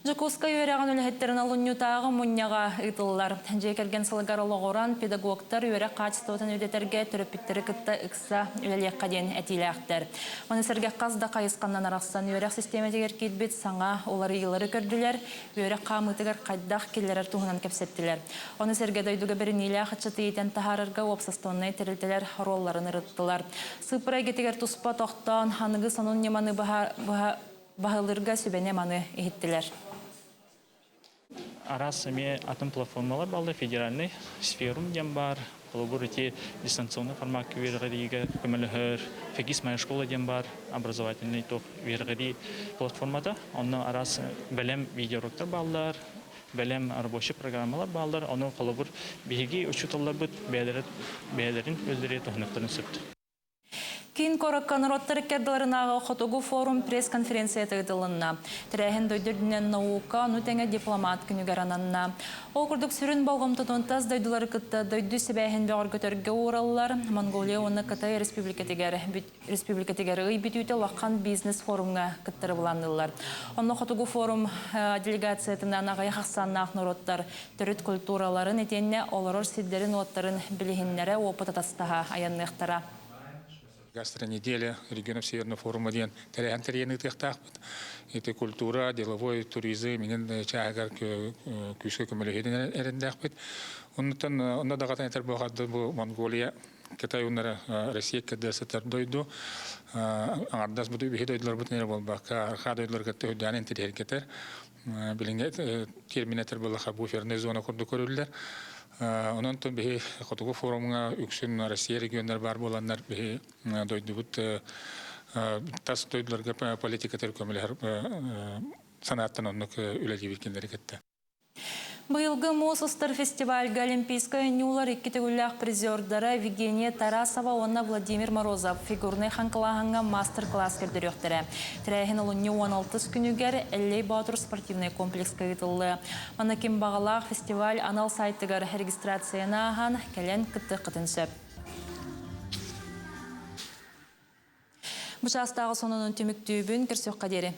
Дьокуускай үөрэҕин үлэһиттэрин олунньутааҕы мунньаҕа ыытыллар. Дьиэ кэргэн сылыгар олоҕуран, педагогтар үөрэх хаачыстыбатын үрдэтэргэ төрөппүттэри кытта ыкса үлэлиэххэ диэн этиилээхтэр. Маны сэргэ хас да хайысханан арахсан үөрэх систиэмэтигэр киирбит саҥа уларыйыылары көрдүлэр, үөрэх хаамыытыгар хайдах киллэрэр туһунан кэпсэттилэр. Ону сэргэ дойдуга бэриниилээх ыччаты иитэн таһаарарга уопсастыбаннай тэрилтэлэр оруолларын ырыттылар. Сыыппара эйгэтигэр туспа тохтоон, аныгы сонун ньыманы баһылыырга сүбэни-аманы иһиттилэр. Араас эмиэ атын платформалар бааллар, федеральный сферум диэн баар, холобур ити дистанционный формакка үөрэҕириигэ көмөлөһөр, ФГИС моя школа диэн баар, образовательный туох үөрэҕирии платформата. Онно араас бэлэм видеоуроктар бааллар, бэлэм рабочий программалар бааллар. Ону холобур биһиги учууталларбыт бэйэлэрин бэйэлэрин өздөрү туһаныахтарын сөп. Киин куоракка норуоттар иккардыларынааҕы Хотугу форум пресс-конференцията ыытылынна. Тэрээһин дойду үрдүнэн наука, ону тэҥэ дипломат күнүгэр ананна. Ол курдук сүрүн болҕомтотун тас дойдулары кытта дойду сибээһин бөҕөргөтөргө уураллар. Монголия уонна Кытай республикатыгар, республикатыгар ый бүтүүтэ улахан бизнес-форумҥа кыттары былаанныыллар. Онно Хотугу форум делегациятынан аҕыйах ахсааннаах норуоттар төрүт культураларын итиэннэ олорор сирдэрин-уоттарын билиһиннэрэ, уопут атастаһа айанныахтара. Гастронеделя регионов Северного форума диэн тэрээһин тэрийэн ыытыахтаахпыт. Ити культура, деловой туризм иҥин чааһыгар күүскэ көмөлөһүөн эрэннээхпит. Оннуттан онно даҕатан этэр буолхарды бу Монголия Кытай уонна Россия кэрдэ сытар дойду аҥардас бу биһи дойдуларбытын эрэ буолбакка архаа дойдулары кытта үрдээн интэриэһиргэтэр. Билиҥҥи терминэтэр буоллаха буферная зона курдук көрүллэр. Онон биһи Хотугу форумҥа үксүн Россия регионнар баар буоланнар биһи дойдубут тас дойдуларга политикатыгар көмөлөһөр санааттан оннук үлэлиибит кинилэри кытта. Быйылгы Муус устар фестивальга Олимпийскай оонньуулар икки төгүллээх призердара Евгения Тарасова уонна Владимир Морозов фигурнай хаҥкылааһыҥҥа мастер-класс көрдөрүөхтэрэ. Тэрээһин олунньу 16 күнүгэр Эллэй Боотур спортивнай комплекска ыытыллыа. Манна ким баҕалаах фестиваль анал сайтыгар регистрацияны ааһан, кэлэн кыттыаххытын сөп. Бу чаастааҕы сонунун түмүктүүбүн, көрсүөххэ диэри.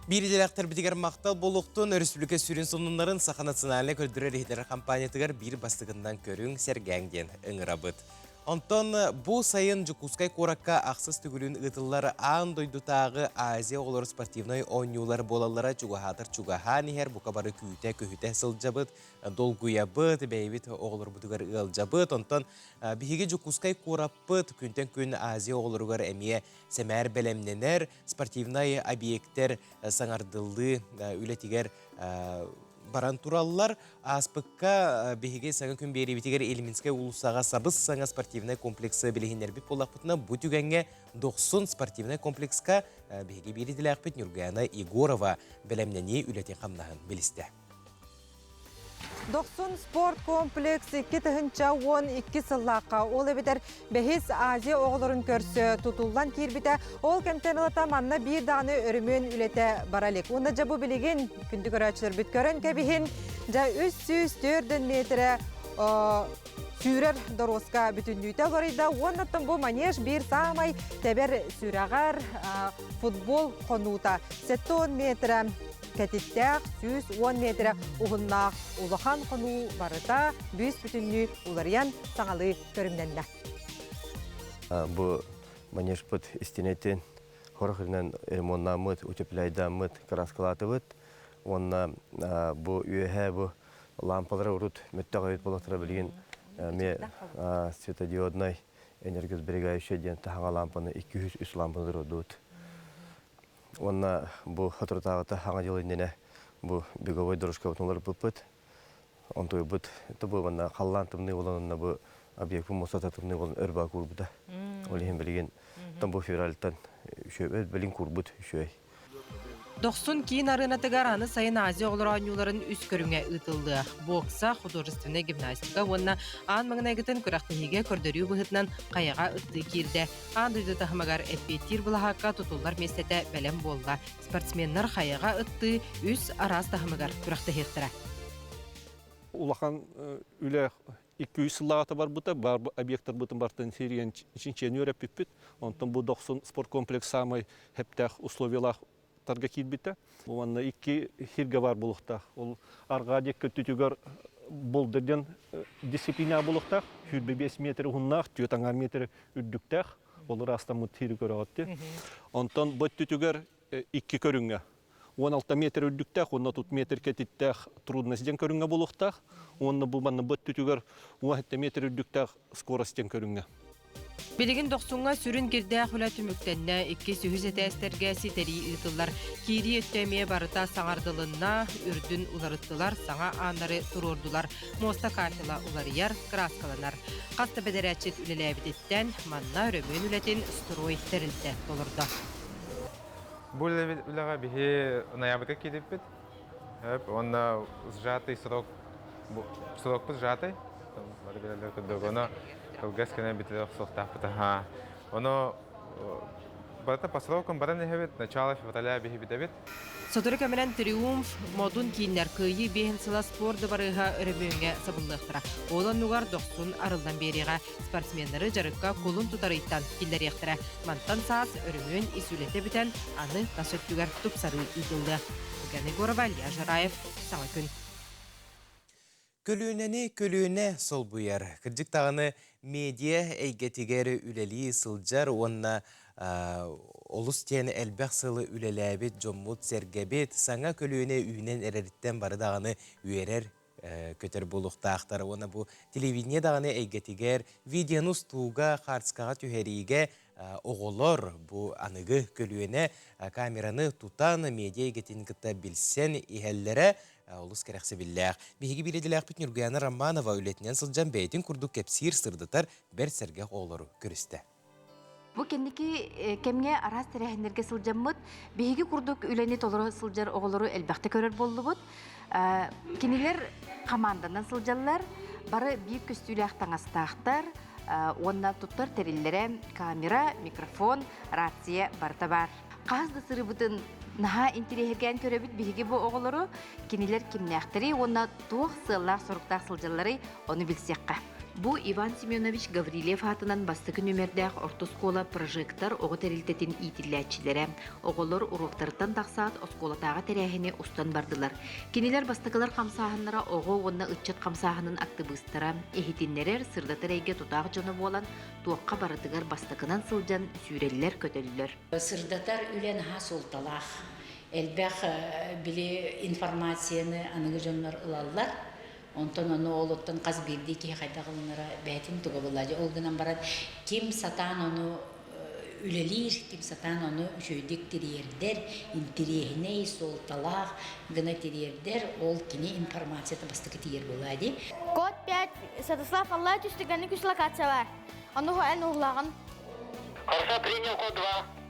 Биир идэлээхтэрбитигэр махтал буолуохтун өрөспүүбүлүкэ сүрүн сонуннарын Саха национальнай көрдөрөр-иһитэр компаниятыгар биир бастакыннан көрүҥ, сэргээҥ диэн ыҥырабыт. Онтон бу сайын Дьокуускай куоракка ахсыс төгүлүн ыытыллар аан дойдутааҕы Азия оҕолоро спортивнай оонньуулар буолаллара чугаһаатар чугаһаан иһэр, бука бары күүтэ-көһүтэ сылдьабыт, долгуйабыт, бэйэбит оҕолорбутугар ыалдьабыт. Онтон биһиги Дьокуускай куораппыт күнтэн күн Азия оҕолоругар эмиэ сэмээр бэлэмнэнэр, спортивнай объектэр саҥардыллыы үлэтигэр баран тураллар. Ааспыкка биһиги саҥа күн биэриибитигэр Ильминскэй уулуссаҕа сабыс-саҥа спортивнай комплексы билиһиннэрбит буоллахпытына, бу түгэҥҥэ Дохсун спортивнай комплекска биһиги биир идэлээхпит Нюргуяна Егорова бэлэмнэнии үлэтин-хамнаһын билистэ. Дохсун спорт комплекс 2012 сыллаахха, ол эбэтэр бэһис Азия оҕолорун көрсө тутуллан киирбитэ. Ол кэмтэн ылата манна биир даҕаны өрөмүөн үлэтэ бара илик. Уонна дьэ бу билигин күндү көрөөччүлэрбит көрөн кэбиһин, дьэ 304 метрэ сүүрэр доруоска бүтүннүүтэ уларыйда. Уоннаттан бу манеж биир саамай тэбэр сүрэҕэр футбол хонуута 70 метрэ кэтиттээх 110 метрэ уһуннаах улахан хонуу барыта бүүс-бүтүннүү уларыйан саҥалыы көрүҥнэннэ. Бу манежпыт истинэтин хорох иринэн ремоннаммыт, утепляйдаммыт, краскалаатыбыт. Уонна бу үөһэ бу лампалара урут мөттөх эбит буоллахтара билигин эмиэ светодиоднай энергосберегающая диэн таһаҥа лампаны 203 лампаны туруордубут. Уонна бу соторутааҕыта Саҥа дьыл иннинэ бу беговой дорожкабытын уларыппыппыт. Онтуйбут бу манна халлаан тымныы буолан онно бу объекпын муостата тымныы буолан өр баа куурбута. Ол иһин билигин бу февральтан үчүгэй билин куурбут үчүгэй. Дохсун киин арыанатыгар аны сайын Азия оҕолоро оонньууларын үс көрүҥэ ыытыллыа. Бокса, художественнай гимнастика уонна аан маҥнайгытын күрэхтэһиигэ көрдөрүү быһыытынан хайаҕа ыттыы киирдэ. Аан дойду таһымыгар эппиэттиир былаһаакка тутуллар миэстэтэ бэлэм буолла. Спортсменнар хайаҕа ыттыы үс араас таһымыгар күрэхтэһиэхтэрэ. Улахан үлэ 200 сыллааҕыта барбыта, бар объектарбытын бартын сирийэн чинчийэн үөрэппиппит. Онтон бу Дохсун спорткомплекс саамай хэптээх условиялаах тарга киирбитэ. Уонна икки сиргэ баар буолуохтаах. Ол арҕаа диэки өттүтүгэр болдер диэн дисциплина буолуохтаах. 25 метр уһуннаах, түөрт аҥаар метр үрдүктээх. Ол ыраастаммыт сири көрөҕүт. Онтон бу өттүтүгэр икки көрүҥҥэ 16 метр үрдүктээх уонна тут метр кэтиттээх трудность диэн көрүҥҥэ буолуохтаах. Уонна бу манна бу өттүтүгэр 17 метр үрдүктээх скорость диэн көрүҥҥэ. Билигин Дохсуҥҥа сүрүн кирдээх үлэ түмүктэннэ, иккис, үһүс этээстэргэ ситэрии ыытыллар. Киирии өттө эмиэ барыта саҥардылынна, үрдүн уларыттылар, саҥа ааннары туруордулар. Муоста кафела уларыйар, кырааскаланар. Хас да бэдэрээтчит үлэлээбититтэн, манна өрөмүөн үлэтин строй тэрилтэ толордо. Бу үлэҕэ биһи ноябрьга киирбиппит. Уонна сжатый срок срокпут сжатый. Бары билэллэр курдук. Ону кылгас гына бүтэрэ охсуохтаахпыт. Ону барыта по срокам баран иһэбит. Начало февраля биһи бүтэбит. Сотору кэминэн Триумф, Модун кииннэр Кыайыы биэһин сыла спорт дыбарыаһа өрөмүөҥҥэ сабыллыахтара. Ол оннугар дохсун арыллан биэриэҕэ. Спортсменнары дьарыкка кулун тутар ыйтан киллэриэхтэрэ. Мантан саас өрөмүөн ис үлэтэ бүтэн, аны тас өттүгэр тупсарыы ыытыллыа. Егорова, Илья Жараев, Саҥа күн. Көлүөнэни көлүөнэ солбуйар. Кырдьык даҕаны медиа эйгэтигэр үлэлии сылдьар уонна олус диэн элбэх сылы үлэлээбит дьоммут-сэргэбит саҥа көлүөнэ үүнэн эрэриттэн бары даҕаны үөрэр көтөр буолуохтаахтар уонна бу телевидение даҕаны эйгэтигэр видеону устууга, хаартыскаҕа түһэриигэ оҕолор бу аныгы көлүөнэ камераны тутан медиа эйгэтин кытта билсэн иһэллэрэ олус кэрэхсэбиллээх. Биһиги биир идэлээхпит Ньургуяна Романова үлэтинэн сылдьан бэйэтин курдук кэпсиир, сырдатар бэрт сэргэх оҕолору көрүстэ. Бу кэнники кэмҥэ араас тэрээһиннэргэ сылдьаммыт, биһиги курдук үлэни толоро сылдьар оҕолору элбэхтэ көрөр буоллубут. Кинилэр хамаанданан сылдьаллар, бары биир көстүүлээх таҥастаахтар уонна туттар тэриллэрэ камера, микрофон, рация барыта баар. Хаһыс да сырыыбытын наһаа интириэһиргээн көрөбүт биһиги бу оҕолору, кинилэр кимнээхтэрий уонна туох сыаллаах-соруктаах сылдьалларый, ону билсиэххэ. Бу Иван Семенович Гаврильев аатынан бастакы нүмердээх орто оскуола «Прожектор» оҕо тэрилтэтин иитиллээччилэрэ. Оҕолор уруоктарыттан тахсаат оскуолатааҕы тэрээһини устан бардылар. Кинилэр бастакылар хамсааһыннара оҕо уонна ыччат хамсааһынын актыбыыстара, иһитиннэрэр, сырдатар эйгэ тутаах дьоно буолан, туохха барытыгар бастакынан сылдьан сүүрэллэр-көтөллөр. Сырдатар үлэ наһаа суолталаах. Элбэх били информацияны аныгы дьоннор ылаллар. Онтон ону ол оттон хас биирдии киһи хайдах ылынара бэйэтин туга буолла. Ол гынан баран ким сатаан ону үлэлиир, ким сатаан ону үчүгэйдик тириэрдэр, интириэһинэй, суолталаах гына тириэрдэр, ол кини информацията бастакы тиийэр буолаа дии. Код 5 Святослав Аллай түстүгэнник үс локация бар. Ону эн уһулаҕын. Хорошо, принял код 2.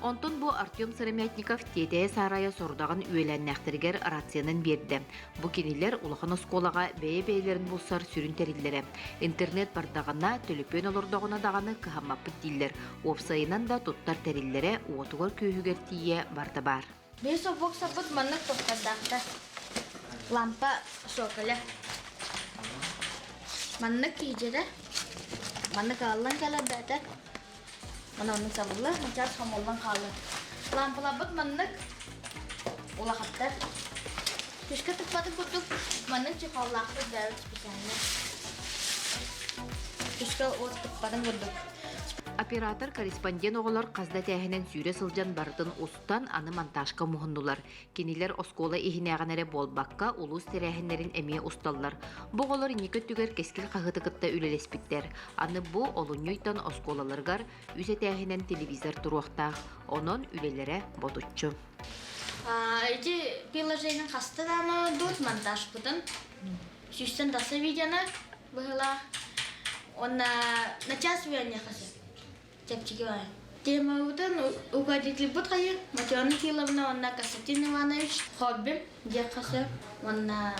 Онтон бу Артем Сыромятников тиэтэйэ саарайа сорудаҕын үөлээннээхтэригэр рациянан биэрдэ. Бу кинилэр улахан оскуолаҕа бэйэ-бэйэлэрин булсар сүрүн тэриллэрэ. Интернет бардаҕына, төлөпүөн олордоҕуна даҕаны кыһаммаппыт дииллэр. Уопсайынан да туттар тэриллэрэ уотугар-күөһүгэр тиийэ барыта баар. Биһи собуоксаппыт маннык тохтардаахтар. Лампа соколя. Маннык киһидьэрэ. Маннык ааллан кэлэр бээтэ. Мана оннук сабыллар, начаас хомуллан хаалар. Лампаларбыт маннык улахаттар. Түскэ туппатын курдук маннык чехоллаахпыт бэйэбит специально. Түскэ уот туппатын курдук. Оператор корреспондент оҕолор хас да этээһинэн сүүрэ сылдьан барытын устан аны монтажка муһуннулар. Кинилэр оскуола иһинээҕин эрэ буолбакка, улуус тэрээһиннэрин эмиэ усталлар. Бу оҕолор инники өттүгэр Кэскил хаһыаты кытта үлэлэспиттэр. Аны бу олунньу ыйтан оскуолаларыгар үс этээһинэн телевизор туруохтаах. Онон үлэлэрэ ботуччу. Ити приложение хаста даҕаны оҥордубут монтажпытын. Сүүстэн тахса видеоны быһыылаах. Уонна на час үөрэниэххэ сөп. Чэпчэки баҕайы. Темабытын руководительбыт хайы Матрена Кирилловна уонна Константин Иванович хоббим диэххэ сөп уонна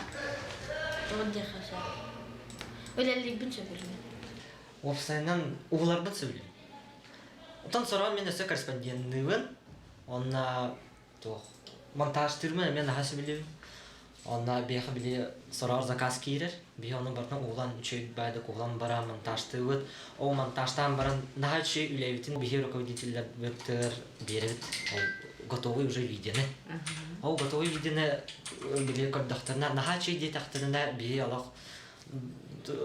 туох диэххэ сөп. Үлэлиирбин сөбүлүүбүн. Уопсайынан уһуларбын сөбүлүүбүн. Оттон сороҕор мин өссө корреспонденныыбын. Уонна туох монтажтыырмын эмиэ наһаа сөбүлүүбүн. Онно биһиэхэ били сороҕор заказ киирэр. Биһи ону барытын уһулан үчүгэй баайдык уһулан баран монтажтыыбыт. Ол монтажтаан баран наһаа үчүгэй үлэбитин биһи руководителлэрбитигэр биэрэбит. Ол готовый уже видеоны. Ол готовый видеоны били көрдөхтөрүнэ наһаа үчүгэй диэтэхтэринэ биһи олох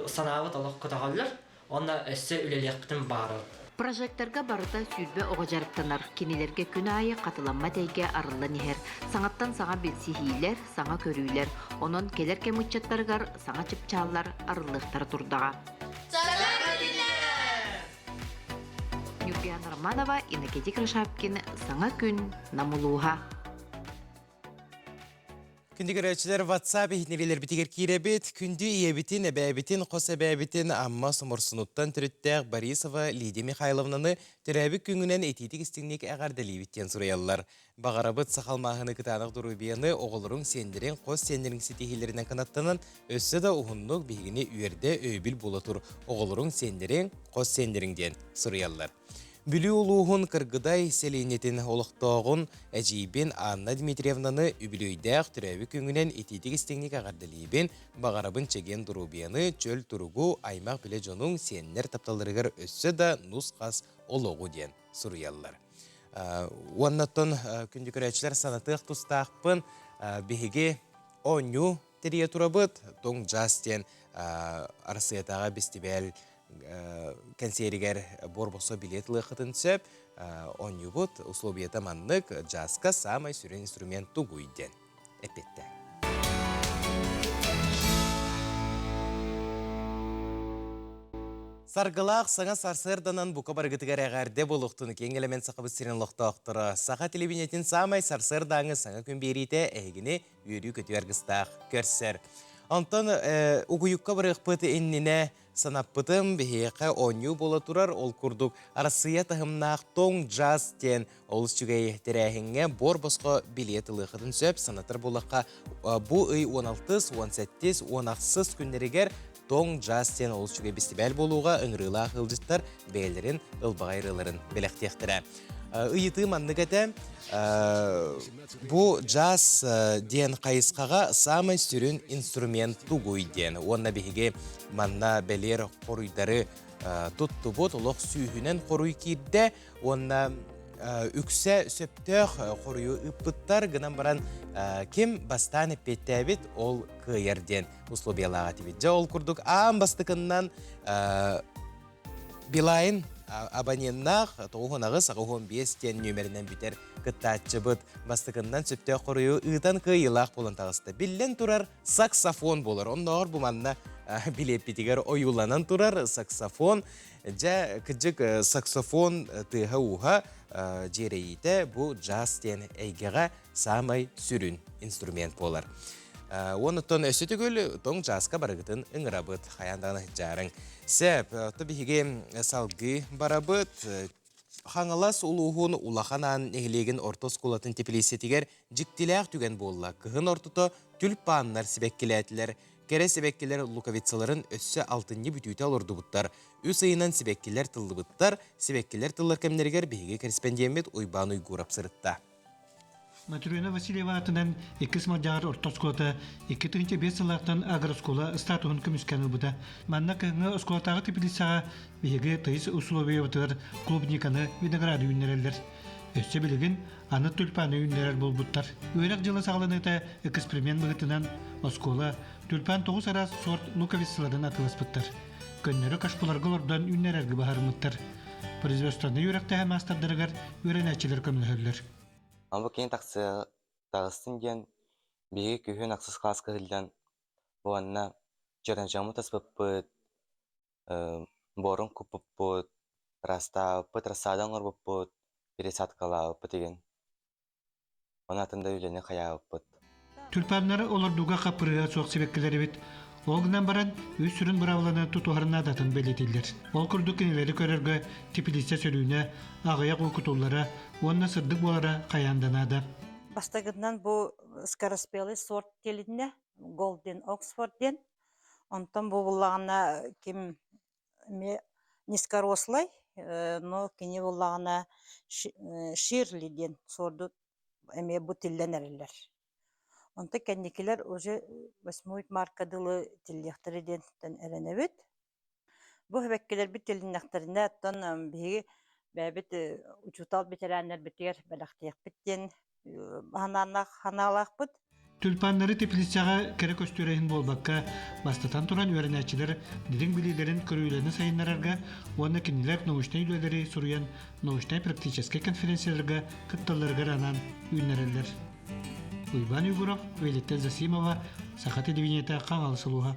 санаабыт олох көтөҕөллөр. Уонна өссө үлэлиэхпитин баҕарабыт. Прожекторга барыта 20 оҕо дьарыктанар. Кинилэргэ күн аайы хатыламмат эйгэ арыллан иһэр. Саҥаттан саҥа билсиһиилэр, саҥа көрүүлэр. Онон кэлэр кэм ыччаттарыгар саҥа чыпчааллар арыллыахтара турдаҕа. Ньургуяна Романова, Иннокентий Крашапкин, Саҥа күн, Нам улууһа. Күндү көрөөччүлэр WhatsApp иһитиннэриилэрбитигэр киирэбит. Күндү ийэбитин, эбээбитин, хос эбээбитин Амма Соморсунуттан төрүттээх Борисова Лидия Михайловнаны төрөөбүт күҥүнэн итиитик-истиҥник эҕэрдэлиибит диэн суруйаллар. Баҕарабыт саха алмааһыны кытаанах доруобуйаны оҕолоруҥ, сиэннэриҥ, хос сиэннэриҥ ситиһиилэринэн кынаттанан, өссө да уһуннук биһигини үөрдэ, өйөбүл буола тур оҕолоруҥ, сиэннэриҥ, хос сиэннэриҥ диэн суруйаллар. Бүлүү улууһун Кыргыдай сэлиэнньэтин олохтооҕун эдьиийбин Анна Дмитриевнаны үбүлүөйдээх төрөөбүт күҥүнэн итиитик-истиҥник эҕэрдэлиибин, баҕарабын чэгиэн доруобуйаны, чөл туругу, аймах-билэ дьонуҥ, сиэннэр тапталларыгар өссө да нус-хас олоҕу диэн суруйаллар. Уонна оттон күндү көрөөччүлэр санатыах тустаахпын, биһиги оонньуу тэрийэ турабыт. Тоҥ джаз диэн Арассыыйатааҕы бэстибээл кэнсиэригэр буор-босхо билиэт ылыаххытын сөп. Оонньуубут условията маннык, джазка саамай сүрүн инструмент тугуй диэн эппиэттээн. Саргылаах саҥа сарсыарданан бука барыгытыгар эҕэрдэ буолуохтун киэҥ элэмэн Сахабыт сирин олохтоохторо. Саха телевидениетин саамай сарсыардааҥы саҥа күн биэриитэ эһигини үөрүү-көтүү аргыстаах көрсөр. Онтон угуйукка барыахпыт иннинэ санаппытым биһиэхэ оонньуу буола турар. Ол курдук Арассыыйа таһымнаах тоҥ джаз диэн олус үчүгэй тэрээһиҥҥэ буор босхо билиэт ылыаххытын сөп. Санатар буоллахха, бу ый 16, 18, 18 күннэригэр тоҥ джаз диэн олус үчүгэй бэстибээл буолууга ыҥырыылаах ыалдьыттар бэйэлэрин ылбаҕай ырыаларын бэлэхтиэхтэрэ. Ыйытыы маннык этэ. Бу джаз диэн хайысхаҕа саамай сүрүн инструмент тугуй диэн уонна биһиги манна бэлиэр хоруйдары туттубут олох сүүһүнэн хоруй киирдэ уонна үксэ сөптөөх хоруйу ыыппыттар гынан баран ким бастаан эппиэттээбит ол кыайар диэн условиялаах этибит. Дьэ ол курдук аан бастакыннан Билайн абоненнаах 98 85 диэн нүөмэринэн бүтэр кыттааччыбыт бастакыннан сөптөөх хоруйу ыытан кыайыылаах буолан таҕыста. Биллэн турар, саксофон буолар. Оннооҕор бу манна билиэппитигэр ойууланан турар саксофон. Дьэ, кырдьык саксофон тыаһа-ууһа дьиэрэйиитэ бу джаз диэн эйгэҕэ саамай сүрүн инструмент буолар. Уонуттан өссө төгүл тоҥ джазка барыгытын ыҥырабыт. Хайаан даҕаны дьаарыҥ. Сөп, то биһиги салгыы барабыт. Хаҥалас улууһун Улахан Аан нэһилиэгин орто оскуолатын теплииссэтигэр дьиктилээх түгэн буолла. Кыһын ортото тюльпаннар сибэккилээтилэр. Кэрэ сибэккилэр луковицаларын өссө алтынньы бүтүүтэ олордубуттар. Үс ыйынан сибэккилэр тыллыбыттар. Сибэккилэр тыллар кэмнэригэр биһиги кэриспэндиэммит Уйбаан Уйгуурап сырытта. Матрена Васильева аатынан иккис Малдьаҕар орто оскуолата 2005 сыллаахтан агрооскуола статуһун көмүскээн ылбыта. Манна кыһыҥҥы оскуолатааҕы теплицаҕа биһиги тыйыс усулуобуйабытыгар клубниканы, винограды үүннэрэллэр. Өссө билигин аны тюльпаны үүннэрэр буолбуттар. Үөрэх дьыла саҕаланыыта эксперимент быһыытынан оскуола тюльпан тоҕус араас сорт луковицаларын атыыласпыттар. Көннөрү кашпуларга олордон үүннэрэргэ быһаарыммыттар. Производственнай үөрэхтээһин маастардарыгар үөрэнээччилэр көмөлөһөллөр. Бу кини тахсыа таҕыстын диэн биһиги күһүн ахсыс кылааска сылдьан уонна чөрөнчөммүт таспыппыт, буорун куппуппут, ыраастаабыппыт, рассада оҥорбуппут, пересадкалаабыппыт игин. Оны атын да үлэни хайаабыппыт. Тюльпаннары олордууга хаппырыыһа суох сибэккилэр эбит. Ол гынан баран, үс сүрүн быраабыланы тутуһар наадатын бэлиэтииллэр. Ол курдук кинилэри көрөргө теплица сөрүүнэ, аҕыйах уу кутуллара уонна сырдык буолара хайаан да наада. Бастакытынан бу скороспелый сорт тилиннэ, Golden Oxford диэн. Онтон бу буллаҕына ким эмиэ низкорослай, но кини буллаҕына Ширли диэн сорду эмиэ бу тиллэн эрэллэр. Онтон кэнникилэр уже восьмой марка дылы тиллиэхтэрэ диэн эрэнэбит. Бу эбэккилэрбит тилиннэхтэринэ оттон биһиги бэйэбит учуутал бэтэрээннэрбитигэр бэлэхтиэхпит диэн санаалаахпыт. Тюльпаннары теплицаҕа кэрэ көстүүрэ иһин буолбакка, бастатан туран үөрэнээччилэр дириҥ билиилэрин көрүүлэрин сайыннарарга уонна кинилэр научнай үлэлэри суруйан научнай-практическай конференцияларга кытталларыгар анаан үүннэрэллэр. Уйбаан Егоров, Виолетта Засимова, Саха телевидениета Хаҥалас улууһа.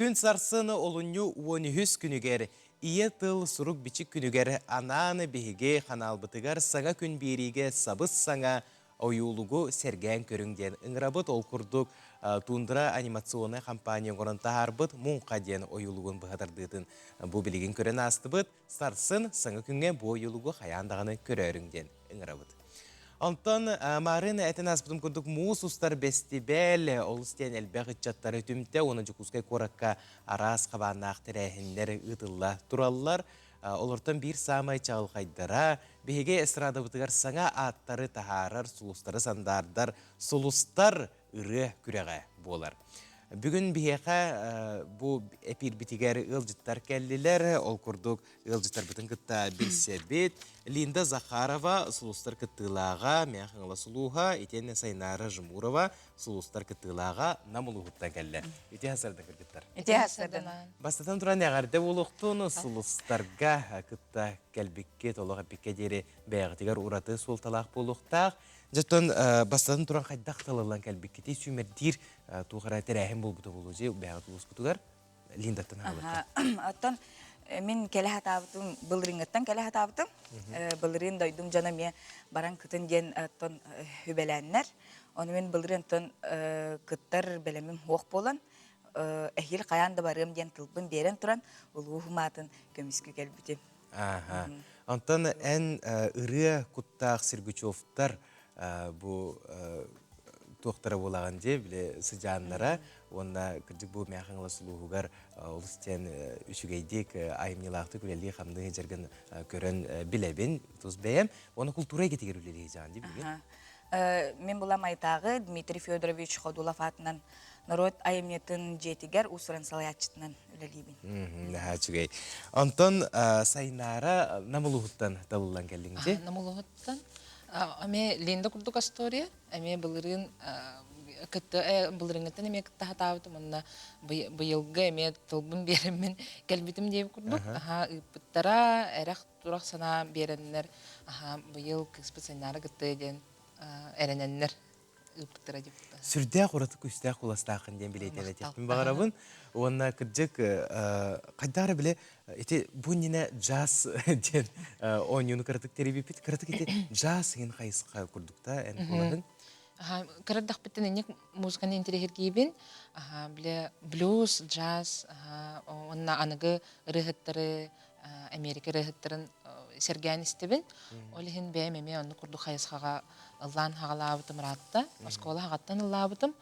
Күн сарсын олунньу 13 күнүгэр Ийэ тыл сурук-бичик күнүгэр анаан биһиги ханаалбытыгар саҥа күн биэриигэ сабыс-саҥа ойуулугу сэргээн көрүҥ диэн ыҥырабыт. Ол курдук. Тундра анимационнай компания оҥорон таһаарбыт Муҥха диэн ойуулугун быһа тардыытын бу билигин көрөн аастыбыт. Сарсын саҥа күҥҥэ бу ойуулугу хайаан даҕаны көрөөрүҥ диэн ыҥырабыт. Онтон Марын этэн ааспытым курдук муус устар бэстибээл олус диэн элбэх ыччаттары түмтэ уонна Дьокуускай куоракка араас хабааннаах тэрээһиннэр ыытылла тураллар. Олортон биир саамай чаҕылхайдара биһиги эстрадабытыгар саҥа ааттары таһаарар, сулустары сандаардар, сулустар ырыа күрэҕэ буолар. Бүгүн биһиэхэ бу эпиирбитигэр ыалдьыттар кэллилэр. Ол курдук ыалдьыттарбытын кытта билсэбит. Линда Захарова сулустар кыттыылааҕа, Мэҥэ Хаҥалас улууһа, итиэннэ Сайнаара Жмурова сулустар кыттыылааҕа Нам улууһуттан кэллэ. Ити хасарда кыргыттар. Ити хасардан. Бастатан туран эҕэрдэ буолуохтун сулустарга кытта кэлбиккит, олох эппиккэ диэри бэйэҕитигэр ураты суолталаах буолуохтаах. Дьоттон бастатан туран хайдах талыллан кэлбиккитий сүүмэрдиир туох эрэ тэрээһин буолбута буолуо дии бэйэҕит улуускутугар Линдаттан хаалбыттар. Оттон мин кэлэ сатаабытым былырыыҥҥыттан кэлэ сатаабытым. Былырыын дойдум дьоно эмиэ баран кытын диэн оттон үбэлээннэр. Ону мин былырыын оттон кыттар бэлэмим суох буолан эһиил хайаан да барыам диэн тылбын биэрэн туран улууһум аатын көмүскүү кэлбитим. Ааха. Онтон эн ырыа куттаах Сергучевтар бу туохтара буолаҕын дии, били сыдьааннара уонна кырдьык бу Мэҥэ Хаҥалас улууһугар олус диэн үчүгэйдик айымньылаахтык үлэлии-хамныы сылдьаргын көрөн билэбин тус бэйэм. Уонна култуура эйгэтигэр үлэлии сылдьаҕын дии билигин. Мин булам Айтааҕы Дмитрий Федорович Ходулов аатынан норуот айымньытын дьиэтигэр уус-уран салайааччытынан үлэлиибин. Наһаа үчүгэй. Онтон Сайнаара Нам улууһуттан талыллан кэллиҥ дии? Нам улууһуттан. Эмиэ Линда курдук история. Эмиэ былырыын кытта былырыыҥҥыттан эмиэ кытта сатаабытым уонна быйылгы эмиэ тылбын биэрэммин кэлбитим диэбит курдук. Аһаа ыыппыттара, эрэх турах санаа биэрэннэр, аһаа быйыл кыыспыт Сайнаара кыттыа диэн эрэнэннэр ыыппыттара дип. Сүрдээх ураты күүстээх куоластааххын диэн билиэтэн этиэхпин баҕарабын. Уонна кырдьык хайдах эрэ бile ити бу иннинэ джаз диэн оонньууну кыратык тэрийбиппит. Кыратык ити джаз иһин хайысха курдукта эн куолаһыҥ. Кырадахпыттан инник музыканы интэриэһиргиибин. Биле блюз, джаз, уонна аныгы ырыаһыттары Америка ырыаһыттарын сэргээн истэбин. Ол иһин бэйэм эмиэ оннук курдук хайысхаҕа ыллаан хаҕалаабытым ыраатта. Оскуола хаҕаттан ыллаабытым.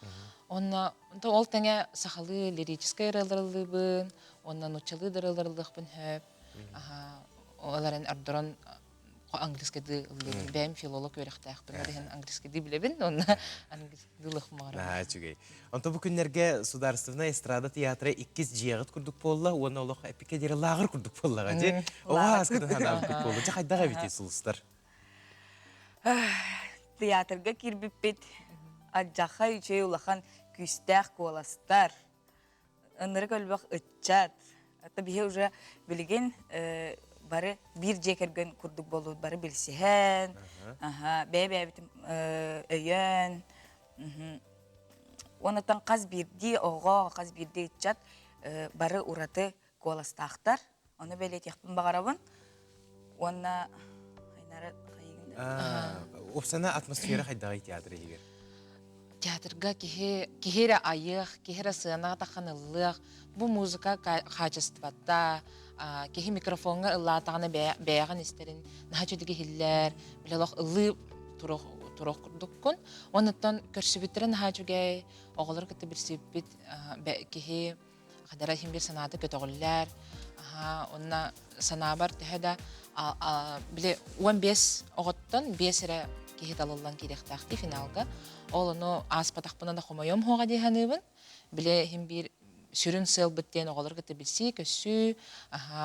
Онно ол тэҥэ сахалыы лирическэй ырыалары ыллыыбын, уонна нууччалыы да ырыалары ыллыахпын сөп. Ол эрэн ордорон английскайдыы ыллыыбын. Бэйэм филолог үөрэхтээхпин, ол иһин английскайдыы билэбин, уонна английскайдыы ылыахпын баҕарабын. Наһаа үчүгэй. Онто бу күннэргэ Судаарыстыбаннай эстрада театра иккис дьиэҕит курдук буолла уонна олох эпикэ диэри лааҕыр курдук буоллаҕа дии. Оҕо ааскытын санаабыккыт буолла. Дьэ хайдах эбитий сулустар? Театрга киирбиппит алдьархай үчүгэй улахан күүстээх куоластар. Ынырык өлбөх ыччат. Это биһи уже билигин бары биир дьиэ кэргэн курдук буоллубут бары билсиһэн, бэйэ-бэйэбитин өйөөн, Уоннаттан хас биирдии оҕо, хас биирдии ыччат бары ураты куоластаахтар. Ону бэлиэтиэхпин баҕарабын. Уонна Хайнара Уопсана атмосфера хайдаҕый театр иһигэр? Театрга киһи киһи эрэ айыах, киһи эрэ сыанаҕа таххан ыллыах, бу музыка хаачыстыбата, киһи микрофоҥҥа ыллаатаҕына бэйэҕин истэрин наһаа үчүгэй иһиллэр, бile олох ыллыы туруох туруох курдуккун. Онуттан көрсүбүттэрэ наһаа үчүгэй, оҕолору кытта билсибиппит киһи хадара иһин биир санаата көтөҕүллэр. Онно санаабар төһө да били 15 оҕоттон 5 эрэ киһи талыллан киириэхтээх дии финалга. Ол ону ааспатахпына да хомойуом суоҕа дии саныыбын. Били иһин биир сүрүн сыалбыт диэн оҕолору кытта билсии, көссүү,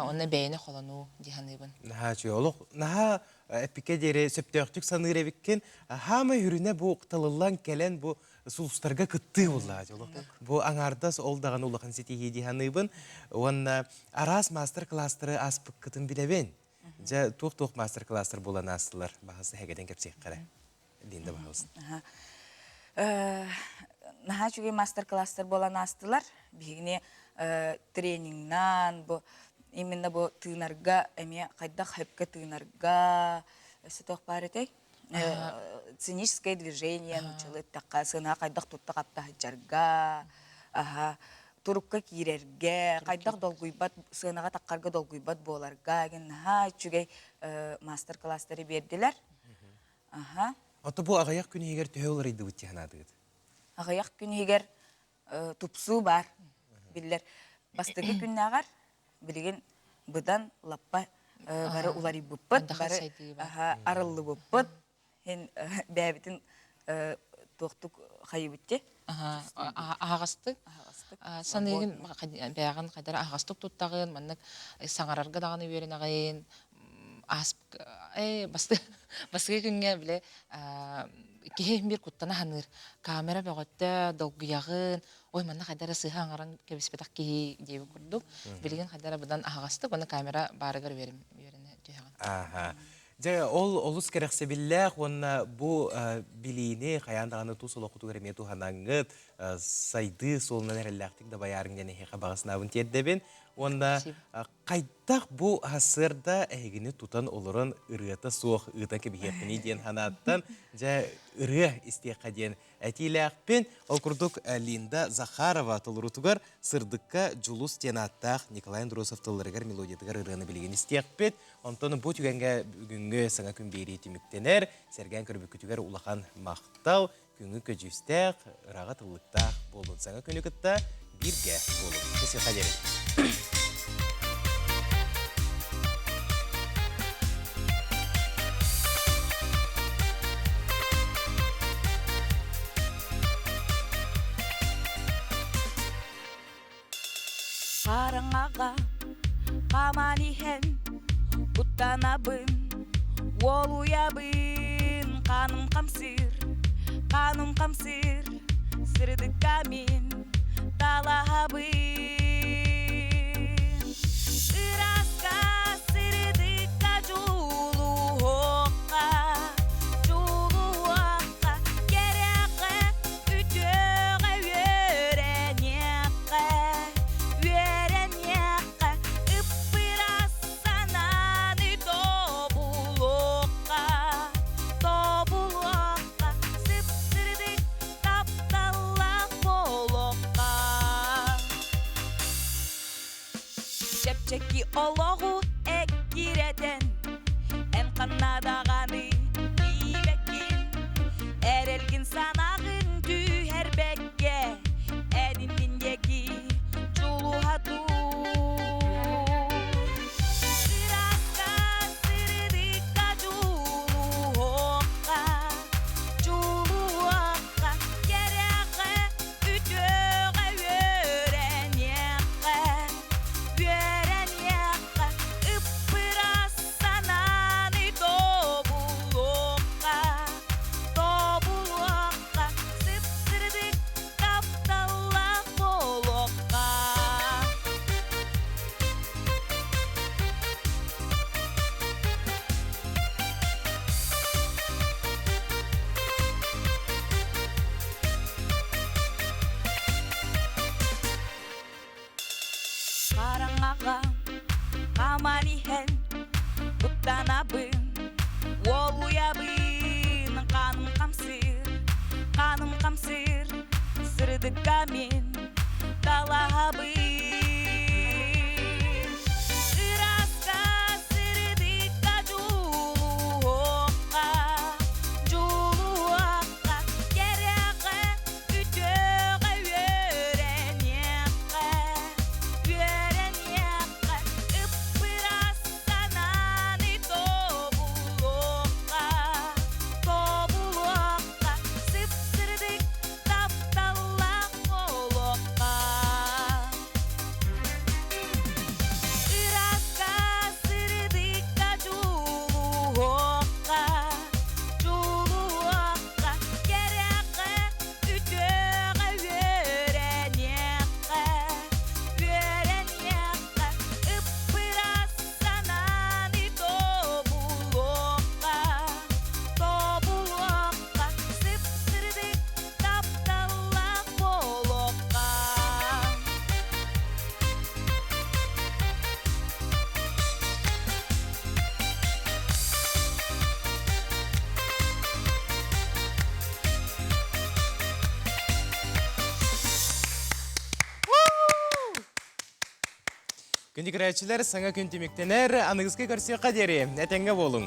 онно бэйэни холонуу дии саныыбын. Наһаа үчүгэй. Олох наһаа эппиккэ диэри сөптөөхтүк саныыр эбиккин. Хаамай үрүнэ бу талыллан кэлэн бу сулустарга кыттыы буоллаҕа дьолу. Бу аҥаардас ол даҕаны улахан ситиһии дии саныыбын. Уонна араас маастар-кылаастары ааспыккытын билэбин. Дьэ, туох-туох маастар-кылаастар буолан аастылар? Баһылса эһэгэтэн кэпсиэххэ Линда баһылсын. Наһаа үчүгэй мастер-класстар буолан аастылар. Биһигини тренингнан, бу именно бу тыынарга эмиэ хайдах хөпкө тыынарга өссө туох баар этэй? Сценическое движение нуччалыы эттэххэ, сыанаҕа хайдах тутта-хапта сылдьарга, аха, турукка киирэргэ, хайдах долгуйбат, сыанаҕа таххарга долгуйбат буоларга, наһаа үчүгэй маастар-кылаастары биэрдилэр. Аха. Ото бу аҕыйах күн иһигэр төһө уларыйдыбыт дии санаатыгыт? Аҕыйах күн иһигэр тупсуу баар биллэр. Бастакы күннээҕэр билигин быдан лаппа бары уларыйбыппыт, бары арыллыбыппыт. Һин бэйэбитин туохтук хайыбытти? Аһаҕастык. Саныыгын бэйэҕин хайдара аһаҕастык туттаҕын, маннык саҥарарга даҕаны үөрэнэҕин, Бастакы күҥҥэ били киһи биир куттана саныыр. Камера бөҕөттө, долгуйаҕын, ой манна хайда эрэ сыыһа аҥаран кэбиспэтэх киһи диэбит курдук. Билигин хайда эрэ быдан аһаҕастык уонна камера баарыгар үөрэнэ түһэҕин. Ааха. Дьэ, ол олус кэрэхсэбиллээх уонна бу билиини хайаан даҕаны тус олоххутугар эмиэ туһанаҥҥыт, сайдыы суолунан эрэллээхтик дабайаарыҥ диэн эһиэхэ баҕа санаабын тиэрдэбин. Уонна Хайдах бу сарсыарда эһигини тутан олорон ырыата суох ыытан кэбиһиэхпиний диэн санааттан, дьэ, ырыа истиэххэ диэн этиилээхпин. Ол курдук Линда Захарова толоруутугар «Сырдыкка дьулус» диэн ааттаах Николай Андросов тылларыгар, мелодиятыгар ырыаны билигин истиэхпит. Онтон бу түгэҥҥэ бүгүҥҥү саҥа күн биэрии түмүктэнэр. Сэргээн көрбүккүтүгэр улахан махтал. Күҥҥү көдьүүстээх, ыраҕа тыллыктаах буолун. Саҥа күнү кытта бииргэ буолун. Кэсиэхэ диэри. Хараҥаҕа хааман иһэн куттанабын, уолуйабын, хааным хамсыыр, хааным хамсыыр, сырдыкка мин талаһабын. Ырааска сырдыкка дьулуһуохха, дьулуһуохха, кэрэҕэ үтүөҕэ үөрэниэххэ, үөрэниэххэ, ыппырас санааны тобулуохха, тобулуохха, сып-сырдык тапталлаах буолуохха. Чэпчэки олоҕу эккирэтэн, эн ханна даҕаны тиийбэккин, эрэлгин санааҕын түһэрбэккэ, эн иннин диэки дьулуһа тур. Ыраахха сырдыкка дьулуһуохха, дьулуһуохха, кэрэҕэ үтүөҕэ үөрэниэххэ, үөрэниэххэ, ыппырас санааны тобулуохха, тобулуохха, сып-сырдык тапталлаах буолуохха. Хараҥаҕа хааман иһэн куттанабын, уолуйабын, хааным хамсыыр, хааным хамсыыр, сырдыкка мин талаһабын. Ыраска сырдыкка дьулуһуохха, дьулуһуохха, кэрэҕэ үтүөҕэ үөрэниэххэ, үөрэниэххэ, ыппырас санааны тобулуохха, тобулуохха, сып-сырдык тапталлаах буолуохха. Күндү көрөөччүлэр, саҥа күн түмүктэнэр, аныгыскы көрсүөххэ диэри, этэҥҥэ буолуҥ!